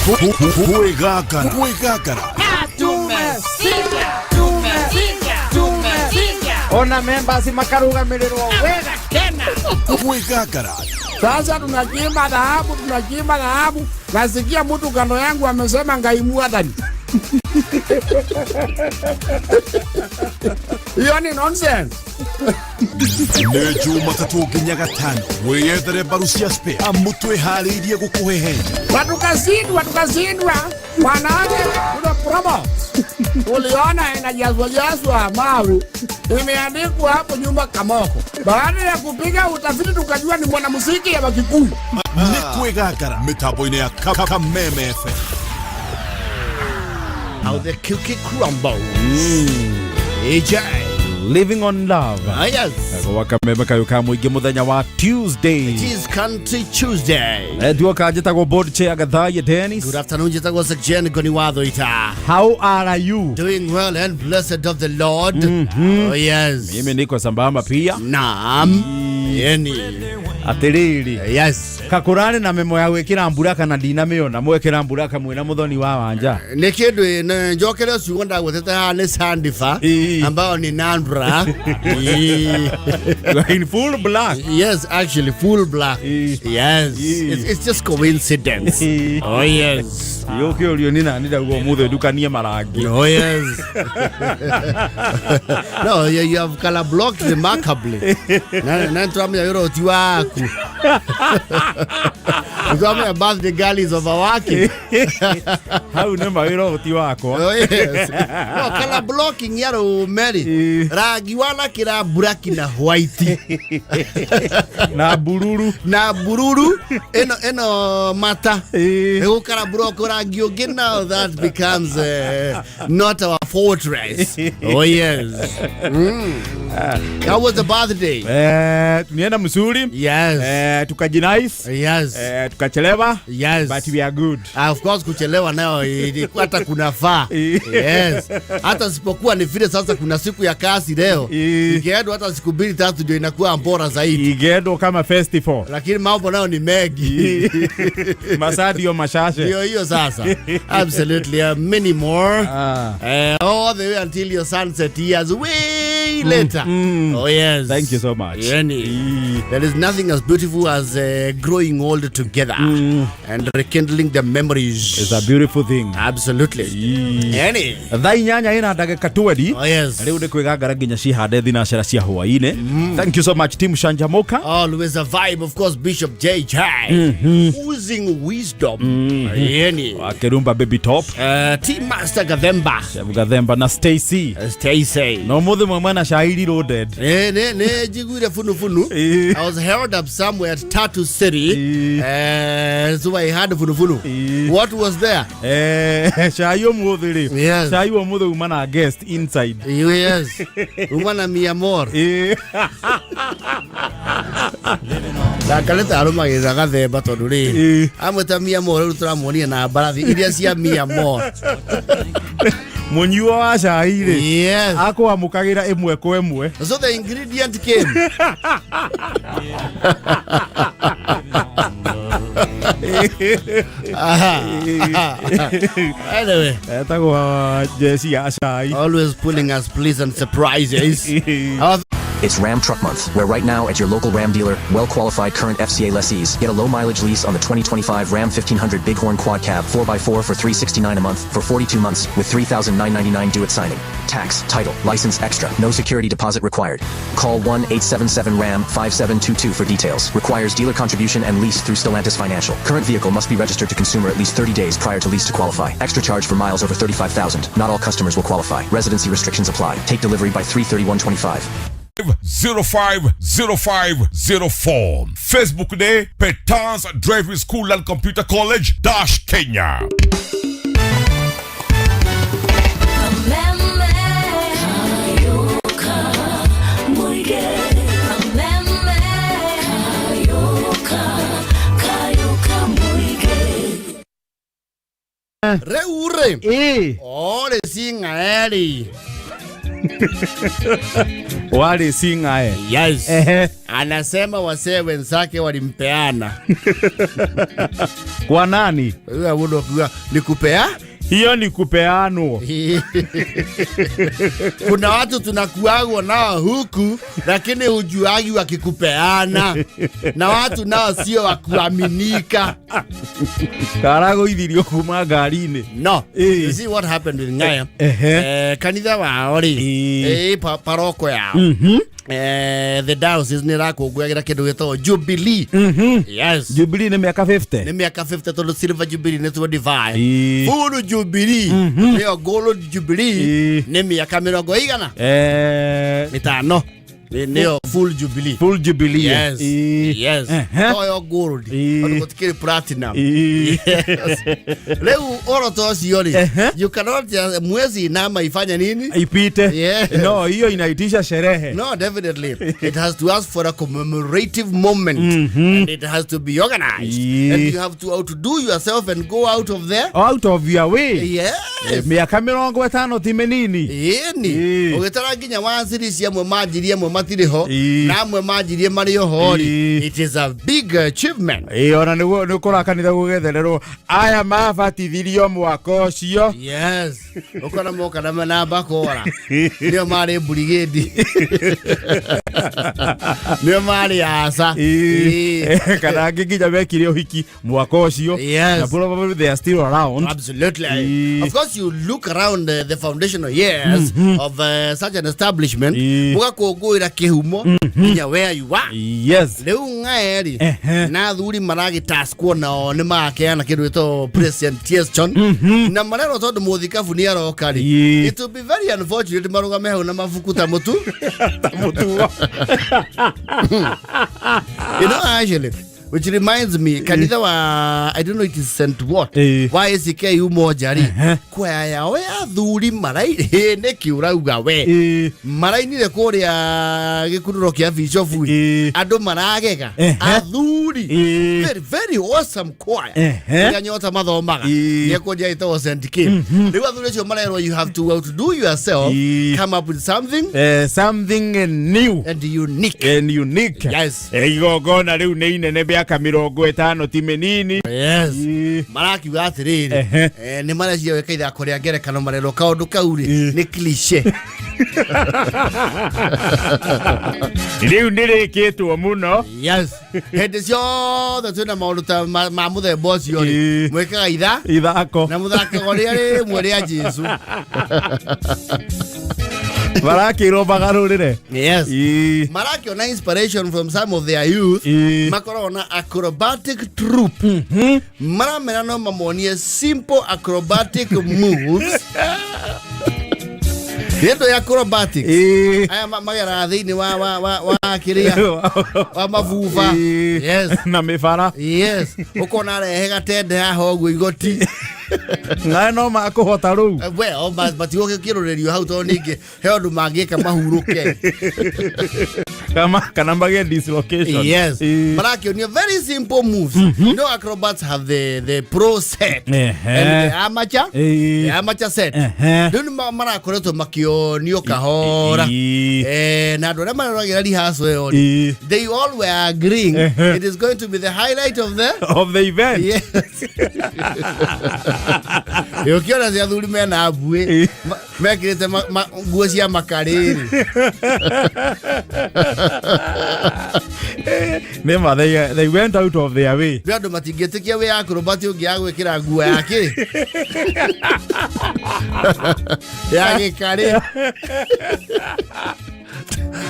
Kwĩgangara. Kwĩgangara. Ona members makarugamirĩrwo wega. Kwĩgangara. Sasa tunachimba dhahabu, tunachimba dhahabu, nasikia mtu kando yangu amesema Ngai mwathani. Hiyo ni nonsense. Nĩ Jumatatũ nginya Gatano, wĩyethere mbaru cia spare amu twĩharĩirie gũkũhehenya. Watukashindwa, tukashindwa. Wanawake kuna promo. Uliona inajazwa jazwa mawe imeandikwa hapo nyuma Kamoko. Baada ya kupiga utafiti tukajua ni mwanamuziki ya Wakikuyu. Nĩ Kwĩgangara mĩtambo-inĩ ya Kameme FM. How the cookie crumbles. AJ. Living on love. Ah, yes. Gwa Kameme kayo ka mũingĩ mũthenya wa Tuesday. It is Country Tuesday. Nduoka njĩtagwo board chair Gathaiya Dennis. Good afternoon, njĩtagwo Sir Goni Wathoita. How are you? Doing well and blessed of the Lord. Oh, yes. Mimi niko sambamba pia. Naam. Yeni. Atĩrĩrĩ. Yes. Kakũrarĩ na memo ya gwĩkĩra mbura kana ndinamĩona mwekĩra mbura kamwe na mũthoni wa wanja. Nĩ kĩndũ njokere ciugo ndagwetete haha nĩ Sandifa ambayo ni Nandra. Ii. You are in full black. Yes, actually full black. Yes. It's just coincidence. Oh yes. Yũkĩũrio nĩ nani ndauga ũmũthĩ ndukanie marangi. Oh yes. No, you have color blocked remarkably. Na turamenya wĩra ũti waku. Turamenya birthday girl is overworking. Hau nĩ mawĩra ũti wakwa. Oh yes. No, color blocking ya rũme-rĩ, rangi wanakĩra black na white. Na bururu. Na bururu ĩno ĩno mata. Ĩgũkara block rangi ũngĩ, now that becomes not our fortress. Oh yes. How was the birthday? Tulienda mzuri. Yes. Tukajinice. Yes. Tukachelewa. Yes. But we are good. Ah, of course kuchelewa nayo ilikuwa hata kunafaa. Yes. Hata sipokuwa ni vile sasa kuna siku ya kazi leo. Ikiendwa hata siku mbili tatu ndio inakuwa bora zaidi. Igendwo kama festival. Lakini mambo nayo ni mengi. Masaa ndio machache. Ndio hiyo sasa. Absolutely. Many more. Ah. All the way until your sunset years way later. Oh yes. Thank you so much. Yani, there is nothing as beautiful as growing old together and rekindling the memories. It's a beautiful thing. Absolutely. Yani. Thaa 8 ina ndagĩka 20. Oh yes. Rĩu nĩ kwĩgangara nginya cihande thinacera cia hwaĩ-inĩ. Thank you so much, team Shanjamoka. Always a vibe, of course, Bishop JJ. Oozing wisdom. Yani. Wakĩrumba baby top. Team Master Gathemba. Chef Gathemba na Stacy. Stacy. No mũthĩ mwe mwena cairi loaded. Ne njiguire funu funu. I was held up somewhere at Tatu City. So I had funu funu. What was there? Cai ũmũthĩ rĩ. Yes. Cai ũmũthĩ uma na guest inside. Yes. Umana mi amor. Ndakarĩte arũmagĩrĩra Gathemba tondũ rĩrĩ amwĩta mi amor, rĩu tũramuonia na mbarathi iria cia mi amor. Mũnyuo wa cai rĩ. Yes. Akwamũkagĩra ĩmwe kwa ĩmwe. So the ingredient came. Aha. Anyway, Etagwo jeci ya cai. Always pulling us pleasant surprises. Our It's Ram Truck Month, where right now at your local Ram dealer, well-qualified current FCA lessees get a low mileage lease on the 2025 Ram 1500 Bighorn Quad Cab 4x4 for $369 a month for 42 months with $3,999 due at signing. Tax, title, license extra, no security deposit required. Call 1-877-RAM-5722 for details. Requires dealer contribution and lease through Stellantis Financial. Current vehicle must be registered to consumer at least 30 days prior to lease to qualify. Extra charge for miles over 35,000. Not all customers will qualify. Residency restrictions apply. Take delivery by 3/31/25. 050504. Facebook Day, Petans Driving School and Computer College dash Kenya. Rĩu rĩ, Ĩĩ. ore cing'aeri. Warĩ sing'ae. Yes. Ehe. Anasema wasee wenzake walimpeana. Kwa nani? Huyo mundu akiuga ni kupea. Hiyo ni kupeanwo. Kuna watu tunakuagwo nao huku lakini hujuagi wakikupeana, na watu nao sio wa kuaminika. Karagũithirio kuma ngari-inĩ. No. Eh. You see what happened with Ngaya? Ehe. Kanitha wao rĩ, Eh. paroko yao, the diocese nĩ ĩrakũngũyagĩra kĩndũ gĩtagwo Jubilee. Yes. Jubilee nĩ mĩaka 50. Nĩ mĩaka 50, tondũ silver jubilee nĩ 25. Ĩĩ. Full jubilee nĩyo gold jubilee. Ĩĩ. Nĩ mĩaka mĩrongo igana ĩtano. Nĩyo full jubilee. Full jubilee. Yes. Ĩĩ. Yes. Ehe. Toyo gold. Ĩĩ. Tondũ gũtikĩrĩ platinum. Ĩĩ. Yes. Rĩu ũroto ũcio rĩ, Ehe. you cannot just mwezi nama ifanye nini? Ipite. Yes. No, hiyo inaitisha sherehe. No, definitely. It has to ask for a commemorative moment, and it has to be organized. Yeah. And you have to outdo yourself and go out of there. Out of your way. Yes. Mĩaka 50 ti mĩnini. Ĩni. Ĩĩ. Ũgĩtara nginya wanzirici amwe manjirie, amwe matirĩ ho, Ĩĩ. na amwe manjirie marĩ oho rĩ. Ĩĩ. It is a big achievement. Ĩĩ, ona nĩguo nĩ ũkora kanitha gũgethererwo aya mabatithirio mwaka ũcio. Yes. Ũkona moka na mbakora. Nĩo marĩ brigade. Nĩo marĩ aca. Ĩĩ. Ĩĩ. Kana angĩ nginya mekire ũhiki mwaka ũcio. Yes. Na probably they are still around. Absolutely. Ĩĩ. Of course, you look around the foundational years of such an establishment, Ĩĩ. mũgakũngũĩra kĩhumo nginya where you are. Yes. Rĩu ng'ae rĩ, Ehe. na athuri maragĩtaskwo nao nĩ makeana kĩndũ gĩtagwo presentation, na marerwo tondũ mũthikabu nĩ aroka rĩ, Ĩĩ. it will be very unfortunate marũgame hau na mabuku ta mũtu. Ta mũtugo. Actually, which reminds me, kanitha wa, I don't know, it is St what, Ĩĩ. wa ACK Umoja rĩ, Ehe. kwaya yao ya athuri marainire, nĩkĩ ũrauga we? Ĩĩ. Marainire kũrĩa gĩkunũro kĩa bishofu. Ĩĩ. Andũ maragega. Ehe. Athuri. Ĩĩ. Very, very awesome choir. Ehe. Kũrĩa nyota mathomaga. Ĩĩ. Nĩekũnjia ĩtagwo St K. Rĩu athuri acio marerwo, you have to outdo yourself. Ĩĩ. Come up with something Something new and unique. And unique. Yes. Igongona rĩu nĩ inene, mĩaka 50 ti mĩnini. Yes. Ĩĩ. Marakiuga atĩrĩrĩ, Ehe. nĩ marecia gwĩka ithako rĩa ngerekano, marerwo kaũndũ kau rĩ, Ĩĩ. nĩ cliche. Rĩu nĩ rĩkĩtwo mũno. Yes, hĩndĩ ciothe twĩna maũndũ ta ma mũthemba ũcio rĩ, Ĩĩ. mwĩkaga itha ithako na mũthakago rĩa rĩmwe rĩa Jesu. Marakĩrwo magarũrĩre. Yes. Ĩĩ. Marakĩona inspiration from some of their youth. Ĩĩ. Makoragwo na acrobatic troupe, maramera no mamonie simple acrobatic moves, nĩ ya acrobatics. Ĩĩ. Aya mageraga thĩinĩ wa kĩrĩa wa mabuba. Ĩĩ. Yes. Na mĩbara. Yes, ũkona arehe gatende haha ũguo igoti. Nae no makũhota rĩu. Well, matigũke kĩrũrĩrio hau, tondũ ningĩ he ũndũ mangĩka mahurũke. Kana magĩe dislocation. Yes. Ĩĩ. Marakĩonio very simple moves. Acrobats have the pro set Ehe. and the amateur, Ĩĩ. the amateur set. Ehe. Rĩu nĩ marakoretwo makĩonio kahora. Ĩĩ. Na andũ arĩa maroragĩra rehearsal ĩyo rĩ, Ĩĩ. they all were agreeing Ehe. it is going to be the highlight of the Of the event. Yes. Ũkĩona cia athuri mena mbuĩ, Ĩĩ. mekĩrĩte nguo cia makarĩrĩ. Nĩ ma they went out of their way. Nĩ andũ matingĩtĩkia wĩ acrobat ũngĩ ya gwĩkĩra nguo ya kĩ ya gĩkarĩ.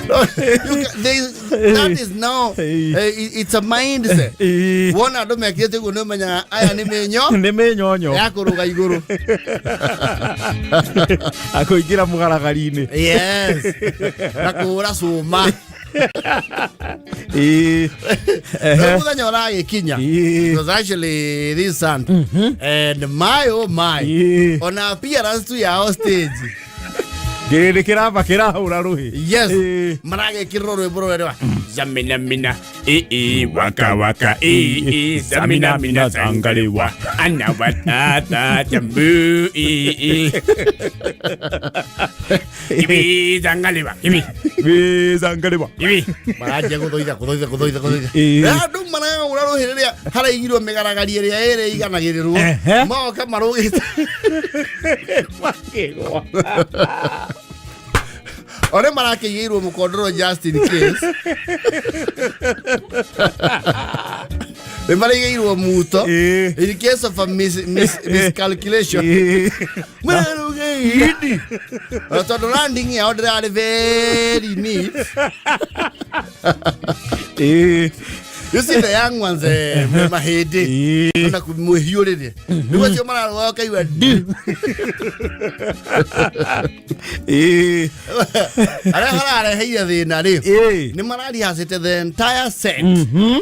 No, that is now Ĩĩ. it's a mindset. Ĩĩ. Wona andũ mekĩrĩte ũguo nĩ ũmenyaga aya nĩ mĩnyo Nĩ mĩnyonyo ya kũrũga igũrũ. Akũingĩra mũgaragari-inĩ. Yes, na kũhũra cũma. Ĩĩ. Rĩu mũthenya ũragĩkinya. Ĩĩ. It was actually this Sunday, and my oh my, Ĩĩ. ona appearance tu yao stage. Kĩrĩndĩ kĩramba kĩrahũra rũhĩ. Yes. Ĩĩ. Maragĩkĩrĩrwo rwĩmbo rũrĩa rwa Zamina mina e waka waka e zamina mina zangalewa ana watata jambu e. Ibi zangalewa. Ibi. Wĩzangalewa. Ibi. Maranjia gũthoitha gũthoitha gũthoitha gũthoitha. Ĩĩ. Na andũ maragũra rũhĩ rĩrĩa haraigirwo mĩgaragari ĩrĩa ĩrĩ iganagĩrĩrwo. Ehe. Moka marũgĩte. Makĩgwa. Ore marakĩigĩirwo mũkondoro just in case. Nĩ maraigĩirwo muto Ĩĩ. in case of a miscalculation. Ĩĩ. Mwerũgĩindi. Na tondũ landing yao ndĩrarĩ very neat. Ĩĩ. You see the young ones me mahĩndĩ. Ĩĩ. Ona mwĩhiũrĩre. Nĩguo acio mararũga ũkaigua ndi. Ĩĩ. Arĩa harareheire thĩna rĩ. Ĩĩ. Nĩ mararihacĩte the entire set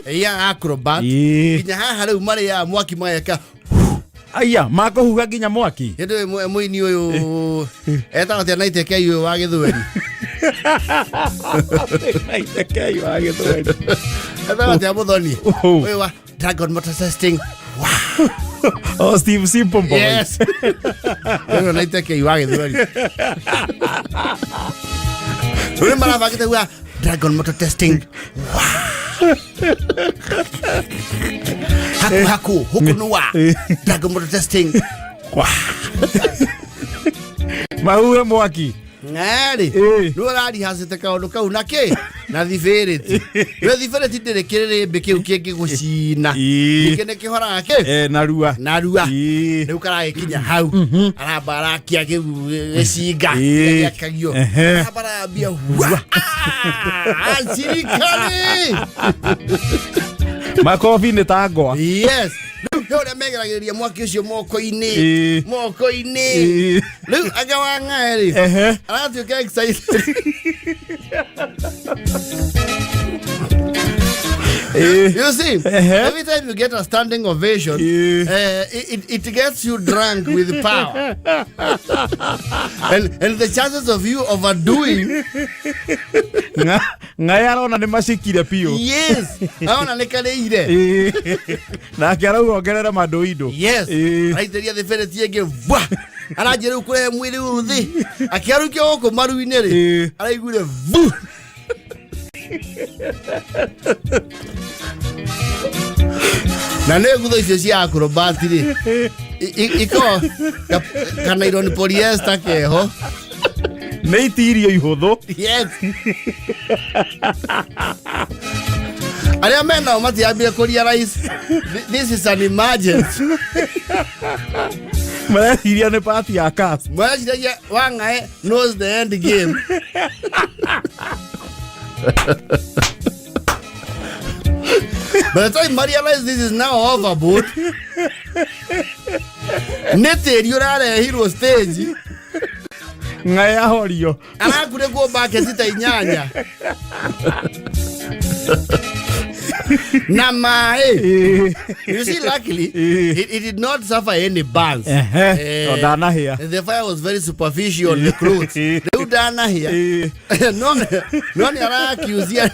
ya acrobat. Ĩĩ. Nginya haha rĩu marĩaga mwaki mageka. Aya, makũhuha nginya mwaki. Hĩndĩ ĩyo mũini ũyũ etagwo atĩa Naiteke ũyũ wa gĩthweri. Naiteke wa gĩthweri. Etagwo atĩa mũthoni? Oh. Ũyũ wa Dragon Motor Testing. Oh, Steve Simple Boy. Yes. Ũyũ Naiteke wa gĩthweri. Rĩu marabangĩte kuga Dragon Motor Testing. Haku haku huku nuwa Dragon Motor Testing. Mahuhe mwaki. Ng'arĩ Ĩĩ. nĩ ũrarihacĩte kaũndũ kau na kĩ na thibĩrĩti we thibĩrĩti ndĩrĩ kĩrĩrĩmbĩ kĩu kĩngĩgũcina. Ĩĩ. Ningĩ nĩ kĩhoraga kĩ Eh, narua. narua. Ĩĩ. Rĩu karagĩkinya hau aramba arakia kĩu gĩcinga Ĩĩ. kĩrĩa gĩakagio. Ehe. Aramba arambia wa cirikari. Makobi nĩ ta ngwa. Yes, rĩu he ũrĩa megeragĩrĩria mwaki ũcio moko-inĩ. Ĩĩ. Moko-inĩ. Ĩĩ. Rĩu anga wa ng'ae rĩ Ehe. aratuĩka excited. Ĩĩ. You see, Ehe. every time you get a standing ovation, it gets you drunk with power. And the chances of you overdoing, Ng'ae arona nĩ macikire biũ. Yes, aona nĩ karĩire. Ĩĩ. Nake arauga ongerera mandoindo. Yes, Ĩĩ. araitĩria thibĩrĩti ĩngĩ vwa. Aranjia rĩu kũrehe mwĩrĩ ũyũ thĩ. Akĩarũkia gũkũ maru-inĩ rĩ, Ĩĩ. araiguire vu. Na nĩ ngutho icio cia acrobat rĩ ikoragwo kanairon polyester keho. Nĩ itirio ihũthũ. Yes, arĩa menao matiambire kũ realize this is an emergency. Mareciria nĩ pati ya cast. Mareciragia Wang'ae knows the end game. By the time I realize this is now overboard, nĩ tĩri ũrarehirwo stage. Ng'ae ahorio. Arakunĩkwo baketi ta inyanya na maĩ. Ĩĩ. You see, luckily, Eh. it did not suffer any burns. Ehe. O ndanahĩa. The fire was very superficial on the clothes. Rĩu ndanahĩa. Ĩĩ. No nĩ arakiuzia.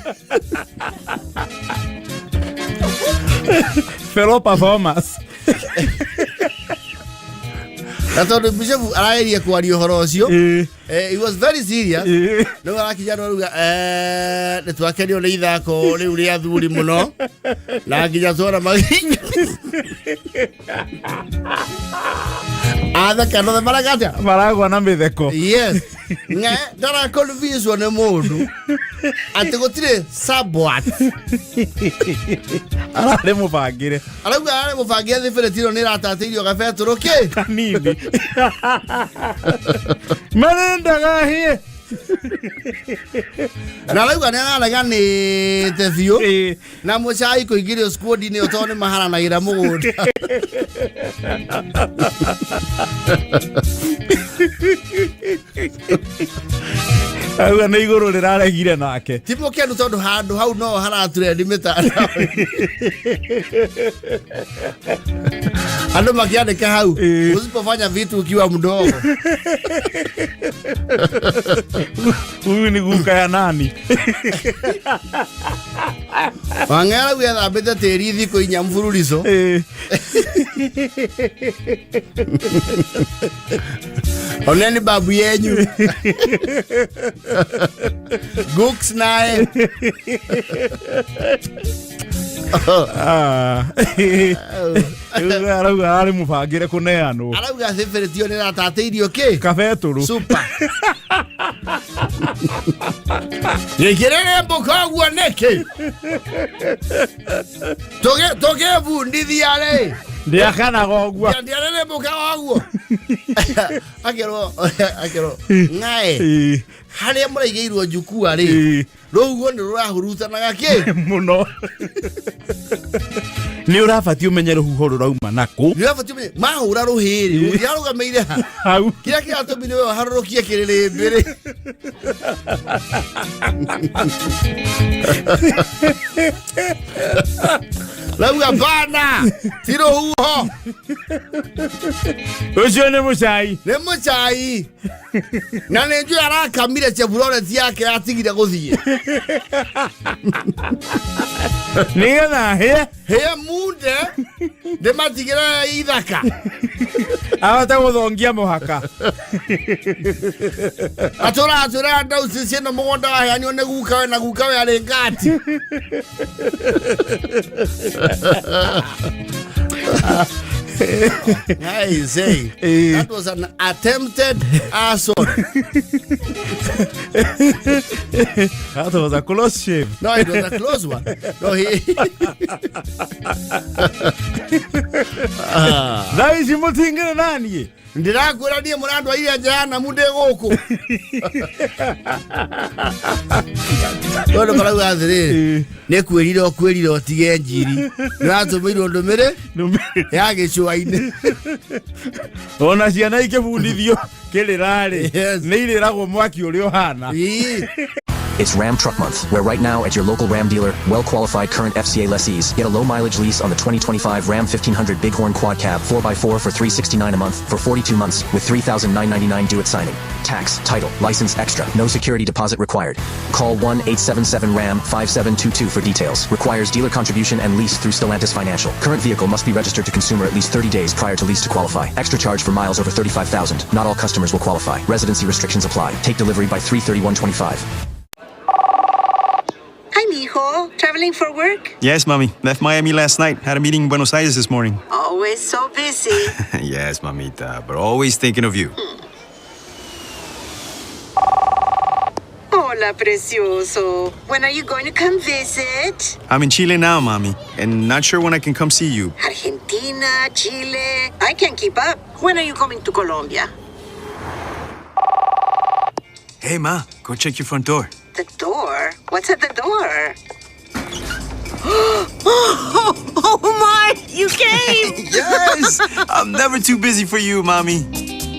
Fellow performers. Na tondũ Bishop arageria kwaria ũhoro ũcio, Ĩĩ. he was very serious. Ĩĩ. Rĩu arakinya andũ arauga nĩ twakenio nĩ ithako rĩu rĩa athuri mũno na nginya tuona atheka nothe maraga atĩa. Maragwa na mĩtheko. Yes, ng'e ndaraconvincewo nĩ mũndũ atĩ gũtirĩ sabwat. Ararĩ mũbangĩre. Arauga ararĩ mũbangĩre thibĩrĩti ĩno nĩ ĩratatĩirio gabetũrũ kĩ Kanini. Marendaga hĩe. Na arauga nĩ arareganĩte biũ Ĩĩ. na mũcai kũingĩrio squad-inĩ ĩyo tondũ nĩ maharanagĩra mũgũnda. Auga nĩ igũrũ rĩraregire nake. Ti mũkenu tondũ handũ hau no haraturendi mĩtandao andũ makĩandĩka hau Ĩĩ. usipofanya vitu ukiwa mdogo. Huyu ni guka ya nani? Wang'era gwĩthambĩte tĩri thikũ inya mfululizo. Oneni babu yenyu. Gooks naye. Rĩu arauga ararĩ mũbangĩre kũneanwo. Arauga thibĩrĩtio nĩ ratatĩirio kĩ? Kabetũrũ. Super. Gĩkĩrĩrĩ mbũka ũguo nĩkĩ? Tũgĩbundithia rĩ. Ndĩakanaga ũguo. Ndiarĩrĩ mbũka ũguo. Akerwo akerwo ng'ae harĩa mũraigĩirwo njukua rĩ. Rũhuho nĩ rũrahurutanaga kĩ? Mũno. Nĩ ũrabatiĩ ũmenye rũhuho rũrauma nakũ. Nĩ ũrabatiĩ ũmenye mahũra rũhĩ rĩ, rũngĩarũgamĩire ha? Hau. Kĩrĩa kĩratũmire we ũharũrũkie kĩrĩrĩmbĩ rĩ. Rauga bana, ti rũhuho. Ũcio nĩ mũcai. Nĩ mũcai. Na nĩ njũĩ arakamire Chevrolet yake atigire gũthiĩ. Nĩgetha hĩe. Hĩe munde ndĩmatigĩre ithaka. Ahote gũthongia mũhaka. Atũratũra ndauci ciĩna mũgũnda waheanirwo nĩ gukawe na gukawe arĩ ngati. I say, that was an attempted arson. That was a close shave. No, it was a close one. No, he... Thaa ici mũtingĩrĩ naniĩ. Ndĩrakwĩra niĩ mũrandwarire nja ya namu ndĩ gũkũ. Tondũ marauga atĩrĩrĩ, nĩ kwĩrira ũkwĩrira ũtige njiri. Nĩũratũmĩirwo ndũmĩrĩ ya gĩcũa-inĩ. Ona ciana ikĩbundithio kĩrĩra-rĩ, nĩ irĩragwo mwaki ũrĩa ũhana. It's Ram Truck Month, where right now at your local Ram dealer, well-qualified current FCA lessees get a low-mileage lease on the 2025 Ram 1500 Bighorn Quad Cab 4x4 for $369 a month for 42 months with $3,999 due at signing. Tax, title, license extra. No security deposit required. Call 1-877-RAM-5722 for details. Requires dealer contribution and lease through Stellantis Financial. Current vehicle must be registered to consumer at least 30 days prior to lease to qualify. Extra charge for miles over 35,000. Not all customers will qualify. Residency restrictions apply. Take delivery by 3/31/25. Hi, mijo. Traveling for work? Yes, mommy. Left Miami last night. Had a meeting in Buenos Aires this morning. Always so busy. Yes, mamita, but always thinking of you. Hola, precioso. When are you going to come visit? I'm in Chile now, mommy, and not sure when I can come see you. Argentina, Chile. I can't keep up. When are you coming to Colombia? Hey, ma, go check your front door. The door? What's at the door? Oh my! You came! Yes! I'm never too busy for you, mommy.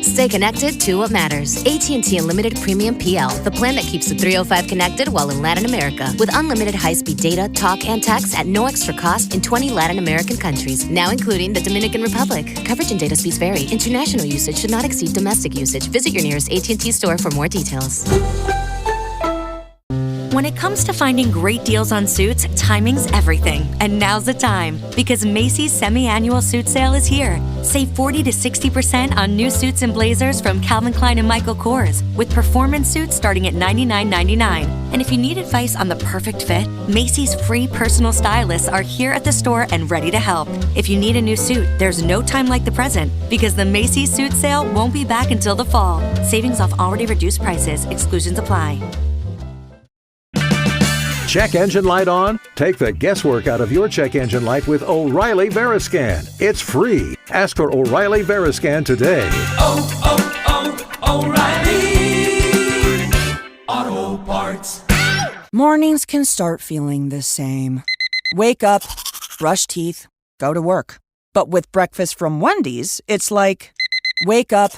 Stay connected to what matters. AT&T Unlimited Premium PL, the plan that keeps the 305 connected while in Latin America. With unlimited high-speed data, talk, and text at no extra cost in 20 Latin American countries, now including the Dominican Republic. Coverage and data speeds vary. International usage should not exceed domestic usage. Visit your nearest AT&T store for more details. When it comes to finding great deals on suits, timing's everything. And now's the time, because Macy's semi-annual suit sale is here. Save 40 to 60% on new suits and blazers from Calvin Klein and Michael Kors, with performance suits starting at $99.99. And if you need advice on the perfect fit, Macy's free personal stylists are here at the store and ready to help. If you need a new suit, there's no time like the present, because the Macy's suit sale won't be back until the fall. Savings off already reduced prices. Exclusions apply. Check engine light on? Take the guesswork out of your check engine light with O'Reilly Veriscan. It's free. Ask for O'Reilly Veriscan today. Oh, oh, O'Reilly Auto Parts. Mornings can start feeling the same. Wake up, brush teeth, go to work. But with breakfast from Wendy's, it's like wake up,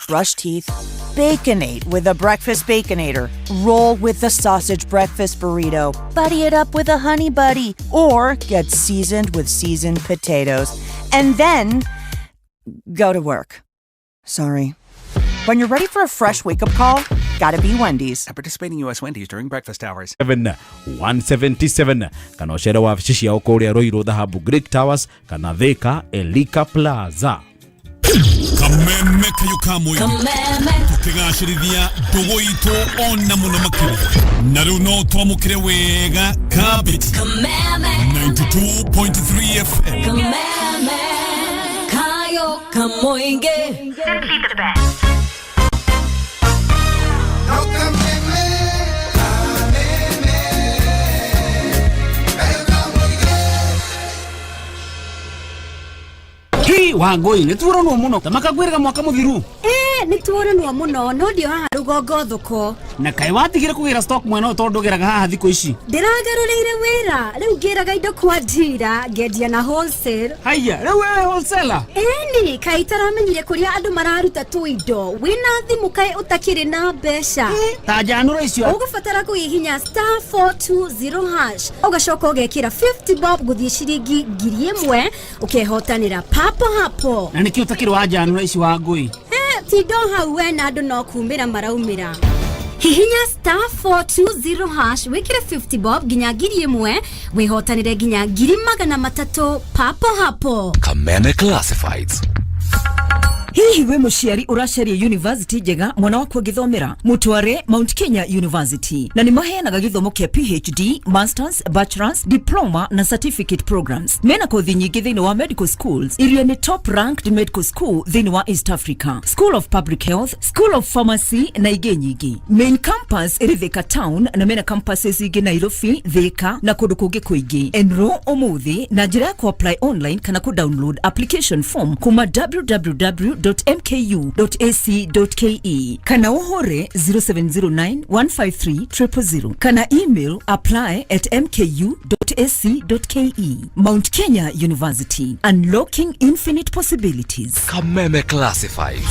brush teeth, baconate with a breakfast baconator, roll with the sausage breakfast burrito, buddy it up with a honey buddy, or get seasoned with seasoned potatoes, and then go to work. Sorry. When you're ready for a fresh wake-up call, Gotta be Wendy's. At participating U.S. Wendy's during breakfast hours. 177 kana ũcere wabici ciao kũrĩa Ruiru Dhahabu Great Towers kana Thika Elika Plaza. Kameme kayo ka mũingĩ tũkĩgacĩrithia ndũgũ itũ ona mũno makĩria na rĩu no twamũkĩre wega kabiti 92.3 FM. Kameme kayo kamoinge. Simply the best. Hi Wangui nĩ tuoranwo mũno ta makakwĩrĩga mwaka mũthiru. Nĩ tuoranwo mũno no ndio haha rũgongo thoko. Na kaĩ watigire kũgĩra stock mwena ũyũ tondũ ndũgĩraga haha thikũ ici? Ndĩragarũrĩire wĩra rĩu ngĩraga indo kwa ndira ngendia na wholesale. Haiya rĩu wewe wholesaler? Ĩni kaĩ itaramenyire kũrĩa andũ mararuta tũindo wĩna thimũ kaĩ ũtakĩrĩ na mbeca. Ta njanũra icio. Ũgũbatara kũhihinya *420# ũgacoka ũgekĩra 50 bob gũthiĩ ciringi 1000 ũkehotanĩra papo hapo. Na nĩkĩ ũtakĩrĩ wa njanũra ici Wangui? Tindo hau we na andũ no kumĩra maraumĩra. Hihinya *420# wĩkĩre 50 bob nginya 1000 wĩhotanĩre nginya 300,000 papo hapo. Kameme Classifieds. Hihi we mũciari ũracaria university njega mwana waku angĩthomera? Mũtware Mount Kenya University na nĩ maheanaga gĩthomo kĩa PhD, Masters, Bachelors, Diploma na Certificate programs. Mena kothi nyingĩ thĩinĩ wa medical schools iria nĩ top ranked medical school thĩinĩ wa East Africa, School of Public Health, School of Pharmacy na ingĩ nyingĩ. Main campus ĩrĩ Thika town na mena campuses ingĩ Nairobi, Thika na kũndũ kũngĩ kũingĩ. Enroll ũmũthĩ na njĩra ya kũ-apply online kana kũ-download application form kuma www.mku.ac.ke kana ũhũre 0709 153 000 kana email apply@mku.ac.ke. Mount Kenya University, unlocking infinite possibilities. Kameme Classifieds.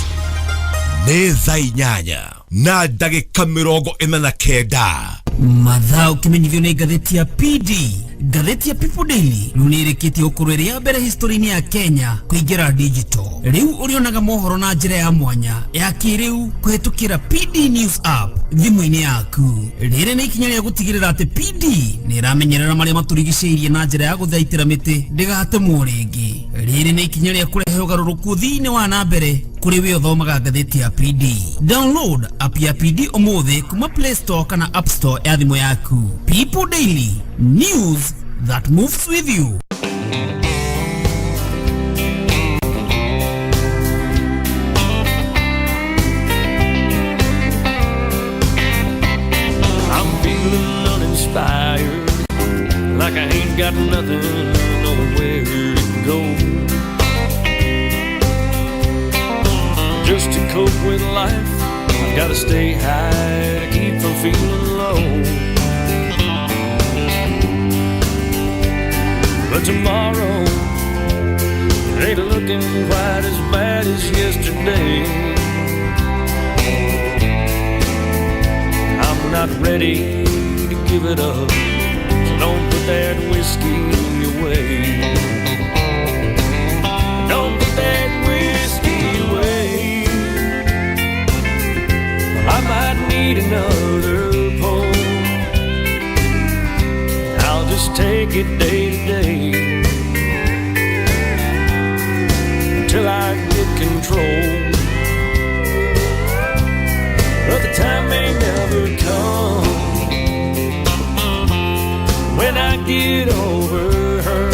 Nĩ thaa 8 na ndagĩka 49. Mathaa ũkĩmenyithio nĩ ngathĩti ya PD. Ngathĩti ya People Daily rĩu nĩ ĩrĩkĩtie gũkorwo ĩrĩ ya mbere history-inĩ ya Kenya kũingĩra digital. Rĩu ũrĩonaga mohoro na njĩra ya mwanya ya kĩrĩu kũhĩtũkĩra PD News app thimũ-inĩ yaku. Rĩrĩ nĩ ikinya rĩa gũtigĩrĩra atĩ PD nĩ ĩramenyerera marĩa matũrigicĩirie na njĩra ya gũthaitĩra mĩtĩ ndĩgatemwo rĩngĩ. Rĩrĩ nĩ ikinya rĩa kũrehe ũgarũrũku thĩinĩ wa na mbere kũrĩ we ũthomaga ngathĩti ya PD. Download app ya PD ũmũthĩ kuma Play Store kana App Store ya thimũ yaku. People Daily, news that moves with you. I'm feeling uninspired, like I ain't got nothing, nowhere to go. Just to cope with life, I've gotta stay high to keep from feeling low. But tomorrow, it ain't looking quite as bad as yesterday. I'm not ready to give it up, so don't put that whiskey away. Don't put that whiskey away. Well, I might need another pour. I'll just take it day to day until I get control. But the time may never come when I get over her.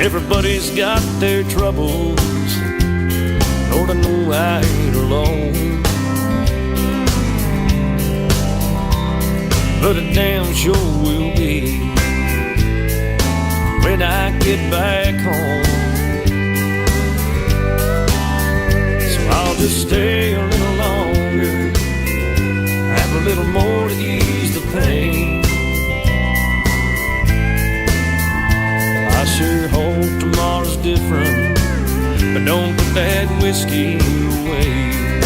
Everybody's got their troubles. Lord, I know I ain't alone. But it damn sure will be when I get back home. So I'll just stay a little longer, have a little more to ease the pain. I sure hope tomorrow's different, but don't put that whiskey away.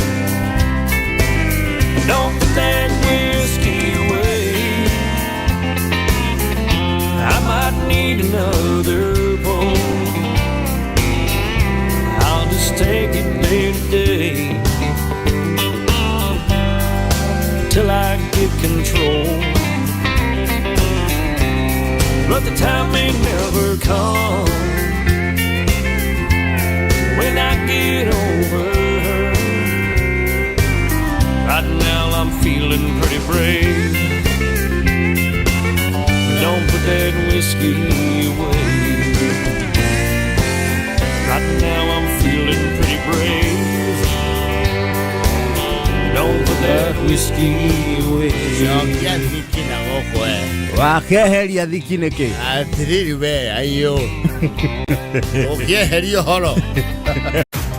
Don't put that whiskey away. I might need another pull. I'll just take it day to day till I get control. But the time may never come when I get over her. Right now I'm feeling pretty brave. But don't put that whiskey away. Right now I'm feeling pretty brave. Don't put that whiskey away. Cokia thiki na gũkũ we. Wakeheria thiki nĩkĩ? Atiriri we aiyũ. Ũkĩeheria ũhoro.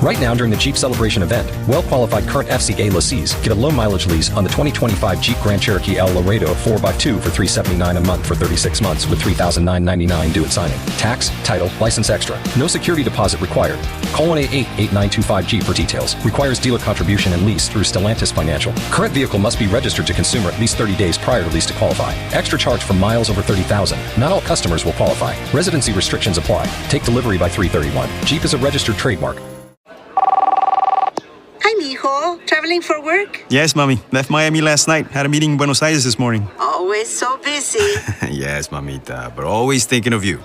Right now, during the Jeep Celebration event, well qualified current FCA lessees get a low mileage lease on the 2025 Jeep Grand Cherokee L Laredo 4x2 for $379 a month for 36 months with $3,999 due at signing. Tax, title, license extra. No security deposit required. Call 1 8925 Jeep for details. Requires dealer contribution and lease through Stellantis Financial. Current vehicle must be registered to consumer at least 30 days prior to lease to qualify. Extra charge for miles over 30,000. Not all customers will qualify. Residency restrictions apply. Take delivery by 331. Jeep is a registered trademark. Hi, mijo. Traveling for work? Yes, mommy. Left Miami last night. Had a meeting in Buenos Aires this morning. Always so busy. Yes, mamita, but always thinking of you.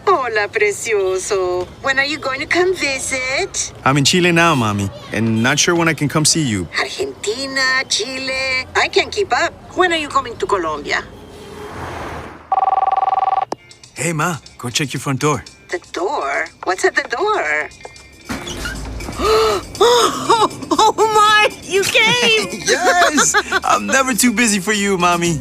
Hola, precioso. When are you going to come visit? I'm in Chile now, mommy, and not sure when I can come see you. Argentina, Chile. I can't keep up. When are you coming to Colombia? Hey, ma, go check your front door. The door? What's at the door? Oh, my! You came! Yes! I'm never too busy for you, mommy.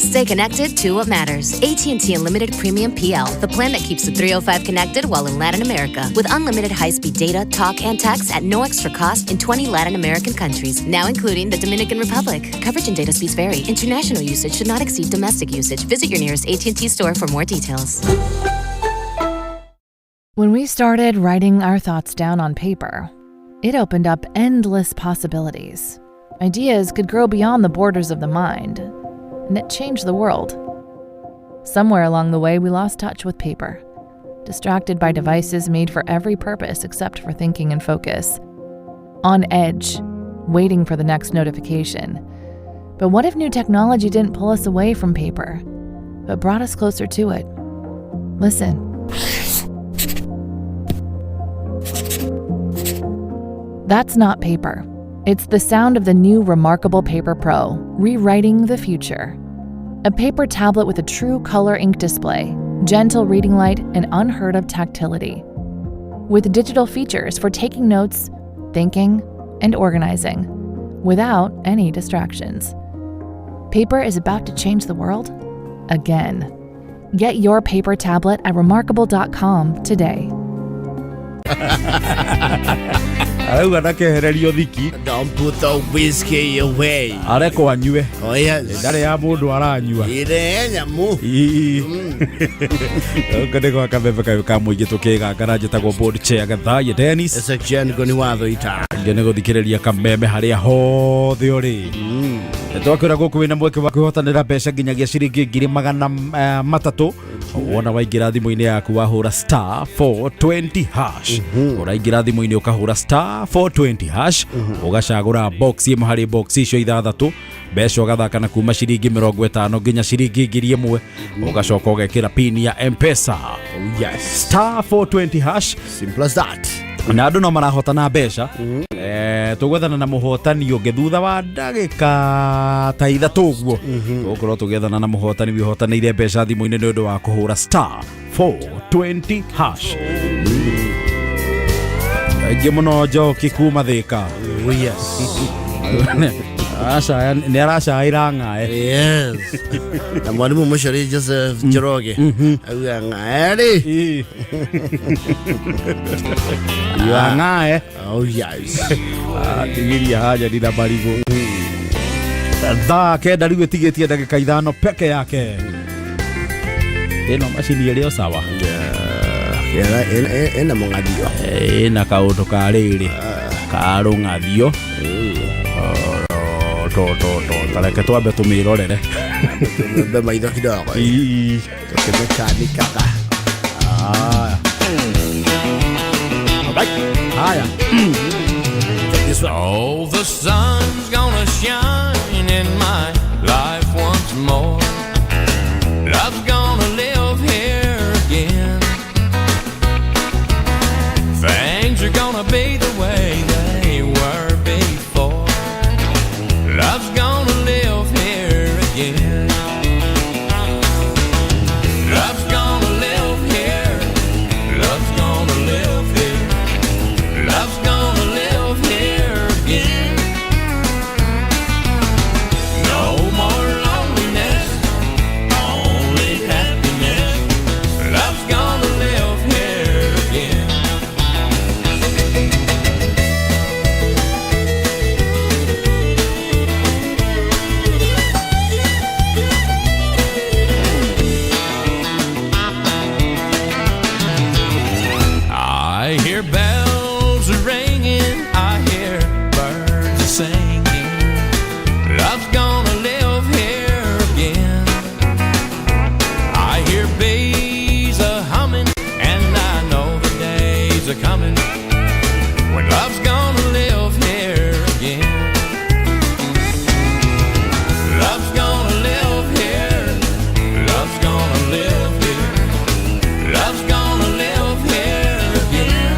Stay connected to what matters. AT&T Unlimited Premium PL, the plan that keeps the 305 connected while in Latin America, with unlimited high-speed data, talk, and text at no extra cost in 20 Latin American countries, now including the Dominican Republic. Coverage and data speeds vary. International usage should not exceed domestic usage. Visit your nearest AT&T store for more details. When we started writing our thoughts down on paper, it opened up endless possibilities. Ideas could grow beyond the borders of the mind, and it changed the world. Somewhere along the way, we lost touch with paper, distracted by devices made for every purpose except for thinking and focus. On edge, waiting for the next notification. But what if new technology didn't pull us away from paper, but brought us closer to it? Listen. That's not paper. It's the sound of the new Remarkable Paper Pro, rewriting the future. A paper tablet with a true color ink display, gentle reading light, and unheard of tactility. With digital features for taking notes, thinking, and organizing, without any distractions. Paper is about to change the world again. Get your paper tablet at remarkable.com today. Arauga ndakehererio thiki. Don't put the whiskey away. Arekwo anyue. Oh yes. Ndarĩ ya mũndũ aranyua. Ire nyamu. Gũkũ nĩ gwa kameme kayũ ka mũingĩ tũkĩgangara njĩtagwo board chair Gathaye Dennis. Section ngoni watho ita. Ngene gũthikĩrĩria kameme harĩa hothe ũrĩ. Twakwĩra gũkũ wĩna mweke wa kwĩhotanĩra mbeca nginyagia ciringi 300,000. Wona waingĩra thimũ-inĩ yaku wahũra star 420 hash. Ũraingĩra thimũ-inĩ ũkahũra star 420 hash, ũgacagũra box ĩmwe harĩ box icio ithathatũ, mbeca ũgathaka na kuma ciringi 50 nginya ciringi 1,000, ũgacoka ũgekĩra pin ya M-Pesa. Oh yes. Star 420 hash. Simple as that. Na andũ no marahotana mbeca. Tũgwethana na mũhotani ũngĩ thutha wa ndagĩka ta ithatũ ũguo. Tũgũkorwo tũgĩethana na mũhotani wĩhotanĩire mbeca thimũ-inĩ nĩ ũndũ wa kũhũra star 420 hash. Aingĩ mũno Njoki kuma Thĩka. Oh, yes. Aracaya nĩ aracaĩra ng'ae. Yes. Na mwalimu Mushari Joseph Njoroge auga ng'ae rĩ. Ya ng'ae. Oh yes. Atigiria haja ndina marigũ. Thaa 9 rĩu ĩtigĩtie ndagĩka 5 peke yake. Ĩno macini ĩrĩ o sawa. Ĩna mũng'athio. Ĩna kaũndũ ka rĩrĩ ka rũng'athio. To to to tareke twambe tũmĩrorere. Tũmbe maitho kidogo. Tũkĩmekanikaga. Haya. Oh, the sun's gonna shine in my life once more. Love's gonna live here again. Things are gonna be the way they were before. Love's gonna live here again. Love's gonna live here. Love's gonna live here. Love's gonna live here again. No more loneliness, only happiness. Love's gonna live here again. I hear bells a ringing, I hear birds a singing. Love's gonna live here again. I hear bees a humming, and I know the days are coming when love's gonna live here again. Love's gonna live here. Love's gonna live here. Love's gonna live here again.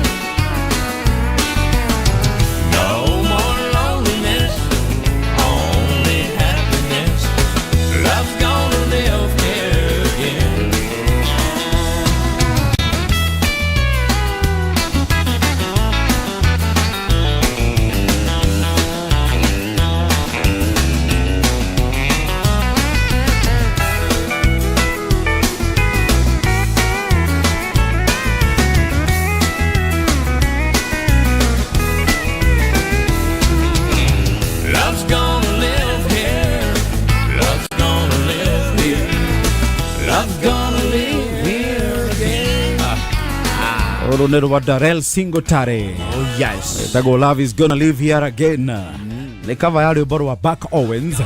No more loneliness, only happiness. Love's gonna live here again. Love's gonna live here. Love's gonna live here. Love's gonna live here again. Rũrũ nĩ rwa Darrell Singletary. Oh yes. Ĩtagwo Love is gonna live here again. Nĩ cover ya rwĩmbo rwa Buck Owens.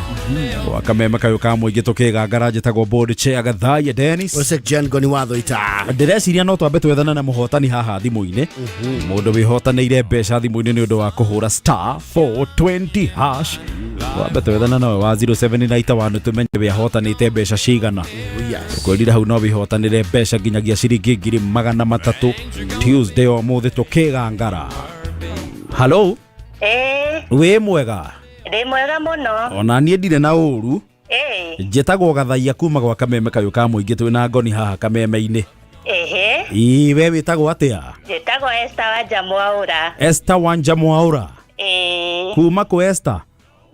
Wa kameme kayũ ka mũingĩ tũkĩgangara njĩtagwo board chair Gathaiya Dennis. Osek Jen Goni watho ita. Ndĩreciria no twambe twethane na mũhotani haha thimũ-inĩ. Mũndũ wĩhotanĩire mbeca thimũ-inĩ nĩ ũndũ wa kũhũra star 420 hash. Twambe twethane nawe wa 0791 tũmenye wĩhotanĩte mbeca cigana. Yes. Kwĩrire hau no wĩhotanĩre mbeca nginyagia ciringi 300,000 Tuesday ũmũthĩ tũkĩgangara. Hello, Ĩĩ, wĩ mwega? Ndĩ mwega mũno. Ona niĩ ndirĩ na ũru. Ĩĩ, Njĩtagwo Gathaiya kuma gwa kameme kayũ ka mũingĩ twĩ na ngoni haha kameme-inĩ. Ĩhĩ, Ii, we wĩtagwo atĩa? Njĩtagwo Esther Wanja Mwaũra. Esther Wanja Mwaũra. Ĩĩ, Kuma kũ Esther?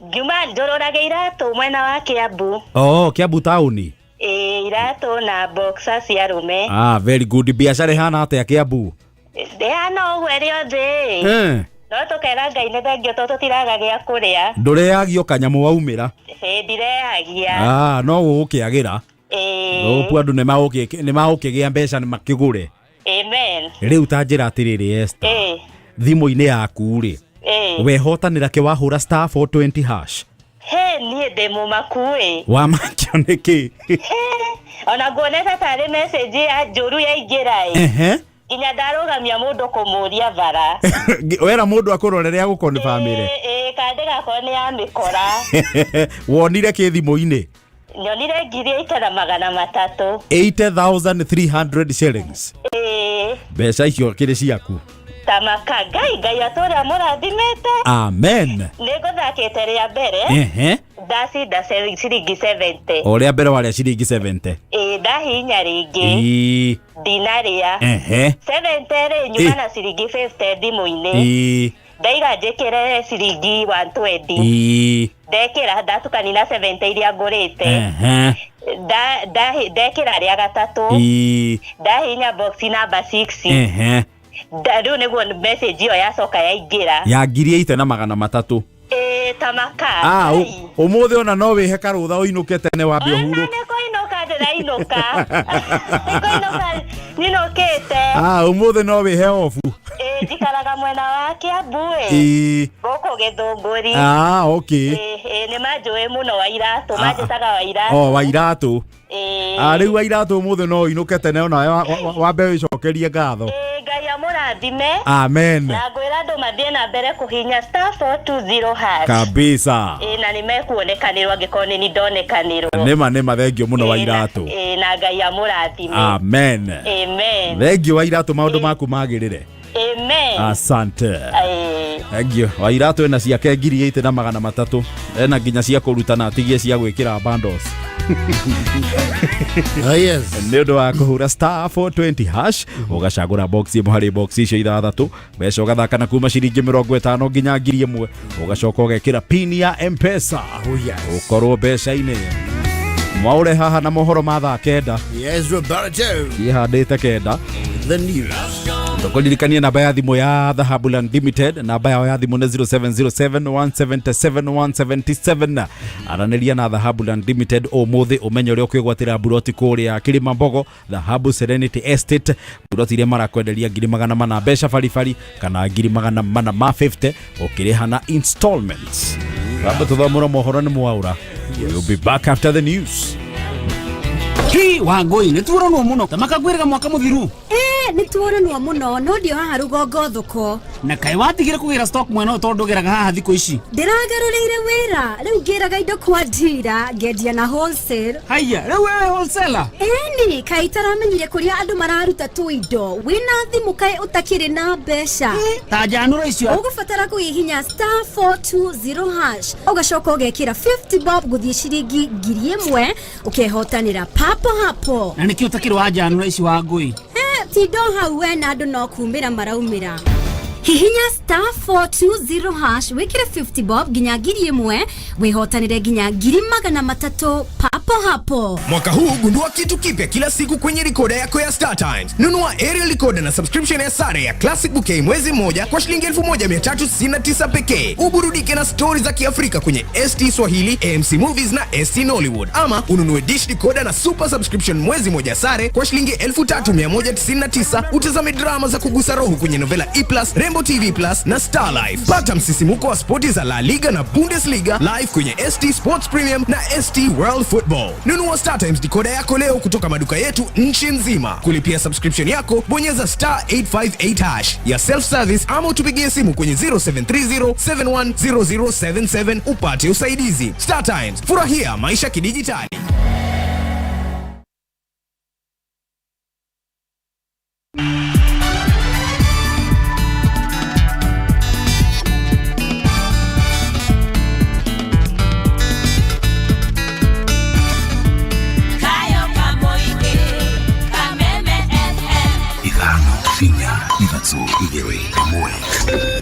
Ngiuma njũrũraga iratũ mwena wa Kiambu. Oh, Kiambu taũni. Ĩĩ, iratũ na boxer cia arũme. Ah, very good. Biacara ĩhana atĩa Kiambu? Ndĩhana ũguo ĩrĩ o thĩ. No tũkera Ngai nĩ thengio tondũ tũtiraga gĩa kũrĩa. Ndũreagio kanyamũ waumĩra? Ĩĩ, ndireagia. Ah, no gũgũkĩagĩra. Ĩĩ, Ũguo andũ nĩ magũkĩgĩa mbeca nĩ makĩgũre. Amen. Rĩu ta njĩra atĩrĩrĩ Esther, Ĩĩ, thimũ-inĩ yaku rĩ, ĩĩ. wehotanĩra kĩ wahũra star 420 hash? He, niĩ ndĩ mũmaku ĩ. Wamakio nĩ kĩ? Ona nguonete tarĩ message ya njũru yaingĩra ĩ. Nginya ndarũgamia mũndũ kũmũria bara. Wera mũndũ akũrorere agũkonfamĩre. Ĩĩ, kandi gakwa nĩ ya mĩkora. Wonire kĩ thimũ-inĩ? Nyonire 8,300. 80,300 shillings. Ĩĩ. Mbeca icio kĩrĩ ciaku. Tamaka Ngai Ngai atũre amũrathimĩte. Amen. Nĩ ngũthakĩte rĩa mbere. Ehe. Ndacinda ciringi 70. O rĩa mbere warĩa ciringi 70. Ĩĩ, ndahihinya rĩngĩ. Ndinarĩa. Ehe. 70 rĩ, nyuma na ciringi 50 thimũ-inĩ. Ndaiga njĩkĩre ciringi 120. Ndekĩra ndatukani na 70 iria ngũrĩte. Ndekĩra rĩa gatatũ. Ndahihinya box number 6. Rĩu nĩguo message ĩyo yacoka yaingĩra. Ya 8300. Ĩĩ, tamaka. Ah, ũmũthĩ ona no wĩhe karũtha ũinũke tene wambe ũhurũke. Nĩ kũinũka ndĩrainũka. Nĩ kũinũka nyinũkĩte. Ah, ũmũthĩ no wĩhe obu. Ĩĩ, njikaraga mwena wa Kiambu ĩ. Gũkũ Gĩthũngũri. Ah, okay. Ĩĩ, ĩĩ, nĩ manjũĩ mũno Wairatũ, Ah. manjĩtaga Wairatũ. O Wairatũ. Ĩĩ. Ah, rĩu Wairatũ ũmũthĩ no ũinũke tene onawe wambe wĩcokerie ngatho. Ĩĩ, Ngai amũrathime. Amen. Na ngwĩra andũ mathiĩ na mbere kũhihinya *420#. Kabisa. Ĩĩ, na nĩ mekuonekanĩrwo angĩkorwo nĩ niĩ ndonekanĩrwo. Nĩma nĩma, thengio mũno Wairatũ. Ĩĩ, na Ngai amũrathime. Amen. Amen. Thengio Wairatũ, maũndũ maku magĩrĩre. Amen. Asante. Ĩĩ. Thengio Wairatũ, ena ciake 8300, ena nginya cia kũruta na atigie cia gwĩkĩra bundles. Oh, yes. Nĩ ũndũ wa kũhũra *420# ũgacagũra box ĩmwe harĩ box icio ithathatũ, mbeca ũgathaka na kuma ciringi 50 nginya 1000, ũgacoka ũgekĩra pin ya M-Pesa. Oh, yes. Ũkorwo mbeca-inĩ mwaũre haha na mohoro ma thaa 9. Yes, Roberto. Kĩhandĩte 9. The news. Tũkũririkanie namba ya thimũ ya Dhahabu Land Limited, namba yao ya thimũ nĩ 0707 177 177. Aranĩria na Dhahabu Land Limited ũmũthĩ ũmenye ũrĩa ũkwĩgwatĩra mburoti kũrĩa Kĩrĩma Dhahabu Serenity Estate, mburoti iria marakwenderia 400,000 mbeca baribari kana 450,000 ũkĩrĩha na installments. Ramba tũthomũra mohoro nĩ mwaũra. We'll be back after the news. Hi Wangũi, nĩ tuoranwo mũno ta makangwĩrĩga mwaka mũthiru. Ĩĩ, nĩ tuoranwo mũno no ndio haha rũgongo thoko. Na kaĩ watigire kũgĩra stock mwena ũyũ tondũ ndũgĩraga haha thikũ ici? Ndĩragarũrĩire wĩra rĩu, ngĩraga indo kwa ndira ngendia na wholesale. Haiya, rĩu wewe wholesaler? Ĩni, kaĩ itaramenyire kũrĩa andũ mararuta tũindo wĩna thimũ kaĩ ũtakĩrĩ na mbeca. Ta njanũra icio. Ũgũbatara kũhihinya *420# ũgacoka ũgekĩra 50 bob gũthiĩ ciringi 1000 ũkehotanĩra papo hapo. Na nĩkĩ ũtakĩrĩ wa njanũra ici Wangũi? Tindo hau we na andũ no kumĩra maraumĩra. Hihinya *420# wĩkĩre 50 bob nginya 1000 wĩhotanĩre nginya 300,000 papo hapo. Mwaka huu gundua kitu kipya kila siku kwenye rikoda yako ya Star Times. Nunua aerial recorder na subscription ya sare ya Classic Bouquet mwezi mmoja kwa shilingi 1399 pekee. Uburudike na stori za Kiafrika kwenye ST Swahili, AMC Movies na ST Nollywood. Ama ununue dish decoder na super subscription mwezi mmoja sare kwa shilingi 3199, utazame drama za kugusa roho kwenye Novela E+, Rainbow TV Plus na Star Life. Pata msisimuko wa spoti za La Liga na Bundesliga live kwenye ST Sports Premium na ST World Football. Nunua Star Times decoder yako leo kutoka maduka yetu nchi nzima. Kulipia subscription yako, bonyeza *858# ya self service ama utupigie simu kwenye 0730 710077 upate usaidizi. Star Times, furahia maisha kidijitali. Kayo Kamoige, Kameme FM. 5 4 3 2 1.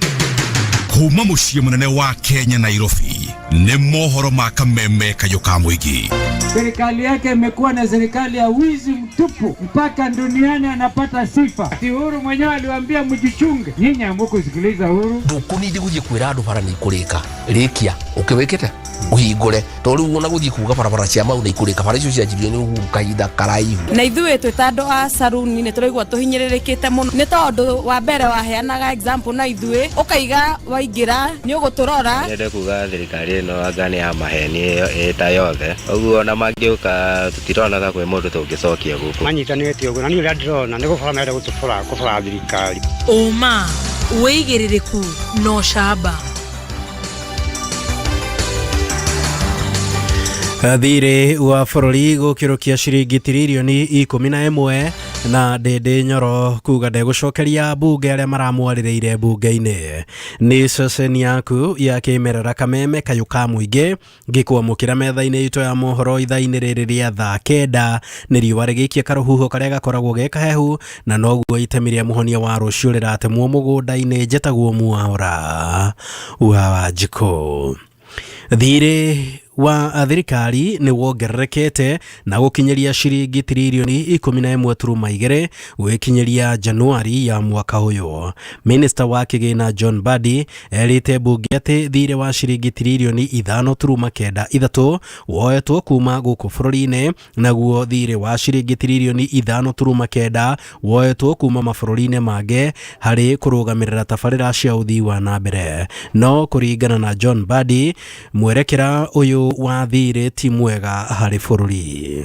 Kuma mũciĩ mũnene wa Kenya Nairobi, nĩ mohoro ma kameme kayũ ka mũingĩ. Serikali yake imekuwa na serikali ya wizi mtupu, mpaka duniani anapata sifa. Si Uhuru mwenyewe aliwaambia mjichunge, nyinyi hamukusikiliza Uhuru. Ndũkũnindi gũthiĩ kwĩra andũ bara nĩ ikũrĩka rĩkia ũkĩwĩkĩte ũhingũre to rĩu ona gũthiĩ kuga barabara cia mau nĩ ikũrĩka, bara icio cianjirio nĩ Uhuru kahinda karaihu. Na ithuĩ twĩ ta andũ a saruni nĩ tũraigua tũhinyĩrĩrĩkĩte mũno, nĩ tondũ wa mbere waheanaga example na ithuĩ ũkaiga waingĩra nĩ ũgũtũrora. Nyende kuga thirikari ĩno anga nĩ ya maheni ĩyo ĩta yothe, ũguo ona mangĩũka tũtirona ta kwĩ mũndũ tũngĩcokia gũkũ. Manyitanĩte ũguo na niĩ ũrĩa ndĩrona nĩ gũbora marenda gũtũbora kũbora thirikari. Ũma, wĩigĩrĩrĩku na ũcamba. Thirĩ wa bũrũri gũkĩrũkia ciringi tiririoni 11. Na Ndĩndĩ Nyoro kuga ndegũcokeria mbunge arĩa maramwarĩrĩire mbunge-inĩ. Nĩ ceceni yaku ya kĩmerera Kameme kayũ ka mũingĩ ngĩkwamũkĩra metha-inĩ itũ ya mohoro ithaa-inĩ rĩrĩ rĩa thaa 9 nĩ riũa rĩgĩikia karũhuho karĩa gakoragwo ge kahehu na noguo itemi rĩa mũhonia wa rũciũ rĩratemwo mũgũnda-inĩ. Njĩtagwo Mwaũra wa Wanjikũ. Thirĩ wa thirikari nĩ wongererekete na gũkinyĩria ciringi tiririoni 11.2 gwĩkinyĩria Januari ya mwaka ũyũ. Minista wa kĩgĩna John Mbadi erĩte mbunge atĩ thirĩ wa ciringi tiririoni 5.93 woetwo kuma gũkũ bũrũri-inĩ, naguo thirĩ wa ciringi tiririoni 5.9 woetwo kuma mabũrũri-inĩ mangĩ harĩ kũrũgamĩrĩra tabarĩra cia ũthii wa na mbere. No kũringana na John Mbadi, mwerekera ũyũ wa thirĩ ti mwega harĩ bũrũri.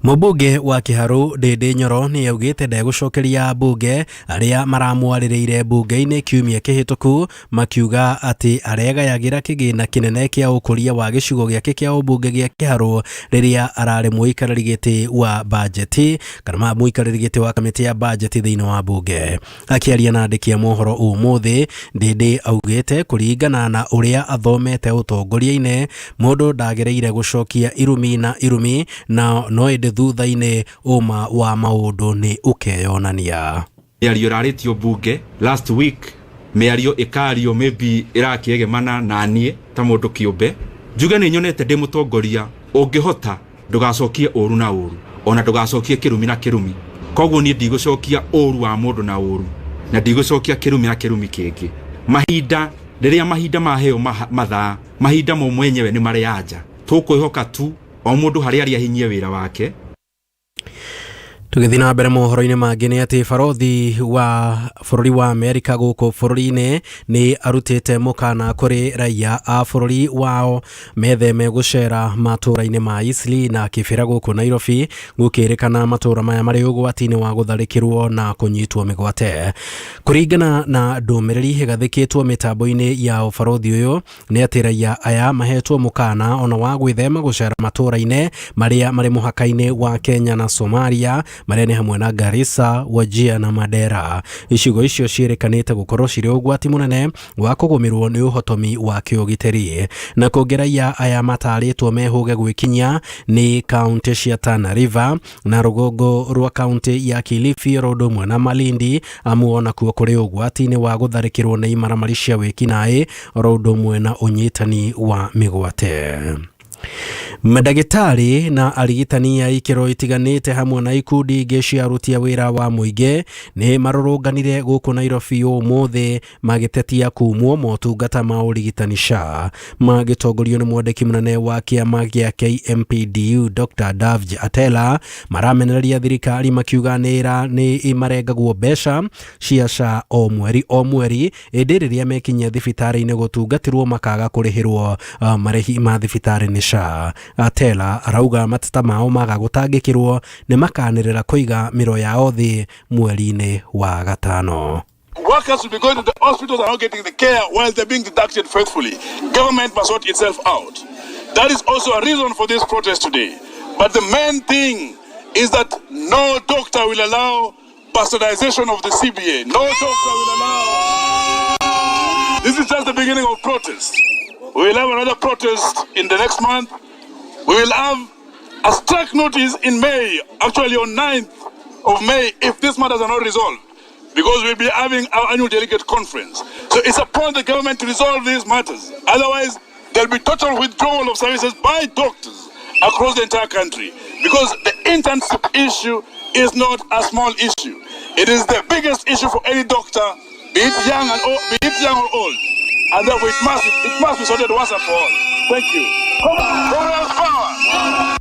Mũmbunge wa Kĩharũ Ndĩndĩ Nyoro nĩ augĩte ndegũcokeria mbunge arĩa maramwarĩrĩire mbunge-inĩ kiumia kĩhĩtũku makiuga atĩ aregayagĩra kĩgĩna kĩnene kĩa ũkũria wa gĩcigo gĩake kĩa ũmbunge gĩa Kĩharũ rĩrĩa ararĩ mũikarĩri gĩtĩ wa bajeti kana mũikarĩri gĩtĩ wa kamĩtĩ ya bajeti thĩinĩ wa mbunge. Akĩaria na andĩki a mohoro ũmũthĩ, Ndĩndĩ augĩte kũringana na ũrĩa athomete ũtongoria-inĩ, mũndũ ndagĩrĩire gũcokia irumi na irumi, na no ĩndĩ thutha-inĩ ũma wa maũndũ nĩ ũkeyonania. Mĩario ĩrarĩtio mbunge last week, mĩario ĩkario maybe ĩrakĩegemana na niĩ ta mũndũ kĩũmbe, njuge nĩ nyonete ndĩ mũtongoria ũngĩhota ndũgacokie ũru na ũru, ona ndũgacokie kĩrumi na kĩrumi. Koguo niĩ ndigũcokia ũru wa mũndũ na ũru, na ndigũcokia kĩrumi na kĩrumi kĩngĩ. Mahinda, rĩrĩa mahinda maheo mathaa, mahinda mo mwenyewe nĩ marĩ anja. Tũkwĩhoka tu o mũndũ harĩa arĩ ahinyie wĩra wake. Tũgĩthiĩ na mbere mohoro-inĩ mangĩ nĩ atĩ barothi wa bũrũri wa Amerika gũkũ bũrũri-inĩ nĩ arutĩte mũkana kũrĩ raia a bũrũri wao metheme gũcera matũũra-inĩ ma Eastleigh na Kibera gũkũ Nairobi, gũkĩrĩkana matũũra maya marĩ ũgwati-inĩ wa gũtharĩkĩrwo na kũnyitwo mĩgwate. Kũringana na ndũmĩrĩri ĩgathĩkĩtwo mĩtambo-inĩ ya ũbarothi ũyũ nĩ atĩ raia aya mahetwo mũkana ona wa gwĩthema gũcera matũũra-inĩ marĩa marĩ mũhaka-inĩ wa Kenya na Somalia, marĩa nĩ hamwe na Garissa, Wajir na Mandera. Icigo icio ciĩrĩkanĩte gũkorwo cirĩ ũgwati mũnene wa kũgũmĩrwo nĩ ũhotomi wa kĩũgitĩri. Na kũngĩ raia aya matarĩtwo mehũge gwĩkinyia nĩ kaunti cia Tana River na rũgongo rwa kaunti ya Kilifi oro ũndũ ũmwe na Malindi, amu onakuo kũrĩ ũgwati-inĩ wa gũtharĩkĩrwo nĩ imaramari cia wĩkinaĩ oro ũndũ ũmwe na ũnyitani wa mĩgwate. Mandagĩtarĩ na arigitani a ikĩro itiganĩte hamwe na ikundi ingĩ cia aruti a wĩra wa mũingĩ nĩ marũrũnganire gũkũ Nairobi ũmũthĩ magĩtetia kumwo motungata ma ũrigitani SHA. Magĩtongorio nĩ mwandĩki mũnene wa kĩama gĩa KMPDU Dr. Davji Atela, maramenereria thirikari makiuga nĩ ĩmarengagwo mbeca cia SHA o mweri o mweri, ĩndĩ rĩrĩa mekinyia thibitarĩ-inĩ gũtungatĩrwo makaga kũrĩhĩrwo marĩhi ma thibitarĩ nĩ SHA. Atela arauga mateta mao maga gũtangĩkĩrwo nĩ makanĩrĩra kũiga mĩro yao thĩ mweri-inĩ wa gatano. Workers will be going to the hospitals and not getting the care while they're being deducted faithfully. Government must sort itself out. That is also a reason for this protest today. But the main thing is that no doctor will allow bastardization of the CBA. No doctor will allow. This is just the beginning of protest. We will have another protest in the next month. We will have a strike notice in May, actually on 9th of May, if these matters are not resolved, because we'll be having our annual delegate conference. So it's upon the government to resolve these matters. Otherwise, there'll be total withdrawal of services by doctors across the entire country, because the internship issue is not a small issue. It is the biggest issue for any doctor, be it young and old, be it young or old. And therefore it must be sorted once and for all. Thank you. Comrades power!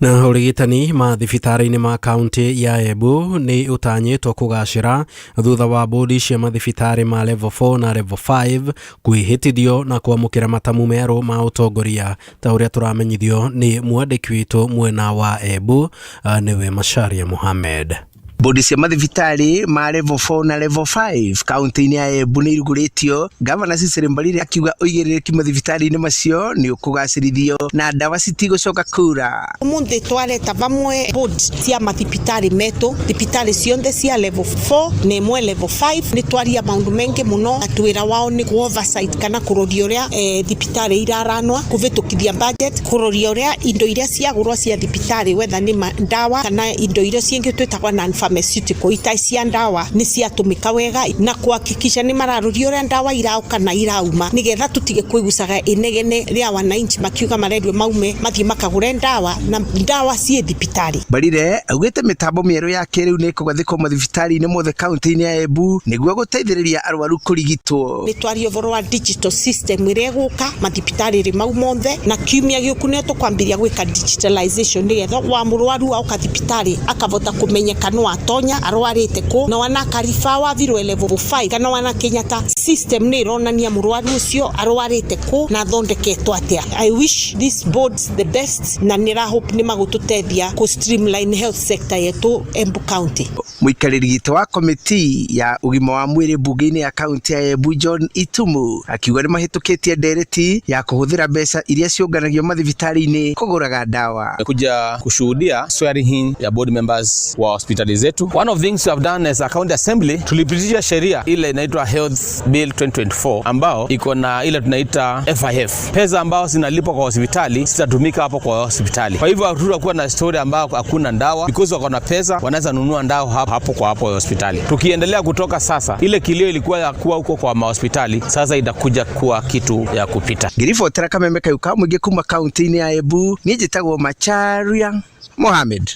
Na ũrigitani mathibitarĩ-inĩ ma kaunti ya Embu nĩ ũtanyĩtwo kũgacĩra thutha wa bodi cia mathibitarĩ ma level 4 na level 5 kwĩhĩtithio na kwamũkĩra matamu merũ ma ũtongoria, ta ũrĩa tũramenyithio nĩ mwandĩki witũ mwena wa Embu, nĩwe Macharia Mohamed. Bodi cia mathibitarĩ ma level 4 na level 5 kaunti-inĩ ya Embu nĩ irugũrĩtio. Gavana Cecily Mbarire akiuga ũigĩrĩrĩki mathibitarĩ-inĩ macio nĩ ũkũgacĩrithio na ndawa citigũcoka kura. Umuthi twareta vamwe board cia mathibitari metu, thibitari cionthe cia level 4 na imwe level 5. Ni twaria maundu mengi muno ati wira wao ni ku oversight kana kuroria uria thibitari iraranwa, kuvitukithia budget, kuroria uria indo iria ciagurwa cia thibitari wetha ni ndawa kana indo iria ciingi twitagwa non pharmaceutical itai cia ndawa ni ciatumika wega, na kuhakikisha ni mararoria uria ndawa irauka na irauma nigetha tutige kwigucaga inegene ria wananchi makiuga marendio maume mathie makagure ndawa na ndawa ciĩ thibitari. Mbarire augĩte mĩtambo mĩerũ ya kĩrĩu nĩ ĩkũgathĩkwo mathibitarĩ-inĩ mothe kaunti-inĩ ya Embu nĩguo gũteithĩrĩria arwaru kũrigitwo. Nĩ twaria ũhoro wa digital system ĩrĩa ĩgũka mathibitarĩ mau mothe, na kiumia gĩũku nĩo tũkwambĩrĩria gwĩka digitalization nĩgetha wa mũrwaru auka thibitarĩ akavota kũmenyeka no atonya arwarĩte kũ na wana kariba wa thirwe level 5 kana wana Kenyatta system nĩ ĩronania mũrwaru ũcio arwarĩte kũ na athondeketwo atĩa. I wish this boards the best na nĩ hope nĩ magũtũteithia kũ streamline health sector yetu Embu County. Mũikarĩri gĩtĩ wa komiti ya ũgima wa mwĩrĩ mbunge-inĩ ya kaunti ya Embu John Itumu akiuga nĩ mahĩtũkĩtie ndereti ya kũhũthĩra mbeca iria ciũnganagio mathibitarĩ-inĩ kũgũraga ndawa. Kuja kushuhudia swearing in ya board members wa hospitali zetu. One of things we have done as a county assembly, tulipitisha sheria ile inaitwa Health Bill 2024 ambao iko na ile tunaita FIF. Pesa ambao zinalipwa kwa hospitali zitatumika hapo kwa hospitali. Kwa hivyo hatutakuwa na story ambao hakuna ndawa, because wako na pesa wanaweza nunua ndawa hapo kwa hapo hospitali. Tukiendelea kutoka sasa, ile kilio ilikuwa ya kuwa huko kwa mahospitali sasa itakuja kuwa kitu ya kupita. Ngiribotera Kameme kayu ka mũingĩ kuma kaunti-inĩ ya Embu, niĩ njĩtagwo Macharia Mohamed.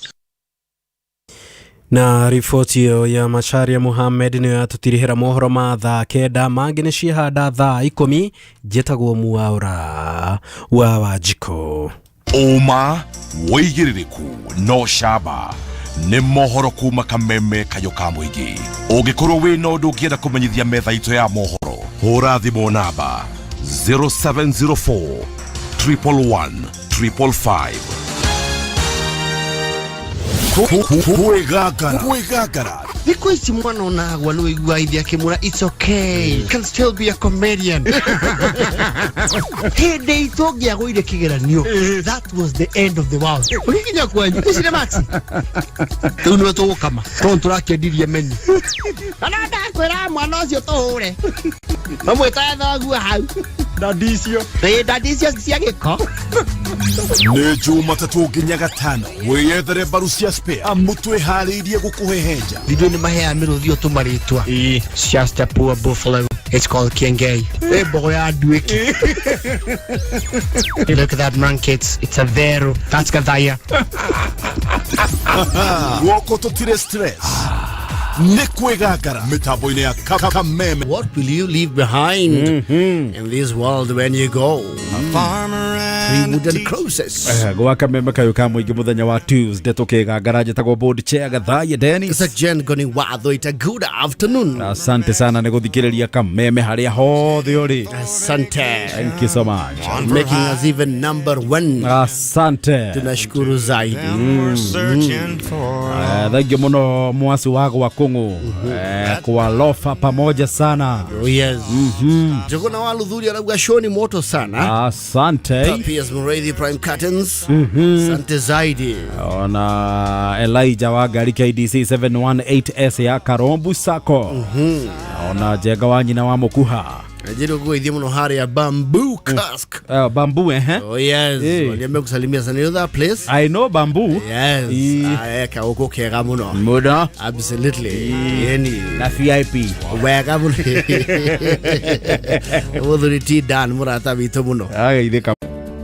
Na riboti ĩyo ya Macharia Mohamed nĩyo yatũtirihĩra mohoro ma thaa 9 mangĩ nĩ ciehanda thaa 10. Njĩtagwo Mwaura wa Wanjikũ. Ũma wĩigĩrĩrĩku no camba nĩ mohoro kuma Kameme kayũ ka mũingĩ. Ũngĩkorwo wĩna ũndũ ũngĩenda kũmenyithia metha itũ ya mohoro, hũra thimũ namba 0704 111 555. Kwĩgangara. Thikũ ici mwana onagwa nĩ wĩiguaga ithe akĩmwĩra it's okay, you can still be a comedian. Hĩndĩ itũ ũngĩagũire kĩgeranio, that was the end of the world. Ũgĩkinya kwanyu ici nĩ maxi rĩu nĩwe tũgũkama tondũ tũrakĩendirie menu. Kana ndakwĩra mwana ũcio tũhũre mamwĩtaga thoguo hau ndandicio ndandicio cia gĩko. Nĩ Jumatatũ nginya Gatano wĩyethere mbaru cia spare amu twĩharĩirie gũkũhehenja. Ithuĩ nĩ maheaga mĩrũthi ũtũmarĩtwa. It's just a poor buffalo. It's called Kiengei. Ĩ mbogo ya nduĩki. Look at that man, kids. It's a vero. That's Gathaya. Guoko tũtirĩ stress. Nĩ kwĩgangara mĩtambo-inĩ ya Kameme. What will you leave behind in this world when you go? Three wooden crosses. Gwa Kameme kayũ ka mũingĩ mũthenya wa Tuesday tũkĩgangara. Njĩtagwo board chair Gathaiya Dennis. It's a Jen Goni Watho. It's a good afternoon. Asante sana nĩ gũthikĩrĩria Kameme harĩa hothe ũrĩ. Asante. Thank you so much. Making us even number one. Asante. Tunashukuru zaidi. Thank you mũno mwasi wa gwa Kũng'ũ kwa lofa pamoja sana. Oh yes. Jogona wa Luthuri arauga show ni moto sana. Asante. Papias Mureithi Prime Curtains. Asante zaidi. Ona Elijah wa gari KDC 718S ya Karombu Sako. Ona Jenga wa nyina wa Mukuha. Najiro kuithie muno harĩa Bamboo Cask. Bamboo Oh yes. Waliambia kusalimia sana. You know that place? I know Bamboo. Yes. Eka huko kega muno. Muno. Absolutely. Yeni. Na VIP. Wega muno. Muthuri ti Dan murata witũ muno. Agaithĩka.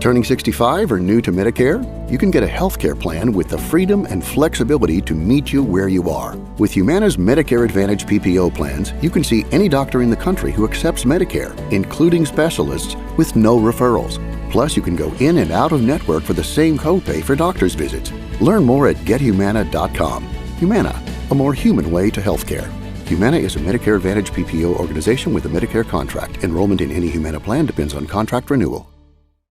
Turning 65 or new to Medicare? You can get a health care plan with the freedom and flexibility to meet you where you are. With Humana's Medicare Advantage PPO plans, you can see any doctor in the country who accepts Medicare, including specialists, with no referrals. Plus, you can go in and out of network for the same copay for doctor's visits. Learn more at gethumana.com. Humana, a more human way to healthcare. Humana is a Medicare Advantage PPO organization with a Medicare contract. Enrollment in any Humana plan depends on contract renewal.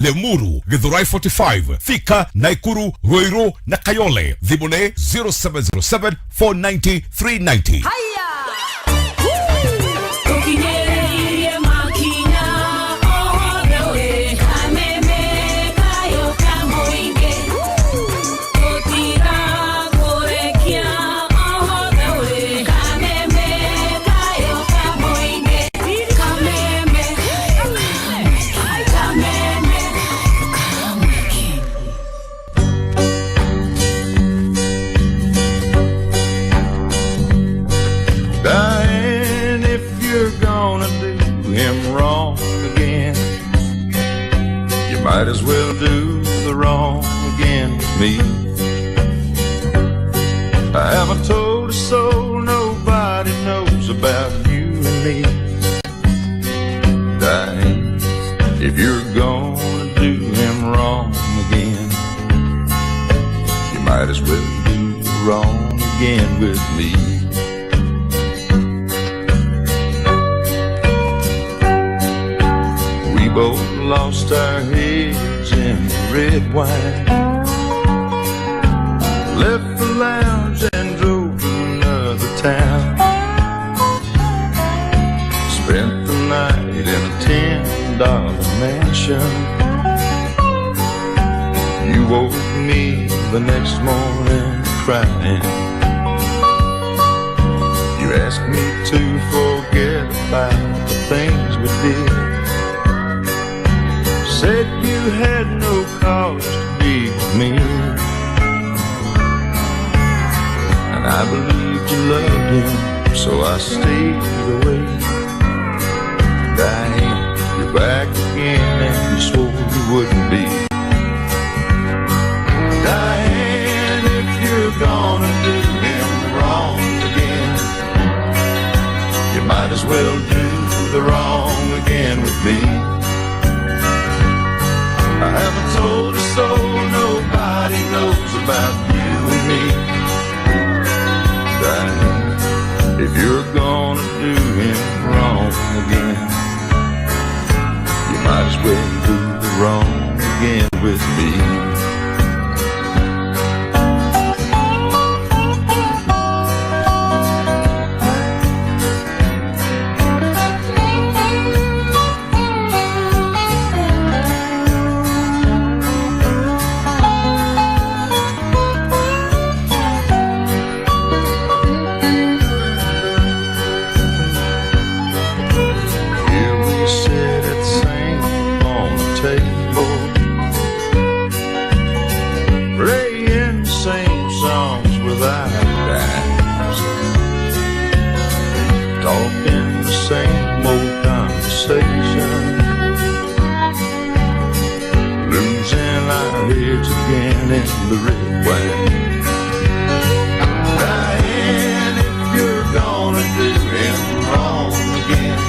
Limuru, Githurai 45, Thika, Naikuru, Ruiru na Kayole. Thimũ nĩ 0707 490 390. Tũkinyĩrĩirie makinya othe wĩ Kameme kayũ ka mũingĩ. Tũtigakũrekia othe wĩ Kameme kayũ ka mũingĩ. Kameme, Kameme. Diane, if you're gonna do him wrong again, you might as well do the wrong again with me. I haven't told a soul, nobody knows about you and me. Diane, if you're gonna do him wrong again, you might as well do the wrong again with me. We both lost our heads in red wine, left the lounge and drove to another town. Spent the night in a $10 mansion. You woke me the next morning crying. You asked me to forget about the things we did. Said you had no cause to be with me. And I believed you loved him, so I stayed away. Diane, you're back again, and you swore you wouldn't be. Diane, if you're gonna do him wrong again, you might as well do the wrong again with me. I haven't told a soul, nobody knows about you and me. Diane, if you're gonna do him wrong again, you might as well do the wrong again with me. Here we sit at the same on the table, playing the same songs without rhymes, talking the same old conversation, losing our heads again in the red wine. Diane, if you're gonna do him wrong again,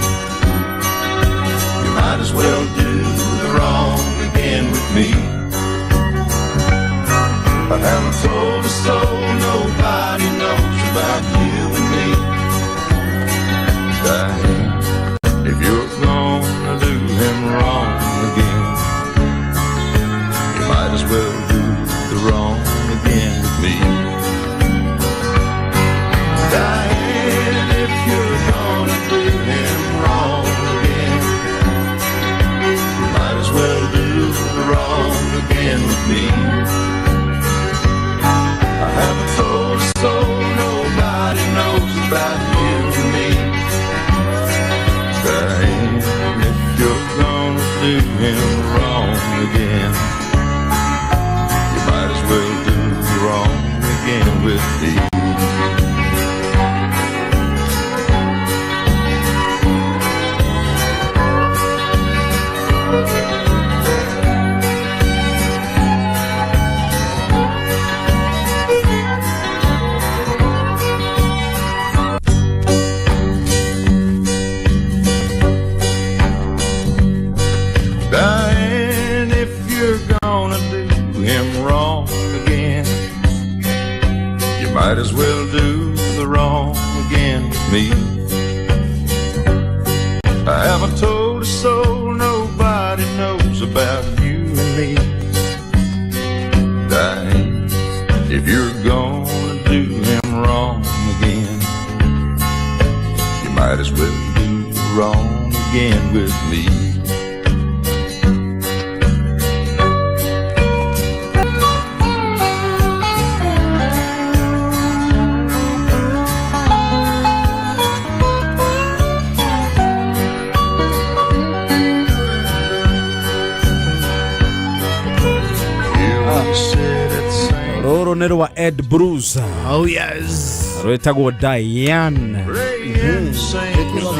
you might as well do the wrong again with me. I haven't told a soul, nobody knows about you and me. Diane, if you're gonna do him wrong again, you might as well do the wrong again with me. Diane, if you're gonna do him wrong again, you might as well do the wrong again with me. I haven't told a soul, nobody knows about you and me. Diane, if you're gonna do him wrong again, you might as well do the wrong again with me. Diane, if you're gonna do him wrong again, you might as well do the wrong again with me. I haven't told a soul, nobody knows about you Rũrũ nĩ rwa Ed Bruce. Oh yes. Rwĩtagwo Diane.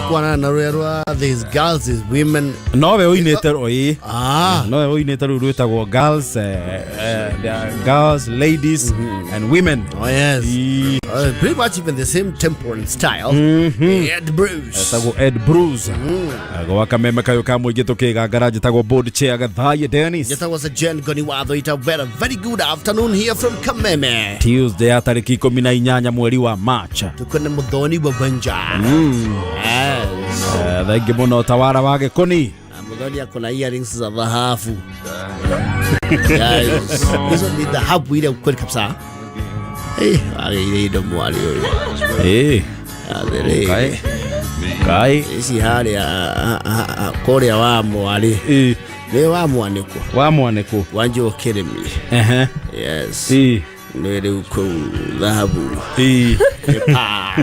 Kwanana na rũrĩa rwa these girls is women. Nowe ũinĩte ĩ. Ah. Nowe ũinĩte rũu rwĩtagwo girls, they are girls, ladies and women. Oh yes. Pretty much even the same tempo and style. Ed Bruce. Etagwo Ed Bruce. Gwa kameme kayo ka mũingĩ tũkĩgangara njĩtagwo board chair Gathaye Dennis. Njĩtagwo Sir Jen Goni Watho. Ita very very good afternoon here from Kameme. Tuesday ya tarĩki 18 mweri wa March. Tuko na Muthoni wa Wanja. Yes. Thengi mũno tawara wa Gĩkũni. Muthoni ako na earrings za dhahabu. Yes. Hizo ni dhahabu ile ukweli kabisa. Agĩire indo mwarĩ ũyũ. Atĩrĩrĩ. Kai. Ici harĩa kũrĩa wa mwarĩ. Nĩ wa mwanĩkwo. Wa mwanĩkwo. Wa Njũkĩrĩmi. Yes. Nĩ rĩu kũu dhahabu. Pa.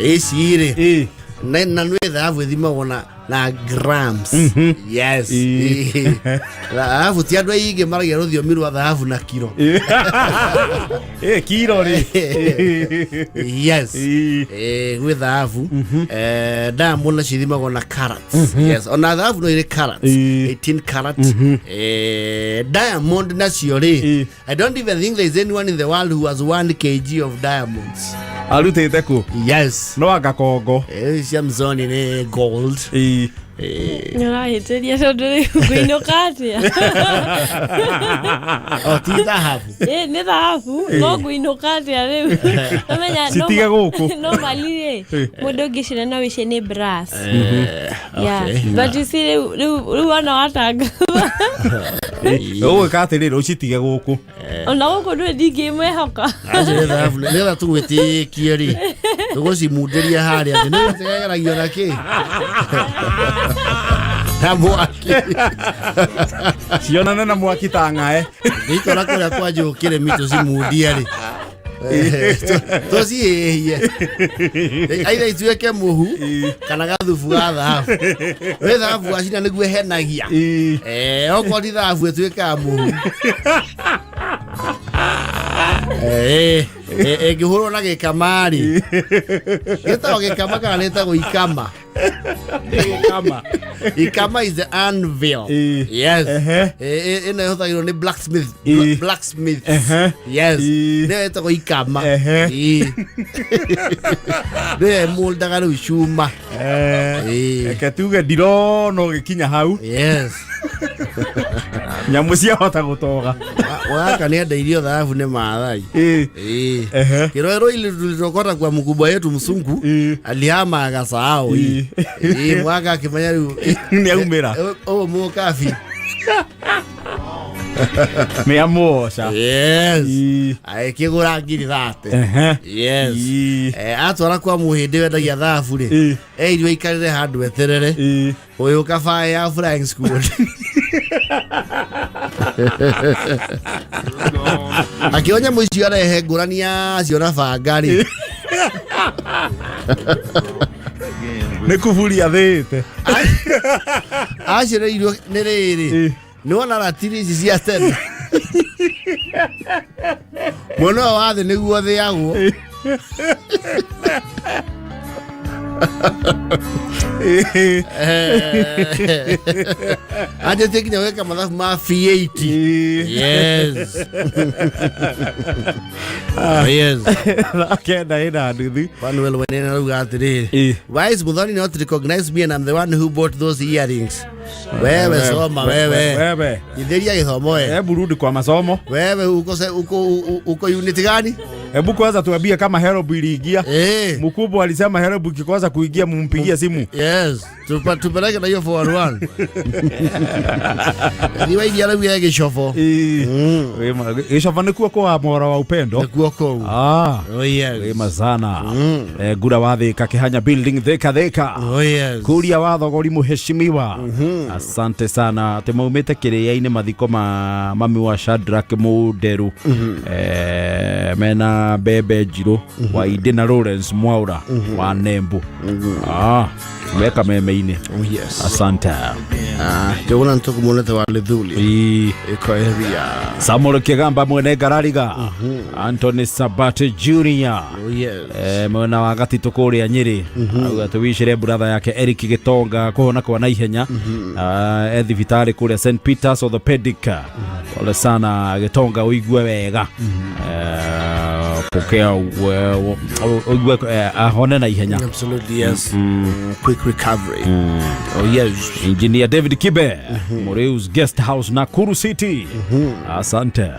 Ici rĩ. Na nĩ thahabu ĩthimagwo na grams. Yes. Thahabu ti andũ aingĩ maragia rũthiomi rwa thahabu na kiro. Kiro rĩ. Yes. Gwĩ thahabu. Diamond nacio ithimagwo na carats. Yes. Ona thahabu no irĩ carats. 18 carats. Diamond nacio rĩ. I don't even think there is anyone in the world who has 1 kg of diamonds. Arutĩte kũ? Yes. No anga Kongo. Cia Mzoni nĩ gold. Nĩũrahĩtĩria tondũ rĩu ngũinũka atĩa? O ti thahabu. Nĩ thahabu no ngũinũka atĩa rĩu? Ũmenya Citige gũkũ. Normally rĩ mũndũ ũngĩcina no wĩcie nĩ brass. Yeah. Okay. But you see rĩu ona watangatha Ũgwĩka atĩrĩrĩ ũcitige gũkũ. Ona gũkũ ndũĩ ndingĩmwĩhoka. Acio nĩ thahabu nĩgetha tũgwĩtĩkie rĩ tũgũcimundĩria harĩa thĩ nĩ gĩgeragio na kĩ na mwaki cionane na mwaki ta ng'ae gĩitwara kũrĩa kwa Njũkĩrĩmi tũcimundie rĩ tũcihĩhie aitha ituĩke mũhu kana gathubu ga thahabu wĩ thahabu wacina nĩguo ĩhenagia okorwo ti thahabu ĩtuĩkaga mũhu ĩngĩhũrwo na gĩkama rĩ gĩtagwo gĩkama kana rĩtagwo ikama? Ikama. Ikama is the anvil. Yes. Ĩno ĩhũthagĩrwo nĩ blacksmith. Blacksmith. Yes. Nĩyo ĩtagwo ikama. Nĩyo ĩmũndaga rĩu cuma. Reke tuge ndirona ũgĩkinya hau. Yes. Nyamũ ciahota gũtoga. Waka nĩ endeirio thahabu nĩ Maathai. Kĩroero ile tulitokota kwa mkubwa yetu msungu alihama akasahau hii. Mwaka akimanya rĩu nĩ aumĩra. Ũũ mũkabi. Nĩ amuoca. Yes. Agĩkĩgũra ngiri 30. Yes. Atwara kwa mũhĩndĩ wendagia thahabu rĩ eirio aikarĩre handũ eterere ũyũ kabaya ya flying squad. Akĩonya mũici arehe ngũrani yacio na banga rĩ nĩ kuburi athĩĩte. Acereirio nĩ rĩrĩ nĩ wona ratiri ici cia tene mwena ũyũ wa thĩ nĩguo thĩagwo. Anjĩtie nginya gwĩka mathabu ma V8. Yes. Yes. Kenda ĩna nuthu. Manuel Wenene arauga atĩrĩrĩ, why is Muthoni not recognize me and I'm the one who bought those earrings? Wewe soma wewe. Wewe. Itheria gĩthomo we. Hebu rudi kwa masomo. Wewe uko unit gani? Hebu kwanza tuambie kama Herob iliingia. Mkubwa alisema Herob ikikosa kuingia mumpigie simu. Yes. Tupeleke na hiyo 411. Ni waigi arauga gĩcobo. Gĩcobo nĩkuo kwa mworo wa upendo. Nĩkuo kũu. Oh yes. Wema sana. Gura wa Thika Kihanya building Thika Thika. Oh yes. Kuria wa thogori mũheshimiwa. Asante sana. Atĩ maumĩte kĩrĩa-inĩ mathiko ma mami wa Shadrack Mũnderu. Mena mbembe njirũ wa Inde na Lawrence Mwaura wa Nembu. Me kameme-inĩ. Oh, yes. Asante. Njogona nĩtũkũmuonete wa Lithuli iko area. Samuel Kigamba mwene Ngarariga, Anthony Sabate Junior. Oh, yes. Mwena wa Gatitũ kũrĩa Nyĩrĩ, auga tũwicĩre brother yake Eric Gĩtonga kũhona kwa naihenya. E thibitarĩ kũrĩa St Peters Orthopedic. Pole sana Gĩtonga, ũigue wega. Pokea ũigue ahone na ihenya. Absolutely, yes. Quick recovery. Oh, yes. Engineer David Kibe, Moreus Guest House, Nakuru City. Asante.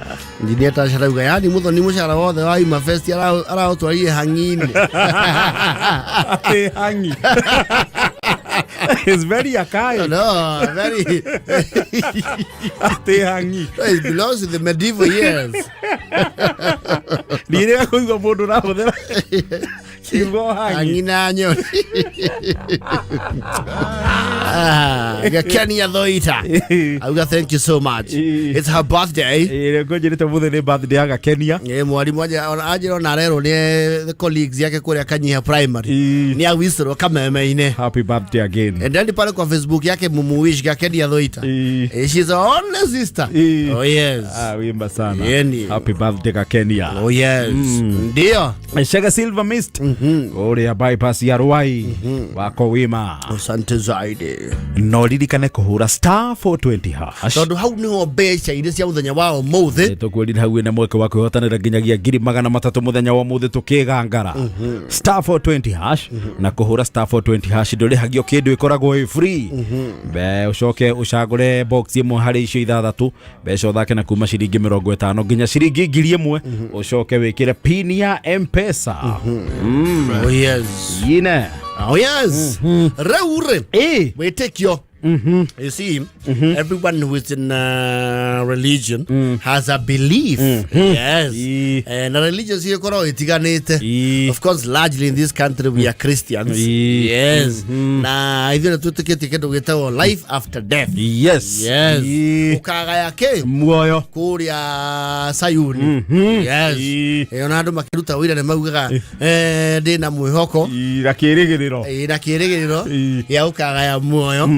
Engineer Tasha arauga yani muthoni mũcara wothe wa Ima Fest araũtwarire hang'inĩ. Ati hangi. It's very archaic. No, very. Ati hangi. It belongs to the medieval years. Ndirega kũigua mũndũ ũrahũthĩra kiugo hangi. Hangi na nyoni. Gakenia Thoita auga thank you so much. It's her birthday. Ngũnjĩrĩte mũthĩ nĩ birthday ya Gakenia. Mwarimũ anjĩra ona arerwo nĩ the colleagues yake kũrĩa Kanyiha Primary nĩ awicirwo kameme-inĩ. Happy birthday again. And then pale kwa Facebook yake mumuwish Gakenia Thoita. She's our only sister. Oh yes. Wimba sana. Yeni. Happy birthday Gakenia. Oh yes. Ndio. Shega Silver Mist ũrĩa bypass ya Ruai wako wima. Asante zaidi. No ririkane kũhũra star 420 hash. Tondũ hau nĩho mbeca iria cia mũthenya wa ũmũthĩ. Tũkwĩrire hau wĩna mweke wa kwĩhotanĩra nginyagia 300,000 mũthenya wa ũmũthĩ tũkĩgangara. Star 420 hash na kũhũra star 420 hash ndũrĩhagio kĩndũ, ĩkoragwo ĩ free. Be ũcoke ũcagũre box ĩmwe harĩ icio ithathatũ, mbeca ũthake na kuma ciringi 50 nginya ciringi 1,000, ũcoke wĩkĩre pin ya M-Pesa. Oh yes. Yine. Oh yes. Rĩu rĩ wĩtĩkio. You see, everyone who is in religion has a belief. Yes. And religion ciĩkoragwo itiganĩte. Of course, largely in this country we are Christians. Yes. Na ithuĩ nĩ twĩtĩkĩtie kĩndũ gĩtagwo life after death. Yes. Yes. Ũkagaya kĩ? Muoyo. Kũrĩa Sayuni. Yes. Ona andũ makĩruta wĩra nĩ maugaga ndĩna mwĩhoko. Na kĩrĩgĩrĩro. Na kĩrĩgĩrĩro gĩa gũkagaya muoyo.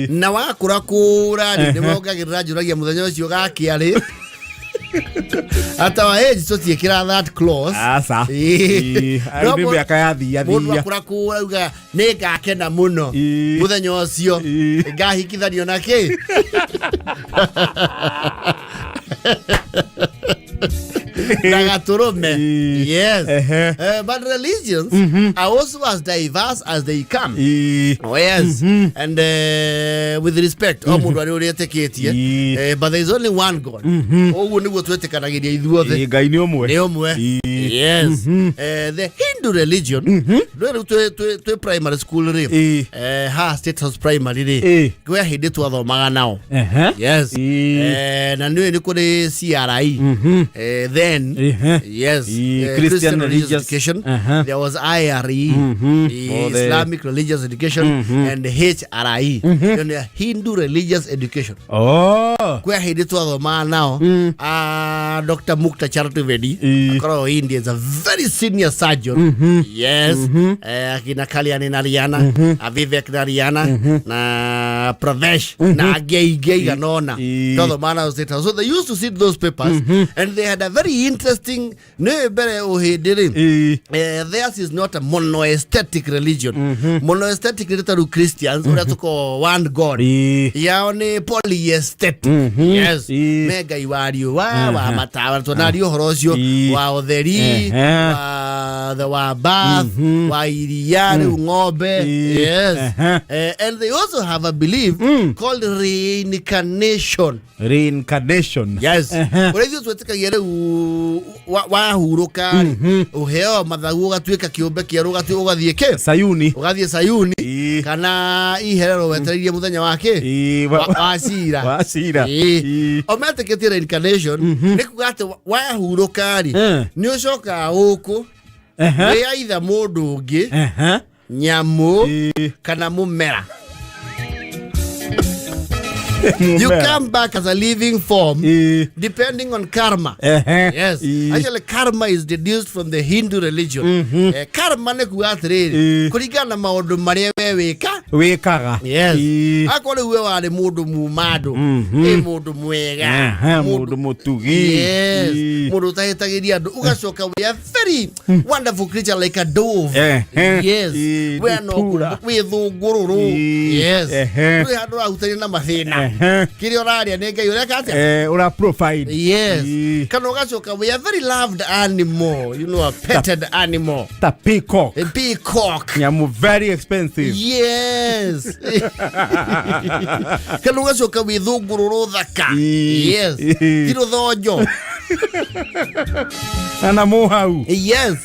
Na wakũra kũra rĩ nĩ mongagĩrĩra njũragia mũthenya ũcio gakĩa rĩ. At our age tũtiĩkĩra that clause. Aca. Rĩu nĩ mĩaka yathia Mũndũ thia. akũra kũra auga nĩ ngakena mũno mũthenya ũcio ngahikithanio na kĩ na gatũrũme. Yes. But religions are also as diverse as they come. Oh yes. And with respect o mũndũ arĩ ũrĩa etĩkĩtie, but there is only one God. Ũguo nĩguo twĩtĩkanagĩria ithuothe. Ngai nĩ ũmwe. Nĩ ũmwe. Yes. The Hindu religion, rĩu rĩu twĩ primary school rĩ, ha State House Primary rĩ, kwĩ hĩndĩ twathomaga nao. Yes. Na nĩũĩ nĩ kũrĩ CRE. Then yes, Christian Religious Religious Education. There was IRE, Islamic Religious Education, and HRE, mm Hindu Religious Education. Oh. Kwĩ hĩndĩ twathomaga nao. Dr. Mukta Chaturvedi akoragwo India, is a very senior surgeon. Yes. Akina Kalyani Nariana, Vivek Nariana na Pravesh na angĩ aingĩ aigana ũna twathomaga nao State House. So they used to sit those papers and they had a very interesting nĩ mbere ũhĩndĩ rĩ, theirs is not a monoaesthetic religion. Monoaesthetic nĩ ta rĩu Christians ũrĩa tũkoragwo one God. Yao nĩ polyesthetic. Yes. Me Ngai wa riũa, wa matawa, tuonaria ũhoro ũcio wa ũtheri, wa the wa bath, wa iria rĩu ng'ombe. Yes. And they also have a belief called reincarnation. Reincarnation. Yes. Ũrĩa ithuĩ twĩtĩkagia rĩu wahurũka rĩ, ũheo mathagu ũgatuĩka kĩũmbe kĩerũ, ũgathiĩ kĩ Sayuni. Ũgathiĩ Sayuni kana iherero wetereirie mũthenya wa kĩ wa cira. Wa cira. O metĩkĩtie reincarnation nĩ kuga atĩ wahurũka rĩ, nĩ ũcokaga gũkũ wĩ aitha mũndũ ũngĩ, nyamũ kana mũmera. You Mũmera. come back as a living form depending on karma. Ehe. Yes. Actually, karma is deduced from the Hindu religion. Karma nĩ kuga atĩrĩrĩ, kũringana na maũndũ marĩa we wĩka. Wĩkaga. Yes. Akorwo rĩu we warĩ mũndũ muma andũ, ĩ mũndũ mwega, Ehe, mũndũ mũtugi. Yes. Mũndũ ũtahĩtagĩria andũ, ũgacoka we a very wonderful creature like a dove. Ehe. Yes. We no ndutura. wĩ thũngũrũrũ. Yes. Ehe. Ndũrĩ handũ ũrahutania na mathĩna. Ehe. Kĩrĩa ũrarĩa nĩ Ngai ũreka atĩa? Ũra provide. Yes. Kana ũgacoka we a very loved animal, a petted animal. Ta peacock. A peacock. Nyamũ very expensive. Yes. Kana ũgacoka wĩ thũngũrũrũ thaka. Yes. Ti rũthonjo. Na mũhau. Yes.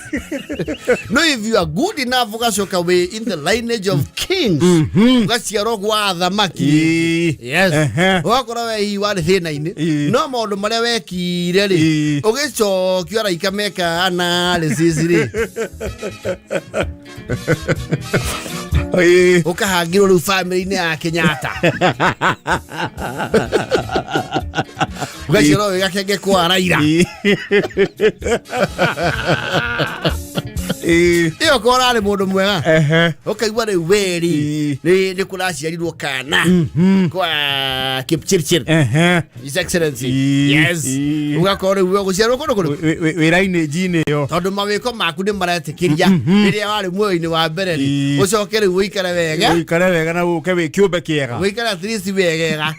No, if you are good enough, ũgacoka wĩ in the lineage of kings. Ũgaciarwo gwa athamaki. Yes. Ũgakora we hihi warĩ thĩna-inĩ, no maũndũ marĩa wekire rĩ, ũgĩcokio araika meka analysis rĩ, ũkahangirwo rĩu family-inĩ ya Kenyatta, ũgaciarwo wĩ gakenge kwa Raila. Ĩyo korwo ũrarĩ mũndũ mwega, ũkaigua rĩu weri nĩ kũraciarirwo kana kwa Kipchirchir, His Excellency. Yes, ũgakorwo rĩu we ũgũciarwo kũndũ kũrĩkũ? Wĩra-inĩ njinĩ ĩyo. Tondũ mawĩko maku nĩ maretĩkĩria rĩrĩa warĩ muoyo-inĩ wa mbere rĩ, ũcoke rĩu ũikare wega. Ũikare wega na ũke wĩ kĩũmbe kĩega. Ũikare at least wegega,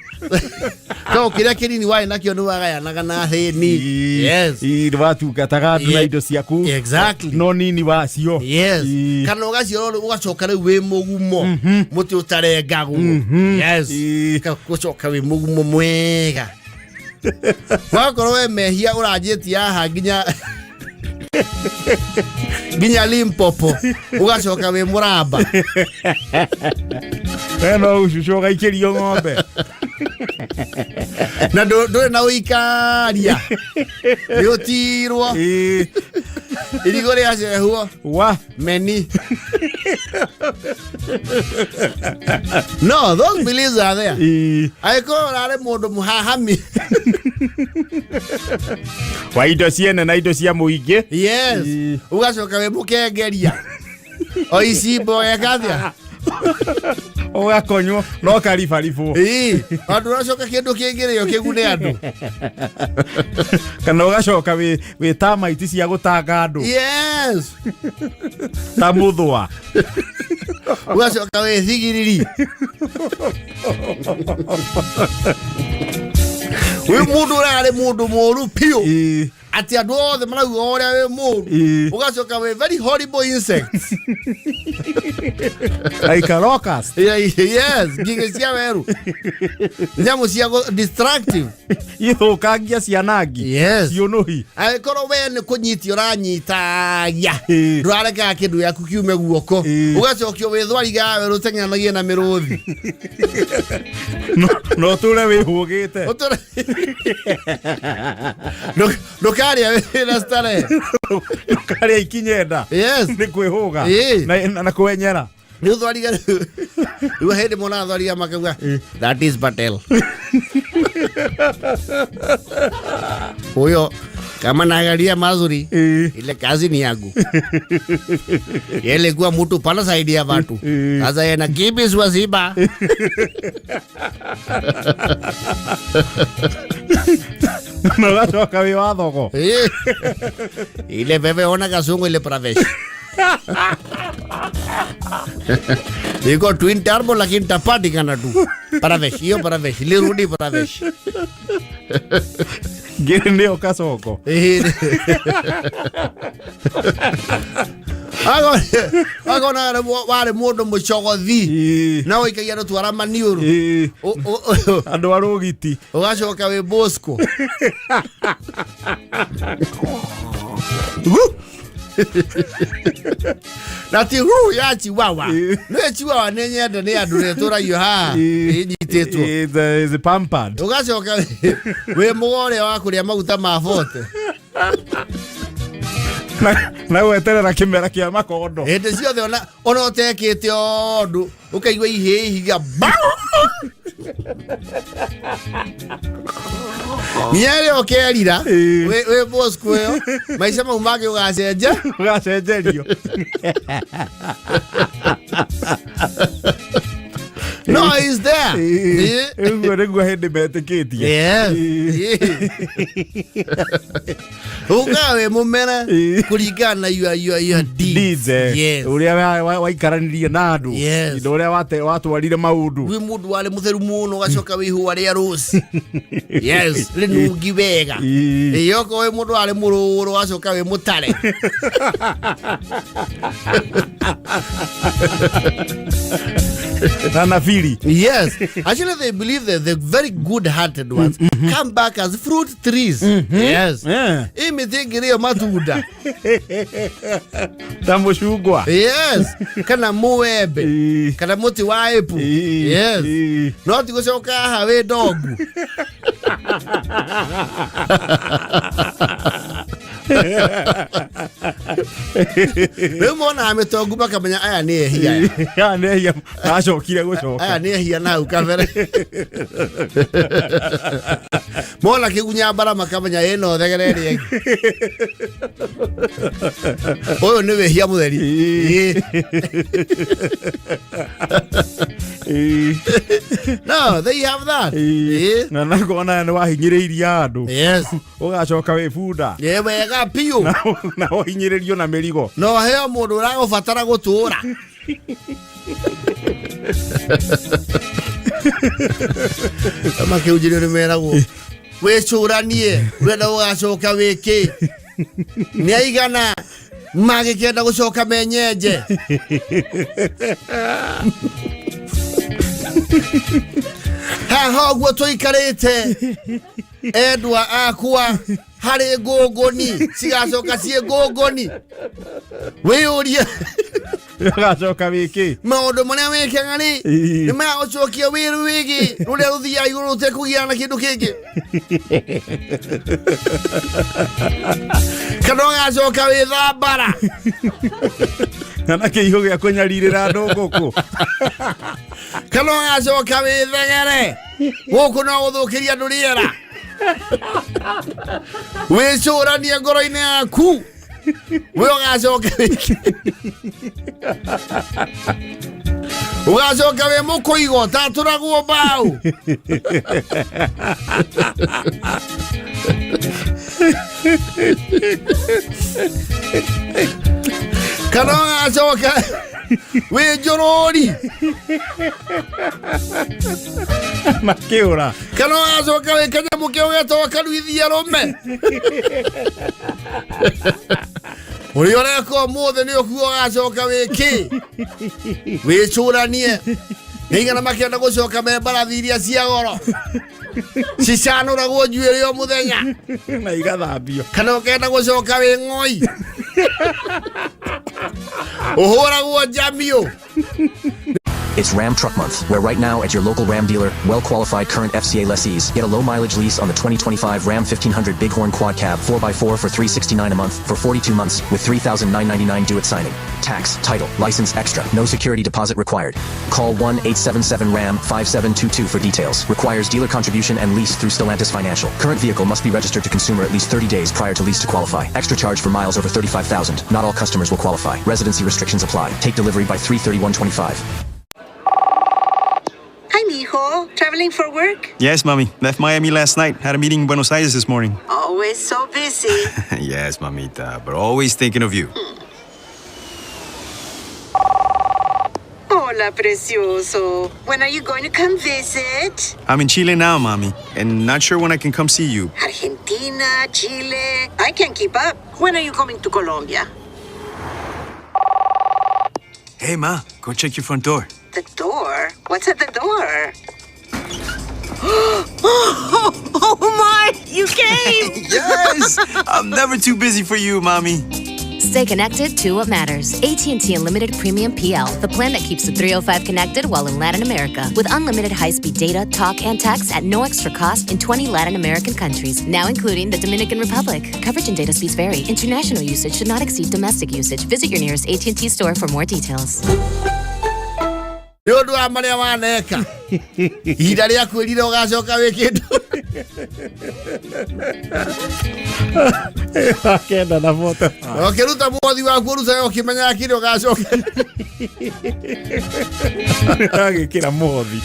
to kĩrĩa kĩnini warĩ nakĩo nĩ wagayanaga na thĩni. Yes. Nĩ watungataga andũ na indo ciaku. Exactly. No nini wacio. Yes. Kana ũgaciarwo rĩu ũgacoka rĩu wĩ mũgumo, mũtĩ ũtarengagwo. Yes. Gũcoka wĩ mũgumo mwega, wakorwo we mehia ũranjĩtie haha nginya Limpopo, ũgacoka wĩ mũramba. We no ũcucu ũgaikĩrio ng'ombe. Na ndũrĩ na ũikaria, nĩ ũtirwo irigũ rĩacehwo wa meni. No, those beliefs are there. Angĩkorwo ũrarĩ mũndũ mũhahami wa indo ciene na indo cia mũingĩ. Yes, ũgacoka wĩ mũkengeria o icimbo ekathia. Ũgakonywo no karibaribwo. Ĩĩ, andũ ũracoka kĩndũ kĩngĩrĩo kĩgune andũ. Kana ũgacoka wĩ ta maiti cia gũtanga andũ. Yes. Ta mũthũa. Ũgacoka wĩ thigiriri, wĩ mũndũ ũrarĩ mũndũ mũru piũ atĩ andũ othe marauga ũrĩa wĩ mũru, ũgacoka wĩ very horrible insects. Like a locust. Yeah, yes, ngigĩ cia werũ, nyamũ cia destructive. Ithũkangia cianangi. Yes. Ciũnũhi. Angĩkorwo we nĩ kũnyitia ũranyitagia, ndũrarekaga kĩndũ gĩaku kiume guoko, ũgacokio wĩ thwariga werũ ũteng'eranagie na mĩrũthi. No ũtũre wĩhũgĩte. Ndũkarĩa wĩna starehe. Ndũkarĩa ikinyenda. Yes. Nĩ kwĩhũga. Ĩĩ. Na kwenyera. Rĩu thwariga rĩu hĩndĩ monaga thwariga makauga, "That is Patel huyo, kama naangalia mazuri ile kazi ni yangu. Yeye alikuwa mtu pala saidia watu, sasa yeye na kibiswa siba." Na ũgacoka wĩ wa thogo. Ĩĩ. Ile bebe ona kasungu ile Pravesh iko twin turbo lakini tapatikana tu Pravesh, hiyo Pravesh ilirudi Pravesh. Ngĩrĩ nĩyo kacoko. Akona warĩ mũndũ mũcogothi na ũikagia rũtwara maniũrũ. Andũ a rũgiti. Ũgacoka wĩ Bosco. Na ti hu ya chiwawa, nĩ chiwawa nĩ nyende nĩ andũ rĩtũragio haha ĩnyitĩtwo. Is pampered. Ũgacoka wĩ mũgo ũrĩa wa kũrĩa maguta ma bote. Na gweterera kĩmera kĩa makondo. Hĩndĩ ciothe ona ũtekĩte ũndũ ũkaigua ihĩ ihiga ba. Nginya rĩrĩa ũkerira wĩ Bosco ĩyo maica mau mangĩ ũgacenjia. Ũgacenjerio. No, he's there. Ũguo nĩguo hĩndĩ metĩkĩtie. Yes. Ugaga wĩ mũmera kũringana na your deeds. Deeds, eh. Yes. Ũrĩa waikaranirie na andũ. Yes. Na ũrĩa watwarire maũndũ. Wĩ mũndũ warĩ mũtheru mũno ũgacoka wĩ ihũa rĩa rose. Yes, rĩnungi wega. Ĩĩ, okorwo wĩ mũndũ warĩ mũrũrũ ũgacoka wĩ mũtare. Na nabiri. Yes. Actually, they believe that the very good-hearted ones come back as fruit trees. Yes. Hii mĩtĩ ĩngĩ rĩo matunda. Ta mũcungwa. Yes. Kana mũwembe. Kana mũtĩ wa apple. Yes. No ti gũcoka haha wĩ ndongu. Rĩu monaga mĩtongu makamenya aya nĩ ehia aya. Aya nĩ ehia macokire gũcoka. Aya nĩ ehia na hau kabere. Mona kĩgunya mbara makamenya ĩno thegere ĩrĩa ĩngĩ. Ũyũ nĩ wĩhia mũtheri. No, they have that. Na nakona nĩ wahinyĩrĩirie andũ. Yes. Ũgacoka wĩ bunda. Ĩ wega biũ. Na ũhinyĩrĩrio na mĩrigo. No heo mũndũ ũragũbatara gũtũra. Makĩhunjĩrio nĩ meragwo wĩcũranie ũrenda gũgacoka wĩkĩ nĩ aigana magĩkĩenda gũcoka menyenje. Haha ũguo tũikarĩte endwa akwa harĩ ngũngũni cigacoka ciĩ ngũngũni wĩyũrie Ũgacoka wĩkĩ? Maũndũ marĩa wĩkaga rĩ nĩ magũcokia wĩru wĩgĩ rũrĩa rũthiaga igũrũ rũtekũgiana na kĩndũ kĩngĩ kana ũgacoka wĩthambara Kana kĩihũ gĩa kũnyarirĩra andũ ngũkũ. Kana ũgacoka wĩthegere gũkũ no gũthũkĩria andũ rĩera. Wĩcũranie ngoro-inĩ yaku we ũgacoka wĩkĩ ũgacoka wĩ mũkũigo tatũragwo mbaũ. Kana ũgacoka wĩ njũrũri makĩũra. Kana ũgacoka wĩ kanyamũ kĩo getagwo karuithia rũme. Ũrĩa ũreka ũmũthĩ nĩ ũkuo ũgacoka wĩkĩ wĩcũranie nĩ igana makĩenda gũcoka me mbarathi iria cia goro cicanũragwo njuĩrĩ o mũthenya na igathambio. Kana ũkenda gũcoka wĩ ng'oi ũhũragwo njamiũ. It's Ram Truck Month, where right now at your local Ram dealer, well-qualified current FCA lessees get a low-mileage lease on the 2025 Ram 1500 Bighorn Quad Cab 4x4 for $369 a month for 42 months with $3,999 due at signing. Tax, title, license extra. No security deposit required. Call 1-877-RAM-5722 for details. Requires dealer contribution and lease through Stellantis Financial. Current vehicle must be registered to consumer at least 30 days prior to lease to qualify. Extra charge for miles over 35,000. Not all customers will qualify. Residency restrictions apply. Take delivery by 3/31/25. Hi, mijo. Traveling for work? Yes, mommy. Left Miami last night. Had a meeting in Buenos Aires this morning. Always so busy. Yes, mamita, but always thinking of you. Hola, precioso. When are you going to come visit? I'm in Chile now, mommy, and not sure when I can come see you. Argentina, Chile. I can't keep up. When are you coming to Colombia? Hey, ma, go check your front door. The door? What's at the door? Oh my! You came! Yes! I'm never too busy for you, mommy. Stay connected to what matters. AT&T Unlimited Premium PL, the plan that keeps the 305 connected while in Latin America. With unlimited high-speed data, talk, and text at no extra cost in 20 Latin American countries, now including the Dominican Republic. Coverage and data speeds vary. International usage should not exceed domestic usage. Visit your nearest AT&T store for more details. Nĩ ũndũ wa marĩa waneka ihinda rĩa kwĩrira ũgacoka wĩ kĩndũ. Kenda na 45. Ũkĩruta mũhothi waku ũrutaga ũkĩmenyaga kĩrĩa ũgacoka. Agĩkĩra mũhothi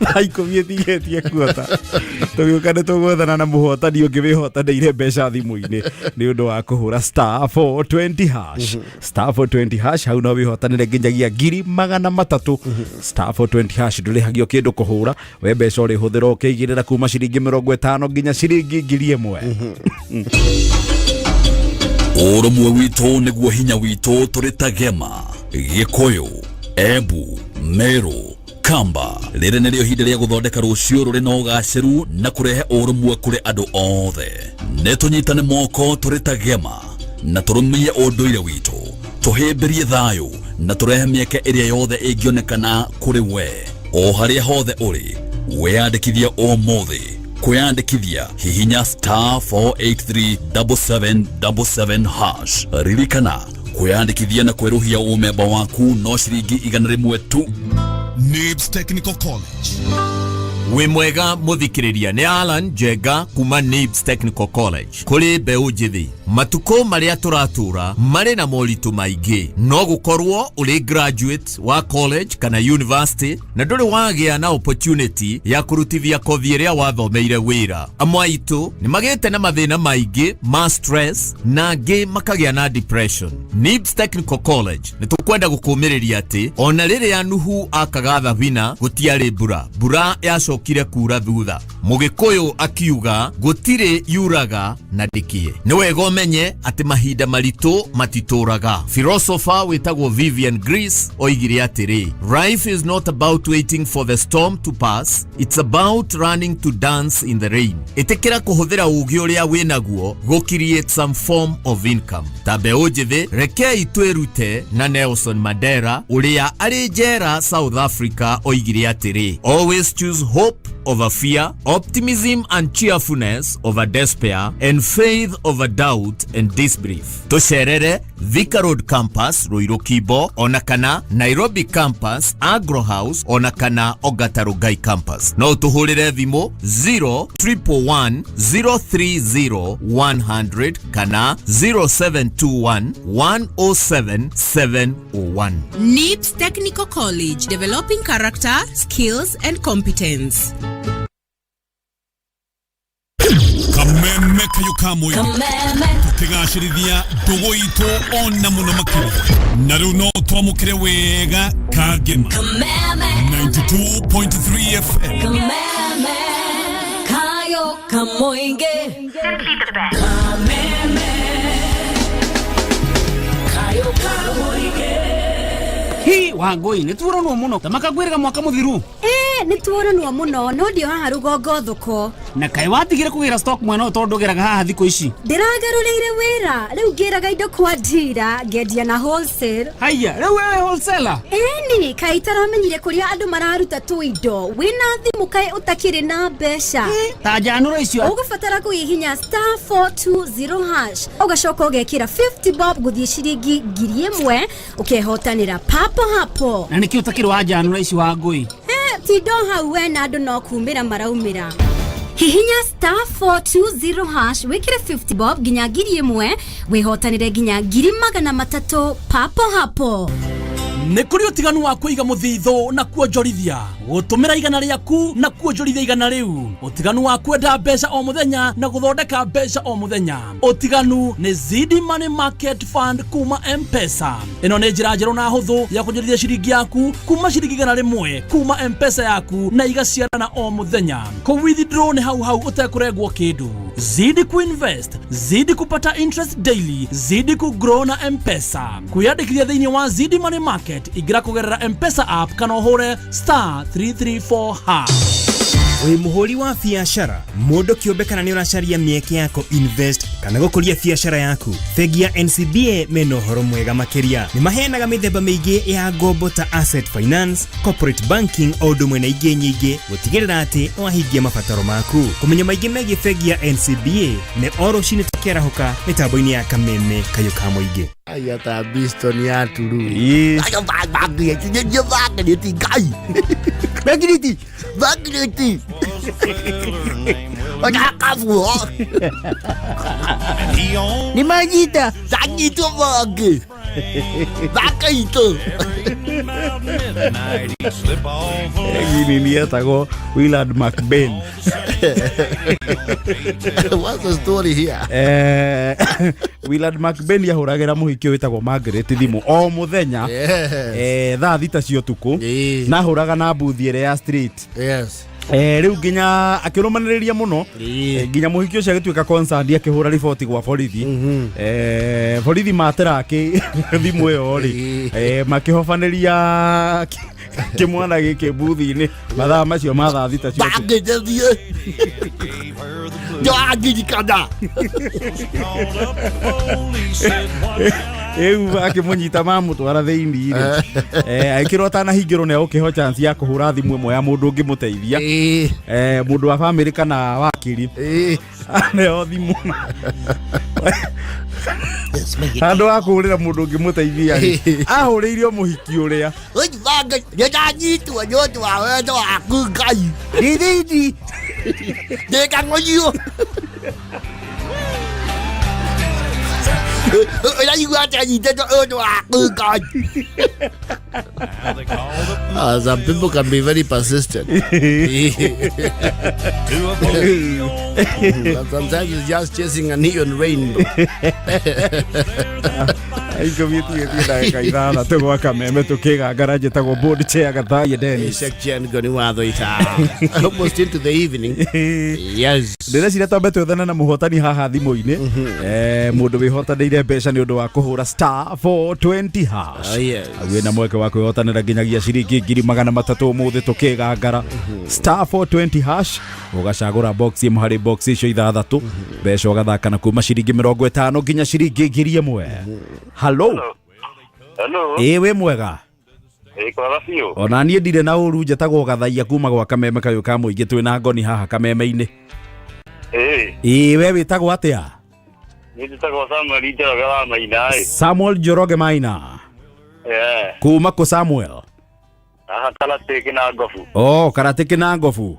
thaa 10 ĩtigĩtie kuota tũgĩũka nĩ tũgwethana na mũhotani ũngĩ wĩhotanĩire mbeca thimũ-inĩ nĩ ũndũ wa kũhũra star 420 hash, star 420 hash. Hau no wĩhotanĩre nginyagia 300,000. Star 420 hash, ndũrĩhagio kĩndũ kũhũra. We mbeca ũrĩhũthĩra ũkĩigĩrĩra kuma ciringi 50 nginya ciringi 1,000. Ũrũmwe witũ nĩguo hinya witũ. Tũrĩ ta gema Gĩkũyũ, Embu, Meru, Kamba, rĩrĩ nĩrĩo ihinda rĩa gũthondeka rũciũ rũrĩ na ũgacĩru na kũrehe ũrũmwe kũrĩ andũ othe. Nĩ tũnyitane moko tũrĩ ta gema na tũrũmie ũndũire witũ, tũhĩmbĩrie thayũ na tũrehe mĩeke ĩrĩa yothe ĩngĩonekana kũrĩ we o harĩa hothe ũrĩ. Wĩyandĩkithie ũmũthĩ. Kwĩyandĩkithia, hihinya star 4837777 hash. Ririkana, kwĩyandĩkithia na kwerũhia ũmemba waku no ciringi 100 tu. NIBS Technical College. Wĩ mwega mũthikĩrĩria, nĩ Alan Njenga kuma NIBS Technical College. Kũrĩ mbeũ njĩthĩ, matukũ marĩa tũratũra marĩ na moritũ maingĩ. No gũkorwo ũrĩ graduate wa college kana university na ndũrĩ wagĩa na opportunity ya kũrutithia kothi ĩrĩa wathomeire wĩra. Amwe aitũ nĩ magĩte na mathĩna maingĩ ma stress na angĩ makagĩa na depression. NIBS Technical College nĩ tũkwenda gũkũmĩrĩria atĩ ona rĩrĩa Nuhu akaga thabina gũtiarĩ mbura, mbura yacokire kura thutha. Mũgĩkũyũ akiuga gũtirĩ yuraga na ndĩkĩe. Nĩ wega ũmenye atĩ mahinda maritũ matitũraga. Philosopher wĩtagwo Vivian Greece oigire atĩrĩ, "Life is not about waiting for the storm to pass, it's about learning to dance in the rain." Ĩtĩkĩra kũhũthĩra ũũgĩ ũrĩa wĩnaguo gũ create some form of income. Ta mbeũ njĩthĩ, rekei twĩrute na Nelson Mandela ũrĩa arĩ njera South Africa oigire atĩrĩ, "Always choose hope over fear, optimism and cheerfulness over despair, and faith over doubt and disbelief." Tũcerere Thika Road Campus, Ruiru Kimbo, ona kana Nairobi Campus, Agro House, ona kana Ongata Rongai Campus. No ũtũhũrĩre thimũ 0 111 030 100 kana 0721 107 701. NIBS Technical College, developing character, skills, and competence. Kameme kayo ka mũingĩ, tũkĩgacĩrithia ndũgũ itũ ona mũno makĩria. Na rĩu no twamũkĩre wega Kangema 92.3 FM. Kameme kayo kamoinge. Kameme kayo kamoinge. Hi Wangũi, nĩ tuoronwo mũno ta makangwĩrĩga mwaka mũthiru. Ĩĩ, nĩ tuoronwo mũno, no ndio haha rũgongo thoko. Na kaĩ watigire kũgĩra stock mwena ũyũ tondũ ndũgĩraga haha thikũ ici? Ndĩragarũrĩire wĩra, rĩu ngĩraga indo kwa ndira, ngendia na wholesale. Haiya, rĩu wewe wholesaler? Ĩni, kaĩ itaramenyire kũrĩa andũ mararuta tũindo wĩna thimũ, kaĩ ũtakĩrĩ na mbeca? Ta njanũra icio. Ũgũbatara kũhihinya star 420 hash, ũgacoka ũgekĩra 50 bob gũthiĩ ciringi 1,000, ũkehotanĩra papo hapo. Na nĩkĩ ũtakĩrĩ wa njanũra ici, Wangũi? He, tindo hau we na andũ no kumĩra maraumĩra. Hihinya star 420 hash, wĩkĩre 50 bob nginya 1,000, wĩhotanĩre nginya 300,000 papo hapo. Nĩ kũrĩ ũtiganu wa kũiga mũthithũ na kuonjorithia, gũtũmĩra igana rĩaku na kuonjorithia igana rĩu, ũtiganu wa kwenda mbeca o mũthenya na gũthondeka mbeca o mũthenya. Ũtiganu nĩ Zidi Money Market Fund kuma M-Pesa. Ĩno nĩ njĩra njerũ na hũthũ ya kuonjorithia ciringi yaku kuma ciringi 100 kuma M-Pesa yaku na igaciarana o mũthenya. Kũ withdraw nĩ hau hau ũtekũrengwo kĩndũ. Zidi kuinvest, zidi kupata interest daily, zidi kugrow na M-Pesa. Kwiyandĩkithia thĩinĩ wa Zidi Money Market, ingĩra kũgerera M-Pesa app kana ũhũre star 334 hash. Wĩ mũhũri wa biacara, mũndũ kĩũmbe, kana nĩ ũracaria mĩeke ya kũ invest kana gũkũria biacara yaku, bengi ya NCBA mena ũhoro mwega makĩria. Nĩ maheanaga mĩthemba mĩingĩ ya ngombo ta asset finance, corporate banking, o ũndũ ũmwe na ingĩ nyingĩ, gũtigĩrĩra atĩ nĩ wahingia mabataro maku. Kũmenya maingĩ megiĩ bengi ya NCBA nĩ o rũcinĩ tũkĩarahũka mĩtambo-inĩ ya Kameme Kayũ ka Mũingĩ. Aya ta Biston ya turu. Ĩĩ. Ayo bag bag ngai. Bagiriti. Bagiriti. Otakafuo. Ni manyita. Sanyito bag. Bakaito. Gini nĩ etagwo Willard McBain. What's the story here? Willard McBain ahũragĩra mũhiki ũyũ wĩtagwo Margaret thimũ o mũthenya. Yes. Thaa 6 cia ũtukũ, na ahũraga na mbuthi ĩrĩa ya street. Yes. Rĩu nginya akĩrũmanĩrĩria mũno, nginya mũhiki ũcio agĩtuĩka concerned, akĩhũra riboti gwa borithi. Borithi materaki thimũ ĩyo rĩ, makĩhobanĩria kĩmwana gĩkĩ mbuthi-inĩ mathaa macio ma thaa 6 cia ũtukũ. Bagiriti. Ndagirikana. Rĩu akĩmũnyita mamũtwara thĩinĩ rĩ, agĩkĩrwo atanahingĩrwo nĩ agũkĩho chance ya kũhũra thimũ ĩmwe ya mũndũ ũngĩmũteithia, mũndũ wa bamĩrĩ kana wakiri. Aneo thimũ, handũ ha kũhũrĩra mũndũ ũngĩmũteithia rĩ, ahũrĩire o mũhiki ũrĩa. Nĩndanyitwo nĩ ũndũ wa wendo waku Ngai. Ndithindi. Ndĩkang'ũyio. Ũraigua atĩa nyitĩtwo ũndũ waku Ngai. Ah, some people can be very persistent. But sometimes it's just chasing a neon rainbow. 6:05 gwa Kameme tũkĩgangara. Njĩtagwo board chair Gathaie Dennis. Ngoni watho ita. Almost into the evening. Yes. Ndĩreciria twambe twethane na mũhotani haha thimũ-inĩ, mũndũ wĩhotanĩire mbeca nĩ ũndũ wa kũhũra star 420 hash. Ah, yes. Wĩna mweke wa kwĩhotanĩra nginyagia ciringi 300,000 ũmũthĩ tũkĩgangara. Star 420 hash, ũgacagũra box ĩmwe harĩ box icio ithathatũ, mbeca ũgathaka na kuma ciringi 50 nginya ciringi 1,000. Hallo. Hello. Ĩ, wĩ mwega? Ĩ, kwega biũ. Ona niĩ ndirĩ na ũru. Njĩtagwo Gathaia kuma gwa Kameme Kayũ ka Mũingĩ. Twĩna ngoni haha Kameme-inĩ. Ĩ. Ĩ, we wĩtagwo atĩa? Niĩ njĩtagwo Samuel Njoroge wa Maina ĩ. Samuel Njoroge Maina. Eh. Kuma kũ, Samuel? Haha Karatĩ kĩna ngobu. Oh, Karatĩ kĩna ngobu.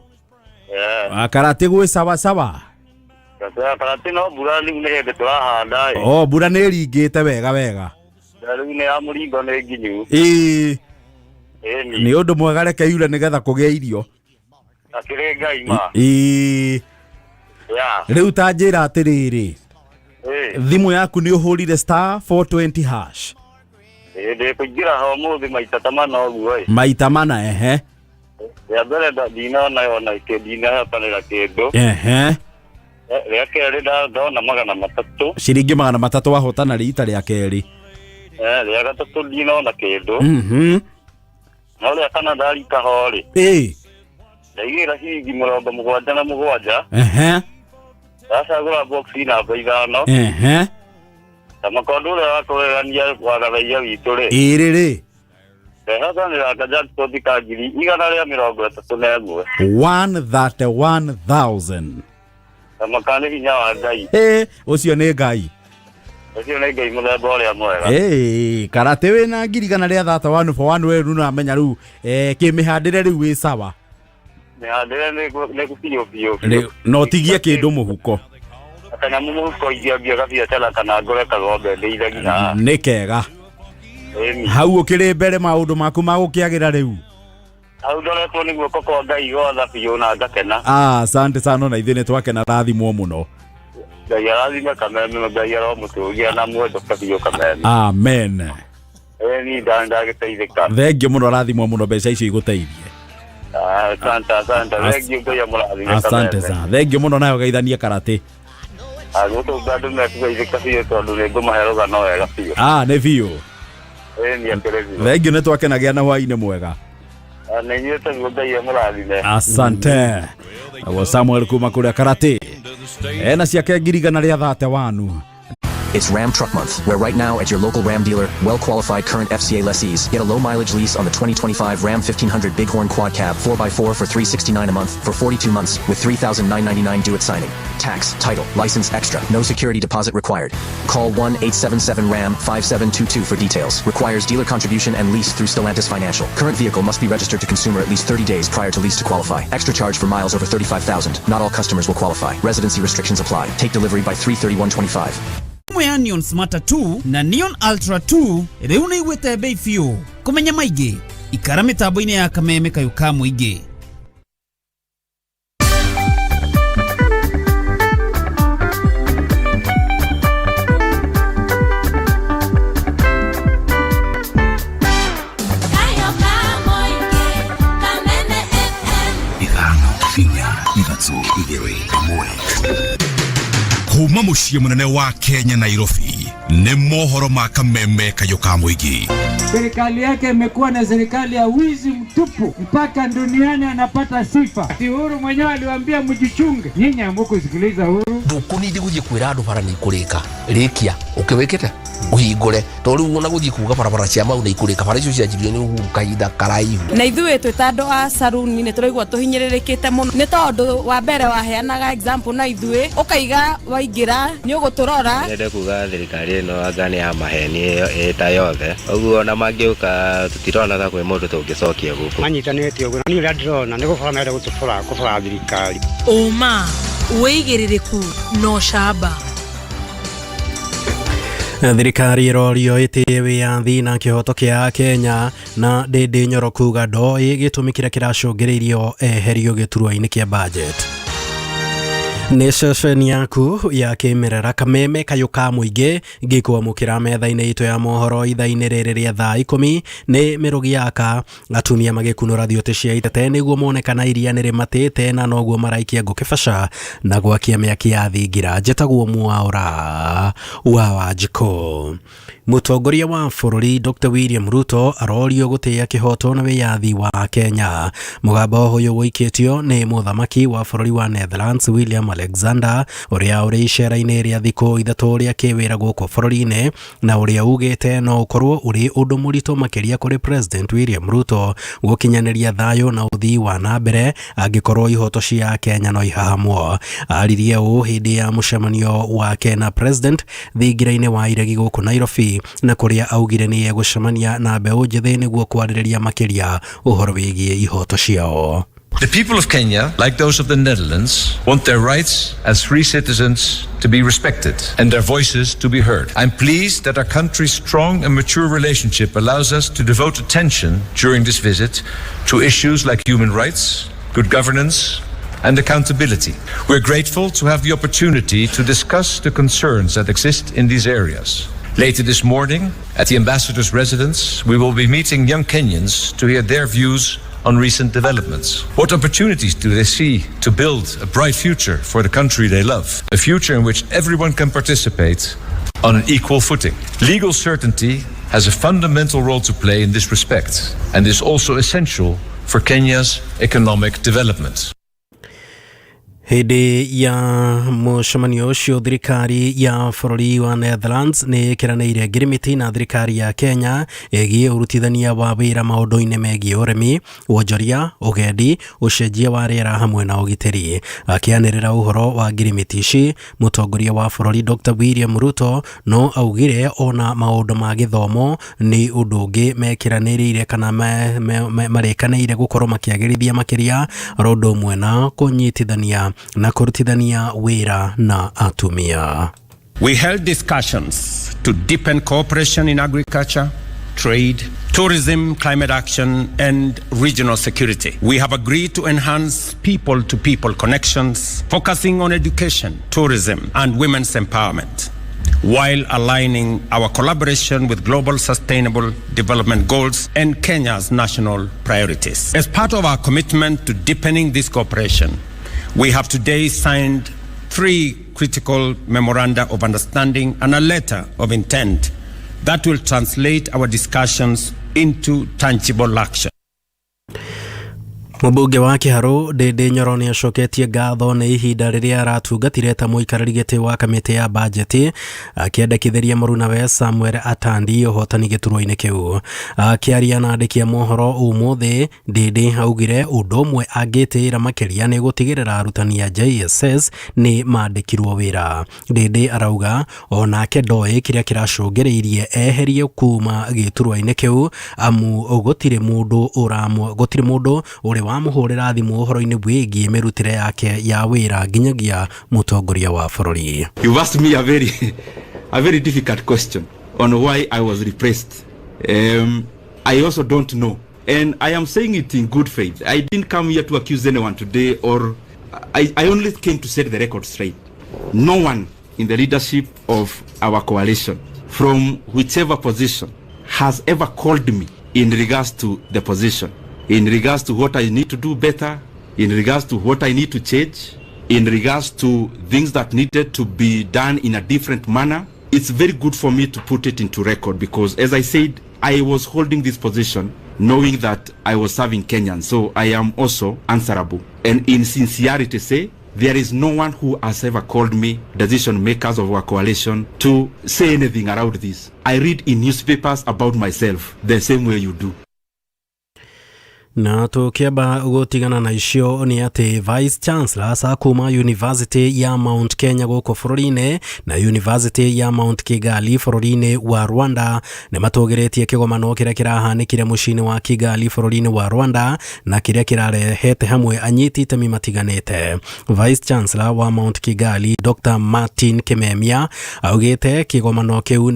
Eh. Ah, Karatĩ gwĩ sawa sawa? Karatĩ no mbura rĩu nĩ hĩndĩ tũrahanda ĩ. Oh, mbura nĩ ĩringĩte wega wega. Na rĩu nĩ ya mũringo nĩ nginyu. Ĩĩ. Ĩni. Nĩ ũndũ mwega, reke yure nĩgetha kũgĩe irio. Akĩrĩ Ngai ma. Ĩĩ. Ya. Rĩu ta njĩra atĩrĩrĩ, Ĩ. thimũ yaku nĩ ũhũrire star 420 hash? Ĩ, ndĩ kũingĩra ho ũmũthĩ maita ta mana ũguo ĩ. Maita mana, ehe. Rĩa mbere ndinona ona kĩ ndinahotanĩra kĩndũ. Rĩa kerĩ ndona 300. Ciringi 300 wahotana rita rĩa kerĩ. Rĩa gatatũ ndinona kĩndũ. No rĩa kana ndarika ho rĩ, ndaigĩra ciringi 77. Ndacagũra box namba 5. Na makondo ũrĩa wa kũgegania wa Gathaia witũ rĩ, Ĩrĩ rĩ. ndehotanĩra ka jackpot ka 131,000. 131,000. Na maka nĩ hinya wa Ngai. Ĩ, ũcio nĩ Ngai. Ũcio nĩ Ngai mũthemba ũrĩa mwega. Ĩ, Karate wĩna 131,000 for one, we rĩu nĩũramenya rĩu, kĩmĩhandĩre rĩu wĩ sawa. Mĩhandĩre nĩ biũ biũ. Rĩu, no tigie kĩndũ mũhuko. Kanyamũ mũhuko ingĩambia gabiacara kana ngũre kagombe ndĩithagia haha. Nĩ kega. Ĩni. Hau ũkĩrĩ mbere maũndũ maku magũkĩagĩra rĩu. Hau ndoretwo nĩ guoko kwa Ngai gotha biũ na ngakena. Ah, asante sana, na ithuĩ nĩ twakena, rathimwo mũno. Ngai arathime Kameme, Ngai aromũtũgia na mwendoka biũ Kameme. Amen. Ĩni, ndagĩteithĩka. Thengio mũno, rathimwo mũno, mbeca icio igũteithie. Ah, asante, asante. Thengio, Ngai amũrathime. Asante sana, thengio mũno, nayo geithanie Karate. Gũkũ andũ mekũgeithĩka biũ tondũ nĩ ngũmahe rũgano wega biũ. Ah, nĩ biũ. Ĩni, akĩrĩ biũ. Thengio, nĩ twakenagia na hwainĩ mwega. Ah, na inyuĩ taguo, Ngai amũrathime. Asante. Agwo Samuel kuma kũrĩa Karate ena ciake 131,000. It's Ram Truck Month, where right now at your local Ram dealer, well-qualified current FCA lessees get a low-mileage lease on the 2025 Ram 1500 Bighorn Quad Cab 4x4 for $369 a month for 42 months with $3,999 due at signing. Tax, title, license extra. No security deposit required. Call 1-877-RAM-5722 for details. Requires dealer contribution and lease through Stellantis Financial. Current vehicle must be registered to consumer at least 30 days prior to lease to qualify. Extra charge for miles over 35,000. Not all customers will qualify. Residency restrictions apply. Take delivery by 3/31/25. Ĩmwe ya Neon Smarter 2 na Neon Ultra 2 rĩu nĩ igwĩte bei biũ. Kũmenya maingĩ, ikara mĩtambo-inĩ ya Kameme kayũ ka mũingĩ. Kayo ka mũingĩ, Kameme FM. 5 4 3 2 1. Kuma muciĩ mũnene wa Kenya, Nairobi, nĩ mohoro ma Kameme kayũ ka mũingĩ. Serikali yake imekuwa na serikali ya wizi mtupu, mpaka duniani anapata sifa. Si Uhuru mwenyewe aliwaambia mjichunge, nyinyi hamukusikiliza Uhuru. Ndũkũnindi gũthiĩ kwĩra andũ bara nĩ ikũrĩka rĩkia ũkĩwĩkĩte ũhingũre to rĩu ona gũthiĩ kuga barabara cia mau nĩ ikũrĩka, bara icio cianjirio nĩ Uhuru kahinda karaihu. Na ithuĩ twĩ ta andũ a saruni nĩ tũraigua tũhinyĩrĩrĩkĩte mũno, nĩ tondũ wa mbere waheanaga example na ithuĩ ũkaiga waingĩra nĩ ũgũtũrora. Nyende kuga thirikari ĩno anga nĩ ya maheni ĩyo ĩta yothe, ũguo ona mangĩũka tũtirona ta kwĩ mũndũ tũngĩcokia gũkũ. Manyitanĩte ũguo, niĩ ũrĩa ndĩrona nĩ gũbora marenda gũtũbora kũbora thirikari. Ũma, wĩigĩrĩrĩku na ũcamba. Thirikari ĩrorio ĩtĩe wĩyathi na kĩhoto kĩa Kenya na Ndĩndĩ Nyoro kuga ndoĩ gĩtũmi kĩrĩa kĩracũngĩrĩirio eherio gĩturwa-inĩ kĩa budget. Nĩ ceceni yaku ya kĩmerera Kameme kayũ ka mũingĩ ngĩkwamũkĩra metha-inĩ itũ ya mohoro ithaa-inĩ rĩrĩ rĩa thaa 10 nĩ mĩrũgi yaka atumia magĩkunũra thiũtĩ cia itete nĩguo mone kana iria nĩ rĩmatĩte na noguo maraikia ngũkĩ baca na gwakia mĩaki ya thingira. Njĩtagwo Mwaũra wa Wanjikũ. Mũtongoria wa bũrũri Dr. William Ruto arorio gũtĩĩa kĩhoto na wĩyathi wa Kenya. Mũgambo ũyũ ũikĩtio nĩ mũthamaki wa bũrũri wa Netherlands William Alexander ũrĩa ũrĩ icera-inĩ rĩa thikũ 3 rĩa kĩwĩra gũkũ bũrũri-inĩ na ũrĩa ugĩte no ũkorwo ũrĩ ũndũ mũritũ makĩria kũrĩ President William Ruto gũkinyanĩria thayũ na ũthii wa na mbere angĩkorwo ihoto cia Kenya no ihahamwo. Aririe ũũ hĩndĩ ya mũcemanio wake na President thingira-inĩ wa iregi gũkũ Nairobi na kũrĩa augire nĩ egũcemania na mbeũ njĩthĩ nĩguo kwarĩrĩria makĩria ũhoro wĩgiĩ ihoto ciao. The people of Kenya, like those of the Netherlands, want their rights as free citizens to be respected and their voices to be heard. I'm pleased that our country's strong and mature relationship allows us to devote attention during this visit to issues like human rights, good governance, and accountability. We're grateful to have the opportunity to discuss the concerns that exist in these areas. Later this morning, at the ambassador's residence, we will be meeting young Kenyans to hear their views on recent developments. What opportunities do they see to build a bright future for the country they love? A future in which everyone can participate on an equal footing. Legal certainty has a fundamental role to play in this respect and is also essential for Kenya's economic development. Hĩndĩ ya mũcemanio ũcio thirikari ya bũrũri wa Netherlands nĩ ĩkĩranĩire ngirimiti na thirikari ya Kenya ĩgiĩ ũrutithania wa wĩra maũndũ-inĩ megiĩ ũrĩmi, wonjoria, ũgendi, ũcenjia wa rĩera hamwe na ũgitĩri. Akĩanĩrĩra ũhoro wa ngirimiti ici, mũtongoria wa bũrũri Dr. William Ruto no augire ona maũndũ ma gĩthomo nĩ ũndũ ũngĩ mekĩranĩrĩire kana marĩkanĩire gũkorwo makĩagĩrithia makĩria oro ũndũ ũmwe na kũnyitithania na kũrutithania wĩra na atumia. We held discussions to deepen cooperation in agriculture, trade, tourism, climate action, and regional security. We have agreed to enhance people-to-people connections, focusing on education, tourism, and women's empowerment, while aligning our collaboration with global sustainable development goals and Kenya's national priorities. As part of our commitment to deepening this cooperation, we have today signed 3 critical memoranda of understanding and a letter of intent that will translate our discussions into tangible action. Mũmbunge wa Kĩharũ Ndĩndĩ Nyoro nĩ acoketie ngatho nĩ ihinda rĩrĩa aratungatire ta mũikarĩri gĩtĩ wa kamĩtĩ ya bajeti akĩendekithĩria mũrunawe Samuel Atandi ũhotani gĩturwa-inĩ kĩu. Akĩaria na andĩki a mohoro ũmũthĩ, Ndĩndĩ augire ũndũ ũmwe angĩtĩĩra makĩria nĩ gũtigĩrĩra arutani a JSS nĩ mandĩkirwo wĩra. Ndĩndĩ arauga onake ndoĩ kĩrĩa kĩracũngĩrĩirie eherio kuma gĩturwa-inĩ kĩu amu gũtirĩ mũndũ ũramũ gũtirĩ mũndũ ũrĩ wamũhũrĩra thimũ ũhoro-inĩ wĩgiĩ mĩrutĩre yake ya wĩra nginyagia mũtongoria wa bũrũri. You've asked me a very difficult question on why I was replaced. I also don't know. And I am saying it in good faith. I didn't come here to accuse anyone today, or I only came to set the record straight. No one in the leadership of our coalition, from whichever position, has ever called me in regards to the position, in regards to what I need to do better, in regards to what I need to change, in regards to things that needed to be done in a different manner. It's very good for me to put it into record because, as I said, I was holding this position knowing that I was serving Kenyans, so I am also answerable. And in sincerity say, there is no one who has ever called me, decision makers of our coalition, to say anything around this. I read in newspapers about myself the same way you do. Na tũkĩamba gũtigana na icio nĩ atĩ Vice Chancellors a kuma University ya Mount Kenya gũkũ bũrũri-inĩ na University ya Mount Kigali bũrũri-inĩ wa Rwanda nĩ matũgĩrĩtie kĩgomano kĩrĩa kĩrahanĩkire mũciĩ-inĩ wa Kigali bũrũri-inĩ wa Rwanda na kĩrĩa kĩrarehete hamwe anyiti itemi matiganĩte. Vice Chancellor wa Mount Kigali Dr. Martin Kimemia augĩte kĩgomano kĩu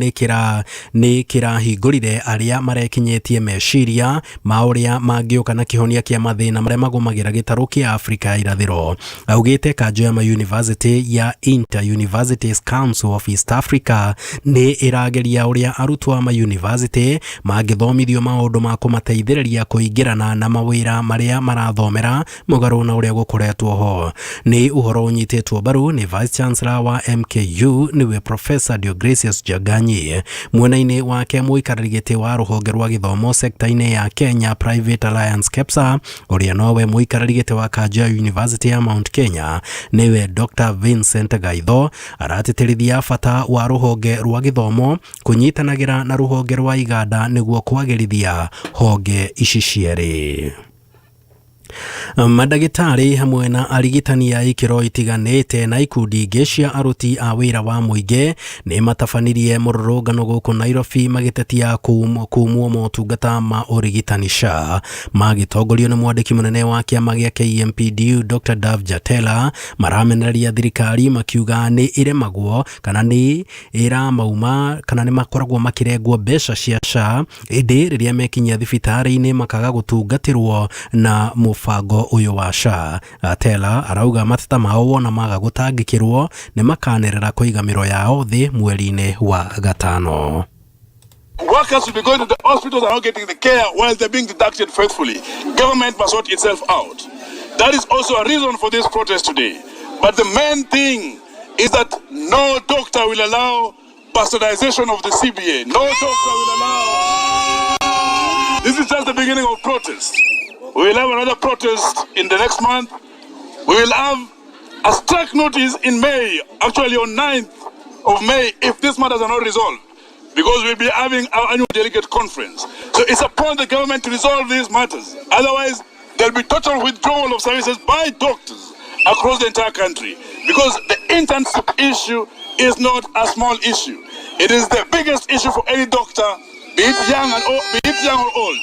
nĩ kĩrahingũrire arĩa marekinyĩtie meciria ma ũrĩa mangĩũka na kĩhonia kĩa mathĩna marĩa magũmagĩra gĩtarũ kĩa Afrika ya irathĩro. Augĩte kanjũ ya mayunivasĩtĩ ya Inter Universities Council of East Africa nĩ ĩrageria ũrĩa arutwo a mayunivasĩtĩ mangĩthomithio maũndũ ma kũmateithĩrĩria kũingĩrana na mawĩra marĩa marathomera mũgarũ na ũrĩa gũkoretwo ho. Nĩ ũhoro ũnyitĩtwo mbaru nĩ Vice Chancellor wa MKU nĩwe Professor Deogracius Jaganyi. Mwena-inĩ wake mũikarĩri gĩtĩ wa rũhonge rwa gĩthomo sekta-inĩ ya Kenya Private Alliance KEPSA ũrĩa nowe mũikarĩri gĩtĩ wa kanjũ ya University ya Mount Kenya nĩwe Dr. Vincent Gaitho aratĩtĩrithia bata wa rũhonge rwa gĩthomo kũnyitanagĩra na rũhonge rwa iganda nĩguo kwagĩrithia honge ici cierĩ. Mandagĩtarĩ hamwe na arigitani a ikĩro itiganĩte na ikundi ingĩ cia aruti a wĩra wa mũingĩ nĩ matabanirie mũrũrũngano gũkũ Nairobi magĩtetia kumwo motungata ma ũrigitani SHA. Magĩtongorio nĩ mwandĩki mũnene wa kĩama gĩa KMPDU Dr. Dav Jatela maramenereria thirikari makiuga nĩ ĩremagwo kana nĩ ĩramauma kana nĩ makoragwo makĩrengwo mbeca cia SHA ĩndĩ rĩrĩa mekinyia thibitarĩ-inĩ makaga gũtungatĩrwo na mũbango ũyũ wa SHA. Atela arauga mateta mao wona maga gũtangĩkĩrwo nĩ makanĩrĩra kũiga mĩro yao thĩ mweri-inĩ wa gatano. Workers will be going to the hospitals and not getting the care while they're being deducted faithfully. Government must sort itself out. That is also a reason for this protest today. But the main thing is that no doctor will allow bastardization of the CBA. No doctor will allow. This is just the beginning of protest. We will have another protest in the next month. We will have a strike notice in May, actually on 9th of May, if these matters are not resolved, because we'll be having our annual delegate conference. So it's upon the government to resolve these matters. Otherwise, there'll be total withdrawal of services by doctors across the entire country, because the internship issue is not a small issue. It is the biggest issue for any doctor, be it young and old, be it young or old.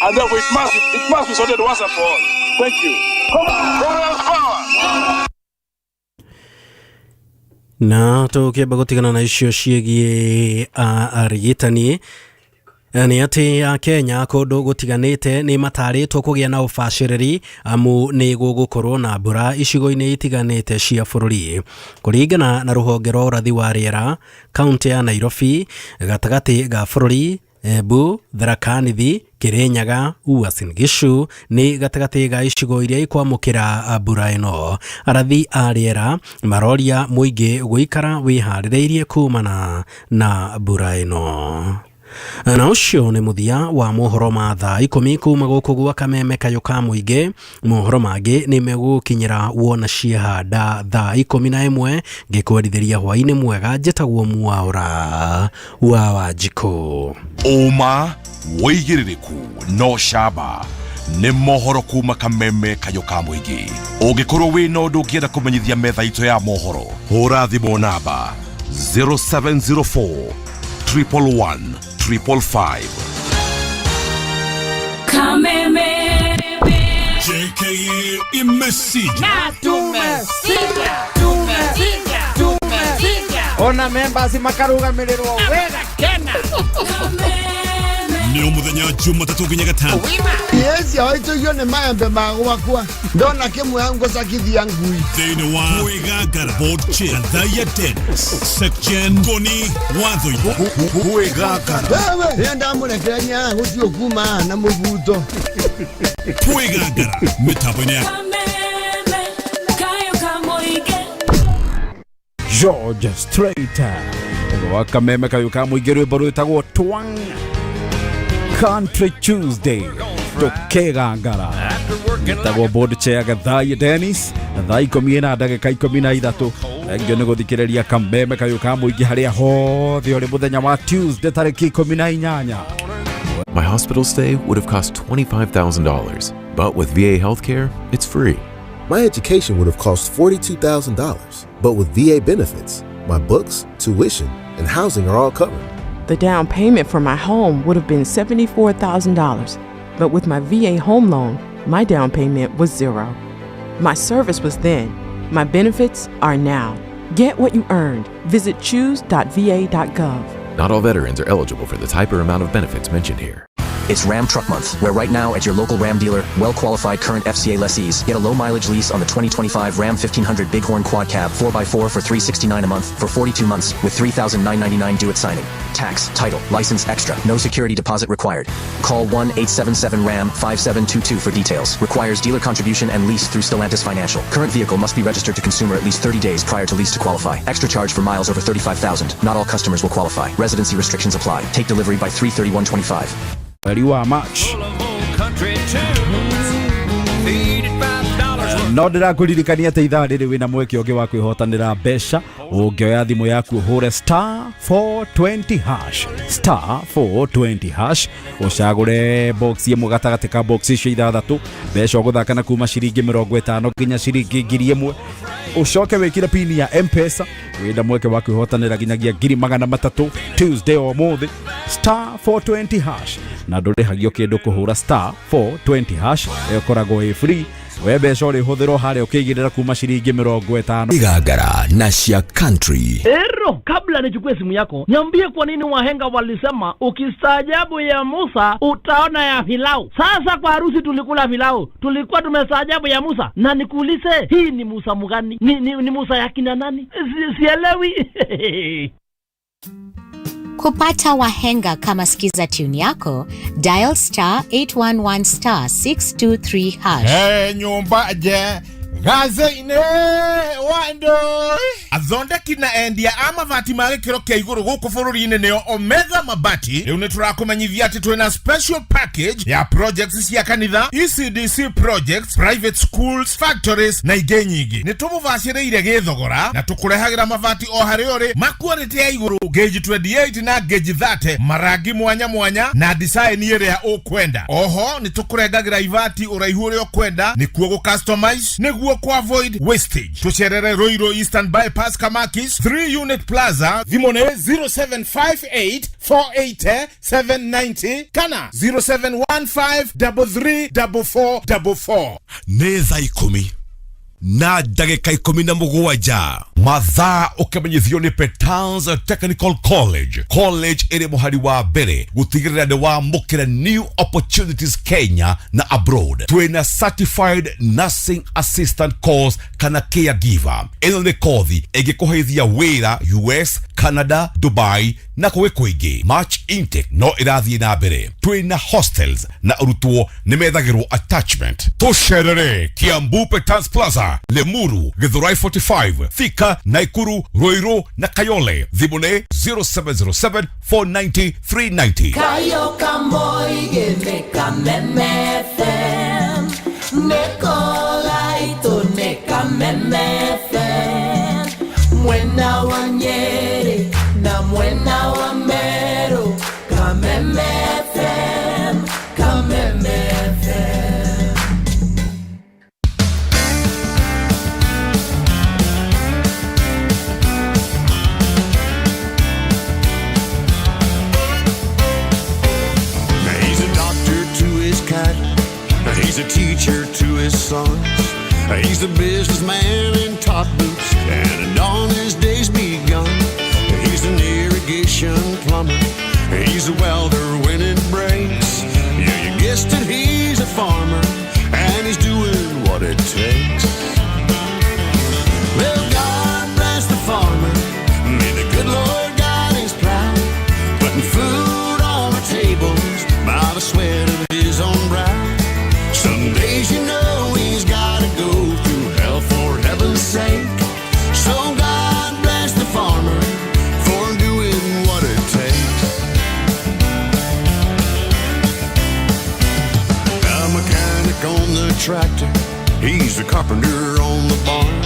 And therefore it must be sorted once and for all. Thank you. Comrades power! Na tũkĩamba gũtigana na icio ciĩgiĩ arigitani nĩ atĩ a Kenya kũndũ gũtiganĩte nĩ matarĩtwo kũgĩa na ũbacĩrĩri amu nĩ gũgũkorwo na mbura icigo-inĩ itiganĩte cia bũrũri. Kũringana na rũhonge rwa ũrathi wa rĩera, kaunti ya Nairobi, gatagatĩ ga bũrũri, Embu, Tharaka Nithi, Kirinyaga, Uasin Gishu nĩ gatagatĩ ga icigo iria ikwamũkĩra mbura ĩno. Arathi a rĩera maroria mũingĩ gũikara wĩharĩrĩirie kumana na mbura ĩno. Na ũcio nĩ mũthia wa mohoro ma thaa 10 kuma gũkũ gwa Kameme Kayũ ka Mũingĩ. Mohoro mangĩ nĩ megũkinyĩra wona ciehanda thaa 11. Ngĩkwendithĩria hwaĩ-inĩ mwega, njĩtagwo Mwaũra wa Wanjikũ. Ũma, wĩigĩrĩrĩku na ũcamba nĩ mohoro kuma Kameme Kayũ ka Mũingĩ. Ũngĩkorwo wĩna ũndũ ũngĩenda kũmenyithia metha itũ ya mohoro, hũra thimũ namba 0704 111 555. Kameme. JKA imesija. Na tumesija. Tumesija. Tumesija. Ona members makarugamĩrĩrwo wega kena. Nĩ o mũthenya Jumatatũ nginya Gatano. Yes, yawaitũgio nĩ maembe ma gwakwa ndona kĩmwe ngũcakithia ngui. Thĩinĩ wa Kwĩgangara Board Chair Thaya Dennis Sekjen Ngoni Watho. Kwĩgangara. Wewe rĩrĩa ndamũrekereria gũtirĩ ũkuma na mũbuto. Kwĩgangara mĩtambo-inĩ ya Kameme. Kayo kamoige. George Strait wa Kameme Kayũ ka Mũingĩ, rwĩmbo rwĩtagwo Twang Country Tuesday. Tũkĩgangara gĩtagwo board chair Gathai Dennis, thaa 10:13. Thengio nĩ gũthikĩrĩria Kameme Kayũ ka Mũingĩ harĩa hothe ũrĩ mũthenya wa Tuesday tarĩki 18. My hospital stay would have cost $25,000, but with VA healthcare, it's free. My education would have cost $42,000, but with VA benefits, my books, tuition, and housing are all covered. The down payment for my home would have been $74,000, but with my VA home loan, my down payment was zero. My service was then, my benefits are now. Get what you earned. Visit choose.va.gov. Not all veterans are eligible for the type or amount of benefits mentioned here. It's Ram Truck Month, where right now at your local Ram dealer, well-qualified current FCA lessees get a low-mileage lease on the 2025 Ram 1500 Bighorn Quad Cab 4x4 for $369 a month for 42 months with $3,999 due at signing. Tax, title, license extra. No security deposit required. Call 1-877-RAM-5722 for details. Requires dealer contribution and lease through Stellantis Financial. Current vehicle must be registered to consumer at least 30 days prior to lease to qualify. Extra charge for miles over 35,000. Not all customers will qualify. Residency restrictions apply. Take delivery by 3/31/25. Mweri wa March no ndĩrakũririkania atĩ ithaa rĩrĩ wĩna mweke ũngĩ wa kwĩhotanĩra mbeca. Ũngĩoya thimũ yaku ũhũre star 420 hash, star 420 hash, ũcagũre box ĩmwe gatagatĩ ka box icio ithathatũ, mbeca ũgũthaka na kuma ciringi 50 nginya ciringi 1000. Ũcoke wĩkĩre pini ya M-Pesa, wĩna mweke wa kwĩhotanĩra nginyagia 300,000 Tuesday o mũthĩ. Star 420 hash, na ndũrĩhagio kĩndũ kũhũra star 420 hash, ĩkoragwo ĩ free. We mbeca ũrĩhũthĩrwo harĩa ũkĩigĩrĩra kuma ciringi 50. Igangara na cia country. Ero, kabla nichukue simu yako, niambie kwa nini wahenga walisema ukistaajabu ya Musa utaona ya Filau. Sasa kwa harusi tulikula filau, tulikuwa tumestaajabu ya Musa. Na nikuulize, hii ni Musa mgani? Ni Musa ya kina nani? Sielewi. Kupata wahenga kama skiza tune yako, dial star 811 star 623 hash. Hey, nyumba je gaze-inĩ wando athondeki na endia a mabati ma gĩkĩro kĩa igũrũ gũkũ bũrũri-inĩ nĩo Omega Mabati. Rĩu nĩ tũrakũmenyithia atĩ twĩna special package ya projects cia kanitha, ECDC projects, private schools, factories na ingĩ nyingĩ. Nĩ tũmũbacĩrĩire gĩthogora na tũkũrehagĩra mabati o harĩa ũrĩ ma quality ya igũrũ, gauge 28 na gauge 30, marangi mwanya mwanya na design ĩrĩa ũkwenda. Oho nĩ tũkũrengagĩra ibati ũraihu ũrĩa ũkwenda nĩkuo gũ customize nĩguo ku avoid wastage. Tucerere Ruiru Eastern Bypass, Kamakis 3 Unit Plaza. Thimũ nĩ 0758 480 790 kana 0715 334444. Nĩ thaa 17:17, mathaa ũkĩmenyithio nĩ Petans Technical College, college ĩrĩ mũhari wa mbere gũtigĩrĩra nĩ wamũkĩra new opportunities Kenya na abroad. Twĩna certified nursing assistant course. Kana caregiver. Ĩno nĩ kothi ĩngĩkũheithia wĩra US, Canada, Dubai na kũngĩ kũingĩ. March intake no ĩrathiĩ na mbere. Twĩna hostels na arutwo nĩ methagĩrwo attachment. Tũcerere Kiambu Petans Plaza, Limuru, Githurai 45, Thika, Naikuru, Ruiru na Kayole. Thimũ nĩ 0707 490 390. Kayo kamoige ne Kameme FM Neko laito ne Kameme FM Mwena wa Nyeri na mwena wa Meru. Kameme FM, Kameme FM. Now he's a doctor to his cat. He's a teacher to his sons. He's a businessman in top boots, and on his days begun. He's an irrigation plumber. He's a welder when it breaks. Yeah, you guessed it, he's a farmer, and he's doing what it takes. Well, God bless the farmer. May the good Lord guide his plow, putting food on our tables by the sweat of his own brow. Some days you know he's got to go through hell for heaven's sake. So God bless the farmer for doing what it takes. A mechanic on the tractor, he's a carpenter on the barn.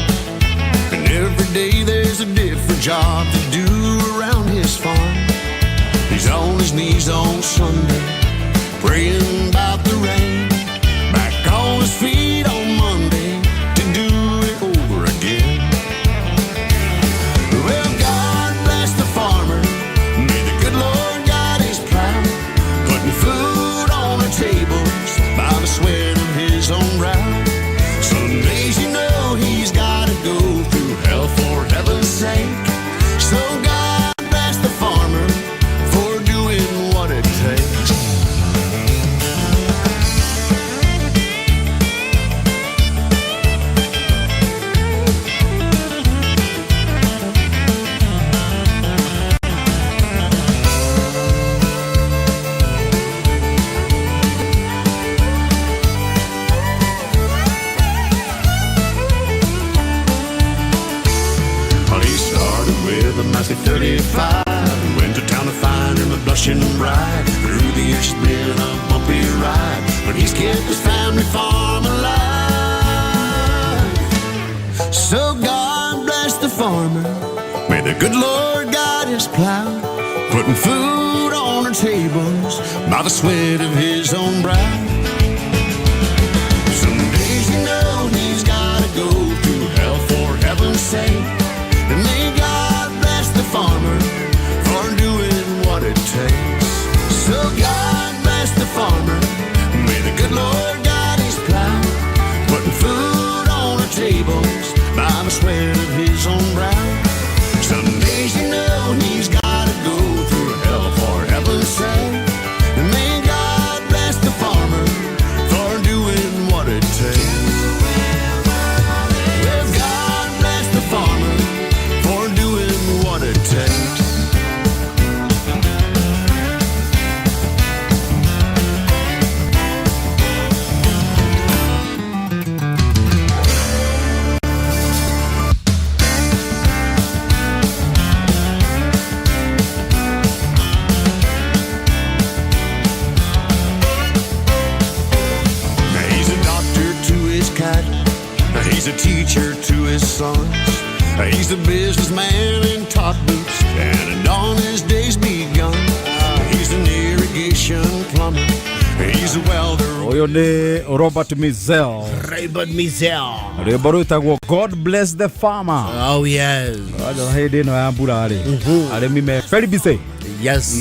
And every day there's a different job to do around his farm. He's on his knees on Sunday, praying about the rain. Back on his feet on Monday to do it over again. Well, God bless the farmer. May the good Lord guide his plow, putting food on our tables by the sweat of his own brow. Some days you know he's got to go through hell for heaven's sake. So God bless the farmer for doing what it takes. Well, he started with a Massey 35, went to town to find him a blushing bride. Through the years it's been a bumpy ride, but he's kept his family farm alive. So God bless the farmer. May the good Lord guide his plow, putting food on our tables by the sweat of his own brow. Some days you know he's got to go through hell for heaven's sake. And may God bless the farmer for doing what it takes. So God bless the farmer. May the good Lord guide his plow, putting food on our tables by the sweat of his own brow. Some days you know he's got to go through hell for heaven's sake. And may God bless the farmer for doing what it takes. Well, God bless the farmer for doing what it takes. He's a doctor to his cat. He's a teacher to his sons. He's a businessman in top boots, and on his days begun. He's an irrigation plumber. He's a welder. Ũyũ nĩ Robert Mizel. Robert Mizel. Rwĩmbo rwĩtagwo God Bless the Farmer. Oh yes. Wajua hĩndĩ ĩno ya mbura rĩ, arĩmi me very busy. Yes,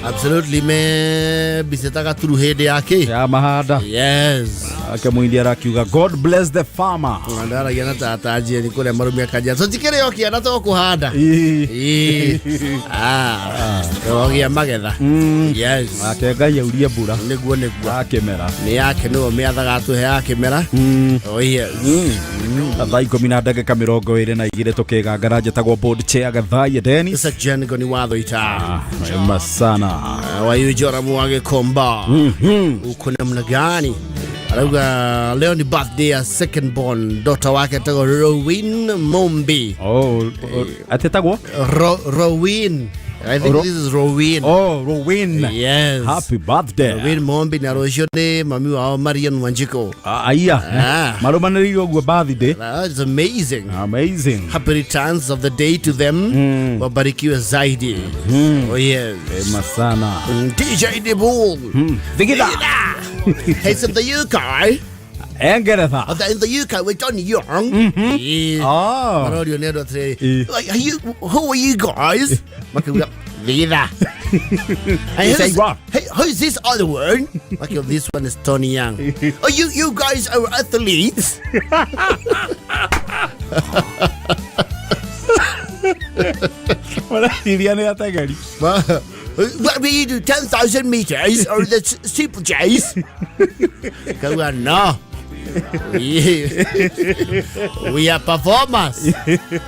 absolutely, me bicetaga turu hĩndĩ ya kĩ ya mahanda. Yes. Ake mũindi arakiuga, "God bless the farmer." Ndaragia na tata njeri kũrĩa marumia kanjia tũtikĩrĩ o kĩanda to kũhanda. Ĩĩ. Ah, ogĩa magetha. Yes. Ake Ngai aurie mbura. Nĩguo. Akĩmera. Nĩ yake, nĩwe mĩathaga atũhe yakĩmera. Oh yes. Thaa 12:22 tũkĩgangara, njĩtagwo board chair Gathaiya Dennis. Jengo ni watho ita. Wema sana. Wayujoramu wa Gikomba, uko namna gani? Arauga leo ni birthday ya second born daughter wake atagwo Rowin Mombi. Oh, atetagwo? Rowin. I think this is Rowin. Oh, Rowin. Yes. Happy birthday. Rowin Mombi, na rũciũ nĩ mami wao Marian Wanjiko. Aya. Ah. Marũmanĩrĩire ũguo birthday. That's amazing. Amazing. Happy returns of the day to them. Wabarikiwe zaidi. Oh yes. Wema sana. DJ Dibul. Thigitha. He's in the UK. Engeretha. In the UK with Johnny Young. Yeah. Oh. Marorio nĩ andũ atĩrĩrĩ. Like, who are you guys? Makiuga, Thigitha. Hey, You say who's, what? Hey, who's this other one? Makiuga, this one is Tony Young. Oh, you guys are athletes. Mareciria nĩ ateng'eri. What will you do, 10,000 meters or the steeplechase? Kauga, no. We are performers.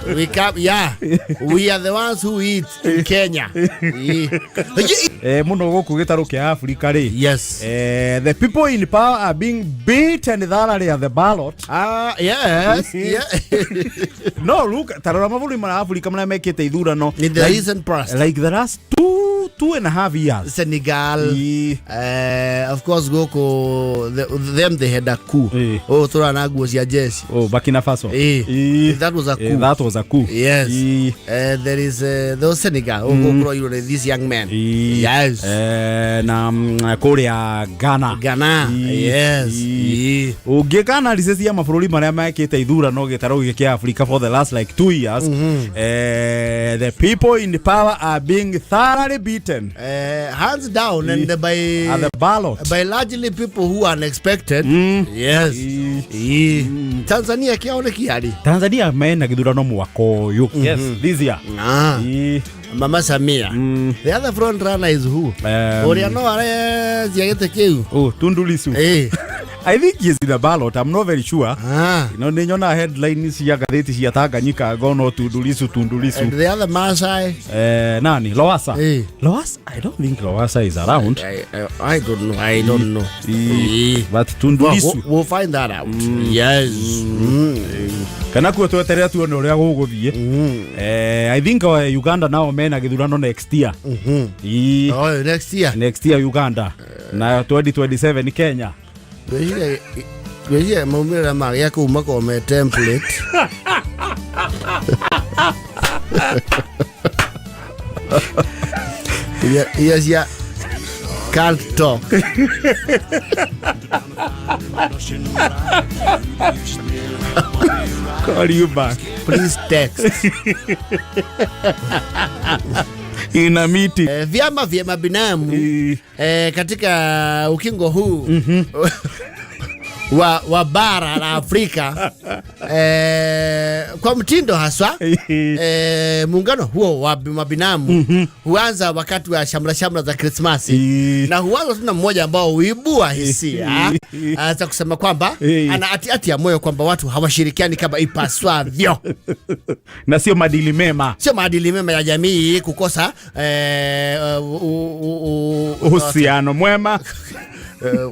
We come, yeah. We are the ones who eat in Kenya. Yeah. Mũno gũkũ gĩtarũ kĩa Afrika rĩ. Yes. The people in power are being beaten thoroughly at the ballot. Ah, yes. Yeah. No, look, tarora mabũrũri ma Afrika marĩa mekĩte ithurano In the recent past. Like the last 2.5 years. Senegal. Of course, gũkũ them they had a coup. Oh, tũrana nguo cia jeshi. Oh, Burkina Faso. That was a coup. That was a coup. Yes. There is those Senegal. Oh, mm. These young men. Yes. Na kũrĩa Ghana. Ghana. Yes. Ũngĩka analysis ya mabũrũri marĩa mekĩte ithurano gĩtarũ gĩkĩ kĩa Africa for the last like 2 years, the people in power are being thoroughly beaten. Hands down and by at the ballot. By largely people who are unexpected. Yes. Tanzania kĩao nĩ kĩarĩ. Tanzania mena gĩthurano mwaka ũyũ. Yes, this year. Ah. Mama Samia. The other front runner is who? Ũrĩa no arecia gĩtĩ kĩu. Oh, Tundu Lissu. I think he's in the ballot. I'm not very sure. Ah. No, nĩ nyona headline cia ngathĩti cia Tanganyika ngono Tundu Lissu, Tundu Lissu. And the other Maasai. Nani? Lowassa. Lowassa? I don't think Lowassa is around. I don't know. I don't know. But Tundu Well, Lissu. we'll find that out. Yes. Kana kuo tweterera tuone ũrĩa gũgũthiĩ. I think Uganda nao mena gĩthurano next year. Oh, next year. Next year Uganda. Na 2027 Kenya. Ngwĩciria maumĩrĩra ma gĩa kũu makorwo me template. Iria cia can't talk. Call you back. Please text. In a meeting. Vyama vya mabinamu katika ukingo huu wa bara la Afrika, kwa mtindo haswa, muungano huo wa mabinamu huanza wakati wa shamra shamra za Krismasi na huanza tu na mmoja ambao huibua hisia za kusema kwamba ana ati ya moyo kwamba watu hawashirikiani kama ipaswavyo. Na sio maadili mema. Sio maadili mema ya jamii kukosa uhusiano mwema.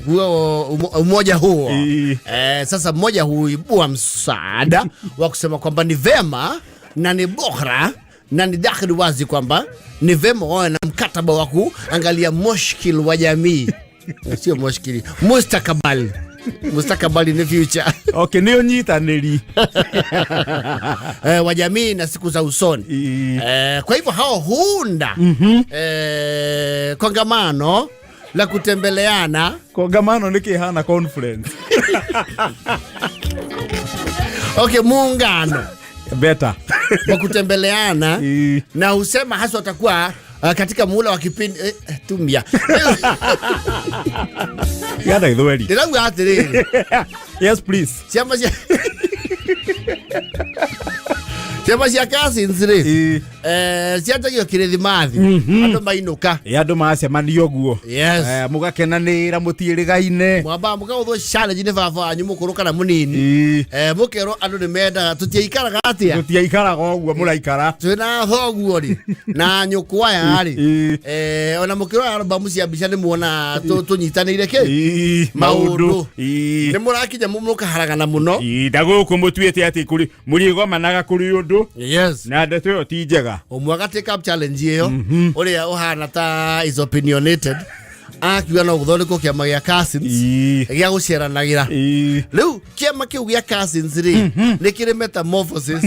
Huo umoja huo. Sasa mmoja huibua msaada wa kusema kwamba ni vema na ni bora na ni dhahiri wazi kwamba ni vema wawe na mkataba wa kuangalia mushkil wa jamii. Sio mushkili, mustakabali. Mustakabali ni future. Okay, nĩ ũnyitanĩri. Wa jamii na siku za usoni. Kwa hivyo hao huunda kongamano la kutembeleana. Kongamano nĩ kĩhana conference. Okay, muungano better wa kutembeleana na husema haswa watakuwa Katika muhula wa kipindi tumia Gana gĩthweri. Ndĩrauga atĩrĩrĩ. Yes, please. Ciama cia cousins rĩ, cianjagio kĩrĩthimathi andũ mainũka. Ĩ, andũ macemania ũguo. Yes. Mũgakenanĩra mũtiĩrĩgaine. Mwambaga mũkaũthwo challenge nĩ baba wanyu mũkũrũ kana mũnini. Mũkerwo andũ nĩ mendaga tũtiaikaraga atĩa. Tũtiaikaraga ũguo mũraikara. Twĩna thoguo rĩ na nyũkwa aya rĩ, ona mũkĩrora albamu cia mbica nĩ muona tũnyitanĩire kĩ maũndũ. Nĩ mũrakinya mũkaharagana mũno. Na gũkũ mũtuĩte atĩ kũrĩ mũrĩgomanaga kũrĩ ũndũ. Yes. Na ndeto ĩyo ti njega. Ũmwe aga take up challenge ĩyo, ũrĩa ũhana ta is opinionated, akiuga no gũthondekwo kĩama gĩa cousins gĩa gũceranagĩra. Rĩu kĩama kĩu gĩa cousins rĩ, nĩ kĩrĩ metamorphosis,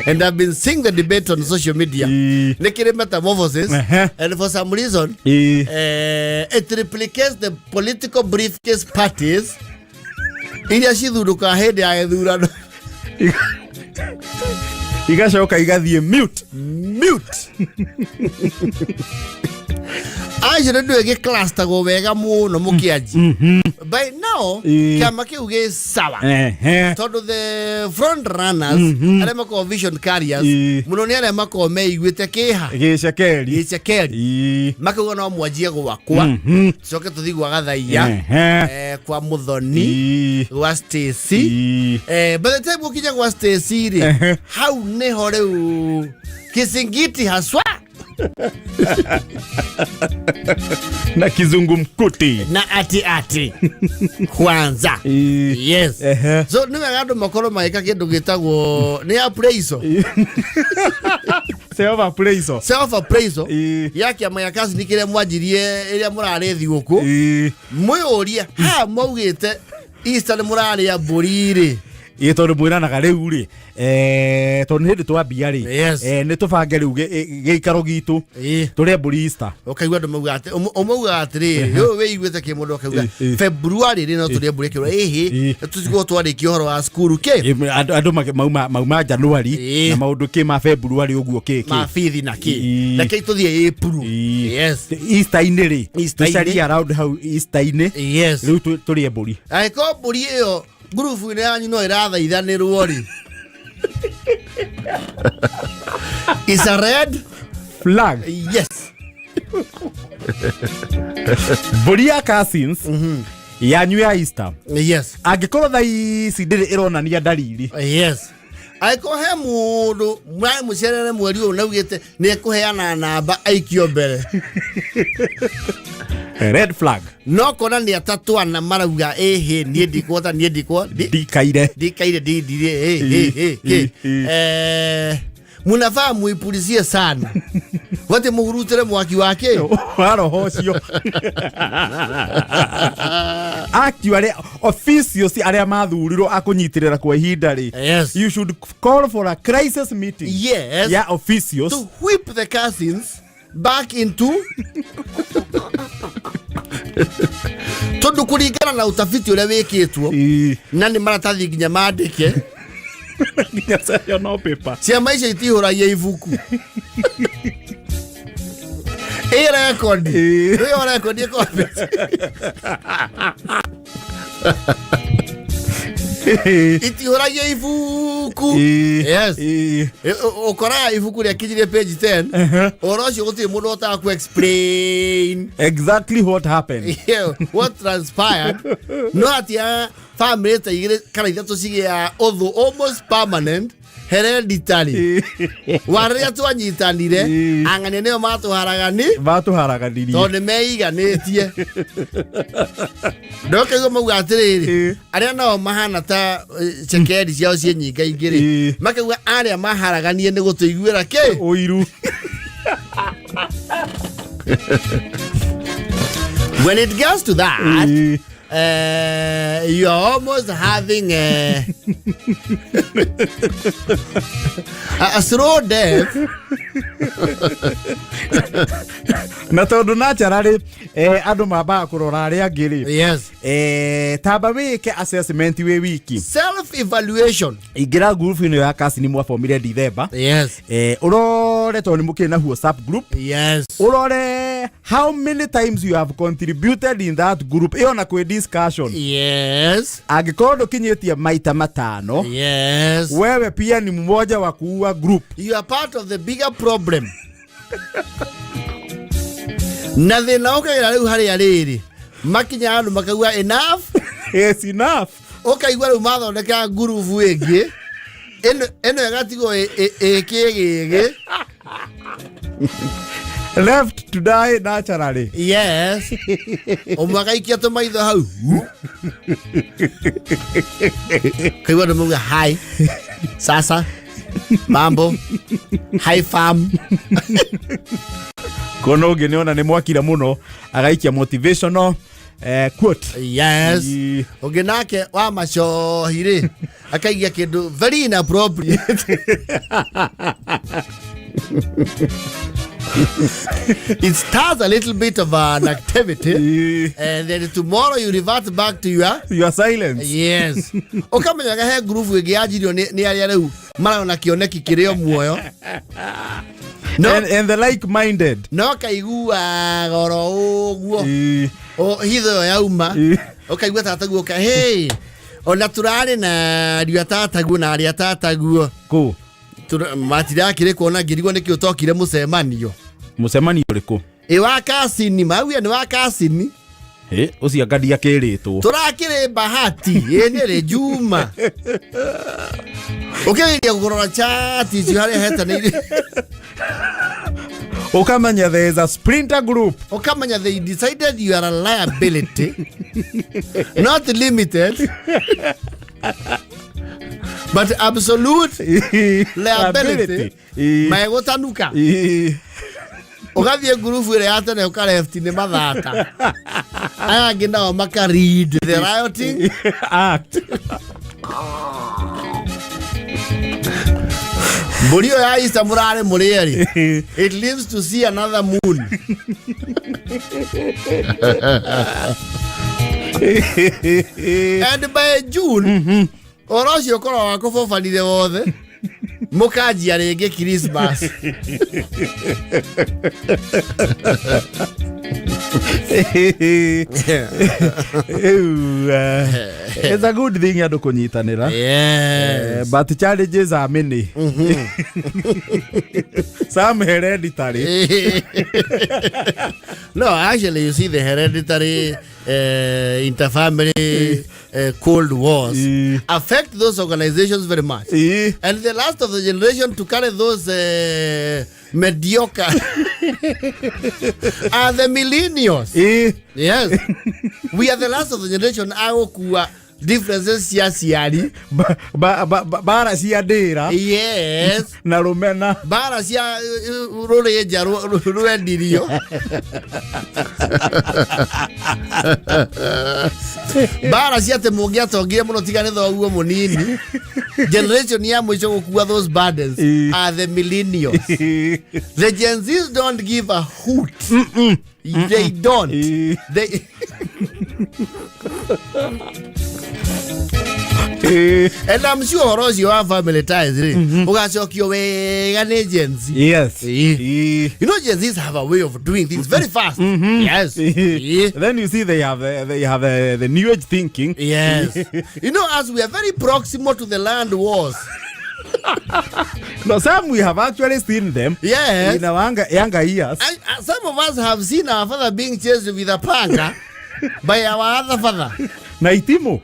and I've been seeing the debate on social media. Nĩ kĩrĩ metamorphosis, and for some reason it replicates the political briefcase parties iria cithundũkaga hĩndĩ ya gĩthurano. Igacoka igathiĩ mute. Mute. Acio nĩ ndũĩ gĩclustagwo wega mũno mũkĩanji. By now kĩama kĩu gĩ sawa, tondũ the front runners, arĩa makoragwo vision carriers mũno, nĩ arĩa makoragwo meiguĩte kĩha. Gĩcekeri. Gĩcekeri, makauga no mwanjie gwakwa, tucoke tũthiĩ gwa Gathaiya, kwa Muthoni, gwa Stacy. By the time ũkinya gwa Stacy rĩ, hau nĩho rĩu kisingiti haswa. Na kizungumkuti. Na ati ati kwanza. Yes. So nĩ wega andũ makorwo magĩka kĩndũ gĩtagwo nĩ appraisal. Self appraisal. Self appraisal ya kĩama gĩa kaci nĩ kĩrĩa mwanjirie ĩrĩa mũrarĩ thigũkũ, mwĩyũrie haha mwaugĩte Easter nĩ mũrarĩa mbũri rĩ. Ĩ, tondũ mwĩranaga rĩu rĩ, tondũ nĩ hĩndĩ twambia rĩ, nĩ tũbange rĩu gĩikaro gitũ tũrĩe mbũri Easter. Ũkaigua andũ mauga atĩ ũmaugaga atĩrĩrĩ, ũyũ wĩiguĩte kĩ mũndũ akauga February rĩ no tũrĩe mbũri, akĩũra ĩhĩ tũtigwo twarĩkia ũhoro wa cukuru kĩ. Andũ mauma January na maũndũ kĩ ma February ũguo kĩ kĩ. Ma bithi na kĩ, rekei tũthiĩ April. Yes. Easter-inĩ rĩ, Easter-inĩ. tũcarie around hau Easter-inĩ. Yes. Rĩu tũrĩe mbũri. Angĩkorwo mbũri ĩyo ngurubu-inĩ yanyu no ĩrathaithanĩrwo rĩ, is a red flag. Yes. Mbũri ya cousins yanyu ya Easter. Yes. Angĩkorwo thaa ici ndĩrĩ ĩronania ndariri. Yes. Angĩkorwo he mũndũ mũramucerere mweri ũyũ naugĩte nĩ ekũheana namba aikio mbere, red flag. No kona nĩ atatũ ana marauga ĩhĩ niĩ ndikuota, niĩ ndikwo ndikaire. Ndikaire ndindire ĩ ĩ ĩ, munafaa muipulizie sana wate muhurutire mwaki wake wa roho ũcio. Actually, officials arĩa mathurirwo a kũnyitĩrĩra kwa ihinda rĩ, yes, you should call for a crisis meeting yes ya officials to whip the cousins back into, tondu kuringana na utafiti uria wikitwo na nĩ maratathi nginya mandĩke nginya session paper, ciama icio itihũragia ibuku ĩ rekondi ĩyo rekondi ĩkorwo itihũragia ibuku. Yes. Ũkoraga ibuku rĩakinyirie page 10, ũhoro ũcio gũtirĩ mũndũ ũhotaga ku explain exactly what happened. Yeah, what transpired, no atia family ta igĩrĩ kana ithatũ cigĩa ũthũ almost permanent hereditary wa rĩrĩa twanyitanire ang'ania nĩo matũharagani matũharaganirie tondũ nĩ meiganĩtie. Ndokaigua mauga atĩrĩrĩ, arĩa nao mahana ta cekeri ciao ciĩ nyingaingĩ rĩ, makauga arĩa maharaganie nĩ gũtũiguĩra kĩ ũiru. When it gets to that, you are almost having a slow death. Na tondũ naturally andũ mambaga kũrora arĩa angĩ rĩ, yes, tamba wĩke assessment wĩ wiki. Self evaluation. Ingĩra ngurubu ĩno ya kasini mwabomire Dithemba. Yes. Ũrore. Ũrore tondũ nĩ mũkĩrĩ na WhatsApp group. Yes. Ũrore how many times you have contributed in that group ĩyo na kwĩ discussion. Yes. Angĩkorwo ndũkinyĩtie maita 5. Yes. Wewe pia ni mmoja wa kuua group. You are part of the bigger problem. Na thĩna ũkagĩra rĩu harĩa rĩrĩ makinya andũ makaigua enough. Yes, enough. Ũkaigua rĩu mathondeka ngurubu ĩngĩ ĩno ĩno ĩgatigwo ĩkĩgĩgĩ. Left to die naturally. Yes. Ũmwe agaikia tũmaitho hau. Kaigua andũ mauga hi. Sasa. Mambo. Hi fam. Kona ũngĩ nĩona nĩ mwakira mũno agaikia motivational quote. Yes. Ũngĩ nake wa macohi rĩ akaigia kĩndũ very inappropriate. It starts a little bit of an activity and then tomorrow you revert back to your silence. Yes. Ũkamenyaga he group ĩngĩ yanjirio nĩ arĩa rĩu marona kĩoneki kĩrĩ o muoyo. No. And the like-minded. No kaigua goro ũguo. O hitho ĩyo yauma. Ũkaigua tataguo ka hey. Ona turarĩ na ariũ a tataguo na arĩa tataguo. Kũ? Matirakĩrĩ kuona ngĩrigwo nĩkĩ ũtokire mũcemanio. Mũcemanio ũrĩkũ? Ĩ wa kasini, mauga nĩ wa kasini. Ĩ ũcio anga ndiakĩrĩtwo. Tũrakĩrĩ Bahati, ĩ nĩ rĩ Juma. Ũkĩgeria kũrora chat icio harĩa hetanĩire. Ũkamenya there is a sprinter group. Ũkamenya they decided you are a liability. Not limited. But absolute liability. Megũtanuka. Ũgathiĩ ngurubu ĩrĩa ya tene ũka left nĩ mathata. Aya angĩ nao maka read the rioting act. Mbũri ĩyo ya Easter mũrarĩ mũrĩ erĩ. It lives to see another moon. And by June, ũhoro ũcio ũkorwo wakũbobanire wothe. Mũkanjia rĩngĩ Christmas. It's a good thing andũ kũnyitanĩra. Yes. But challenges are many. Some hereditary. No, actually you see the hereditary interfamily cold wars affect those organizations very much. And the last of the generation to carry those mediocre are the millennials. Yes. We are the last of the generation agũkua differences cia ciari bara cia ndĩra. Yes. Na rũmena. Bara cia rũrĩnja rwendirio. Bara cia atĩ mũngĩatongire mũno tiga nĩ thoguo mũnini. Generation ya mũico gũkua those burdens are the millennials. The Gen Zs don't give a hoot. They don't. They And I'm sure ũhoro ũcio wa family ties rĩ ũgacokio wega nĩ Gen Z. Yes. You know Gen Zs have a way of doing things very fast. Yes. Then you see they have the new age thinking. Yes. You know, as we are very proximal to the land wars. No, some we have actually seen them. Yes. In our younger years. Some of us have seen our father being chased with a panga by our other father. Na itimu.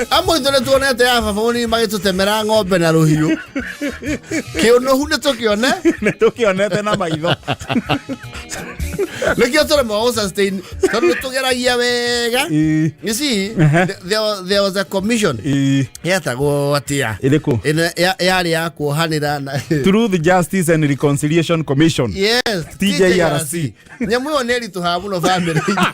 Amwe ithuĩ nĩ tuonete ya baba mũnini magĩtũtemera ng'ombe na rũhiũ. Kĩũnũhu nĩ tũkĩone. Nĩ tũkĩonete na maitho. Nĩkĩo tũremagwo gũ-sustain tondũ nĩ tũgeragia wega. You see, there was a commission yetagwo atĩa? Ĩrĩkũ? Ĩno yarĩ ya kuohanĩra na Truth, Justice and Reconciliation Commission. Yes, TJRC. Nyamũ ĩyo nĩ ĩritũhaga mũno family-inĩ.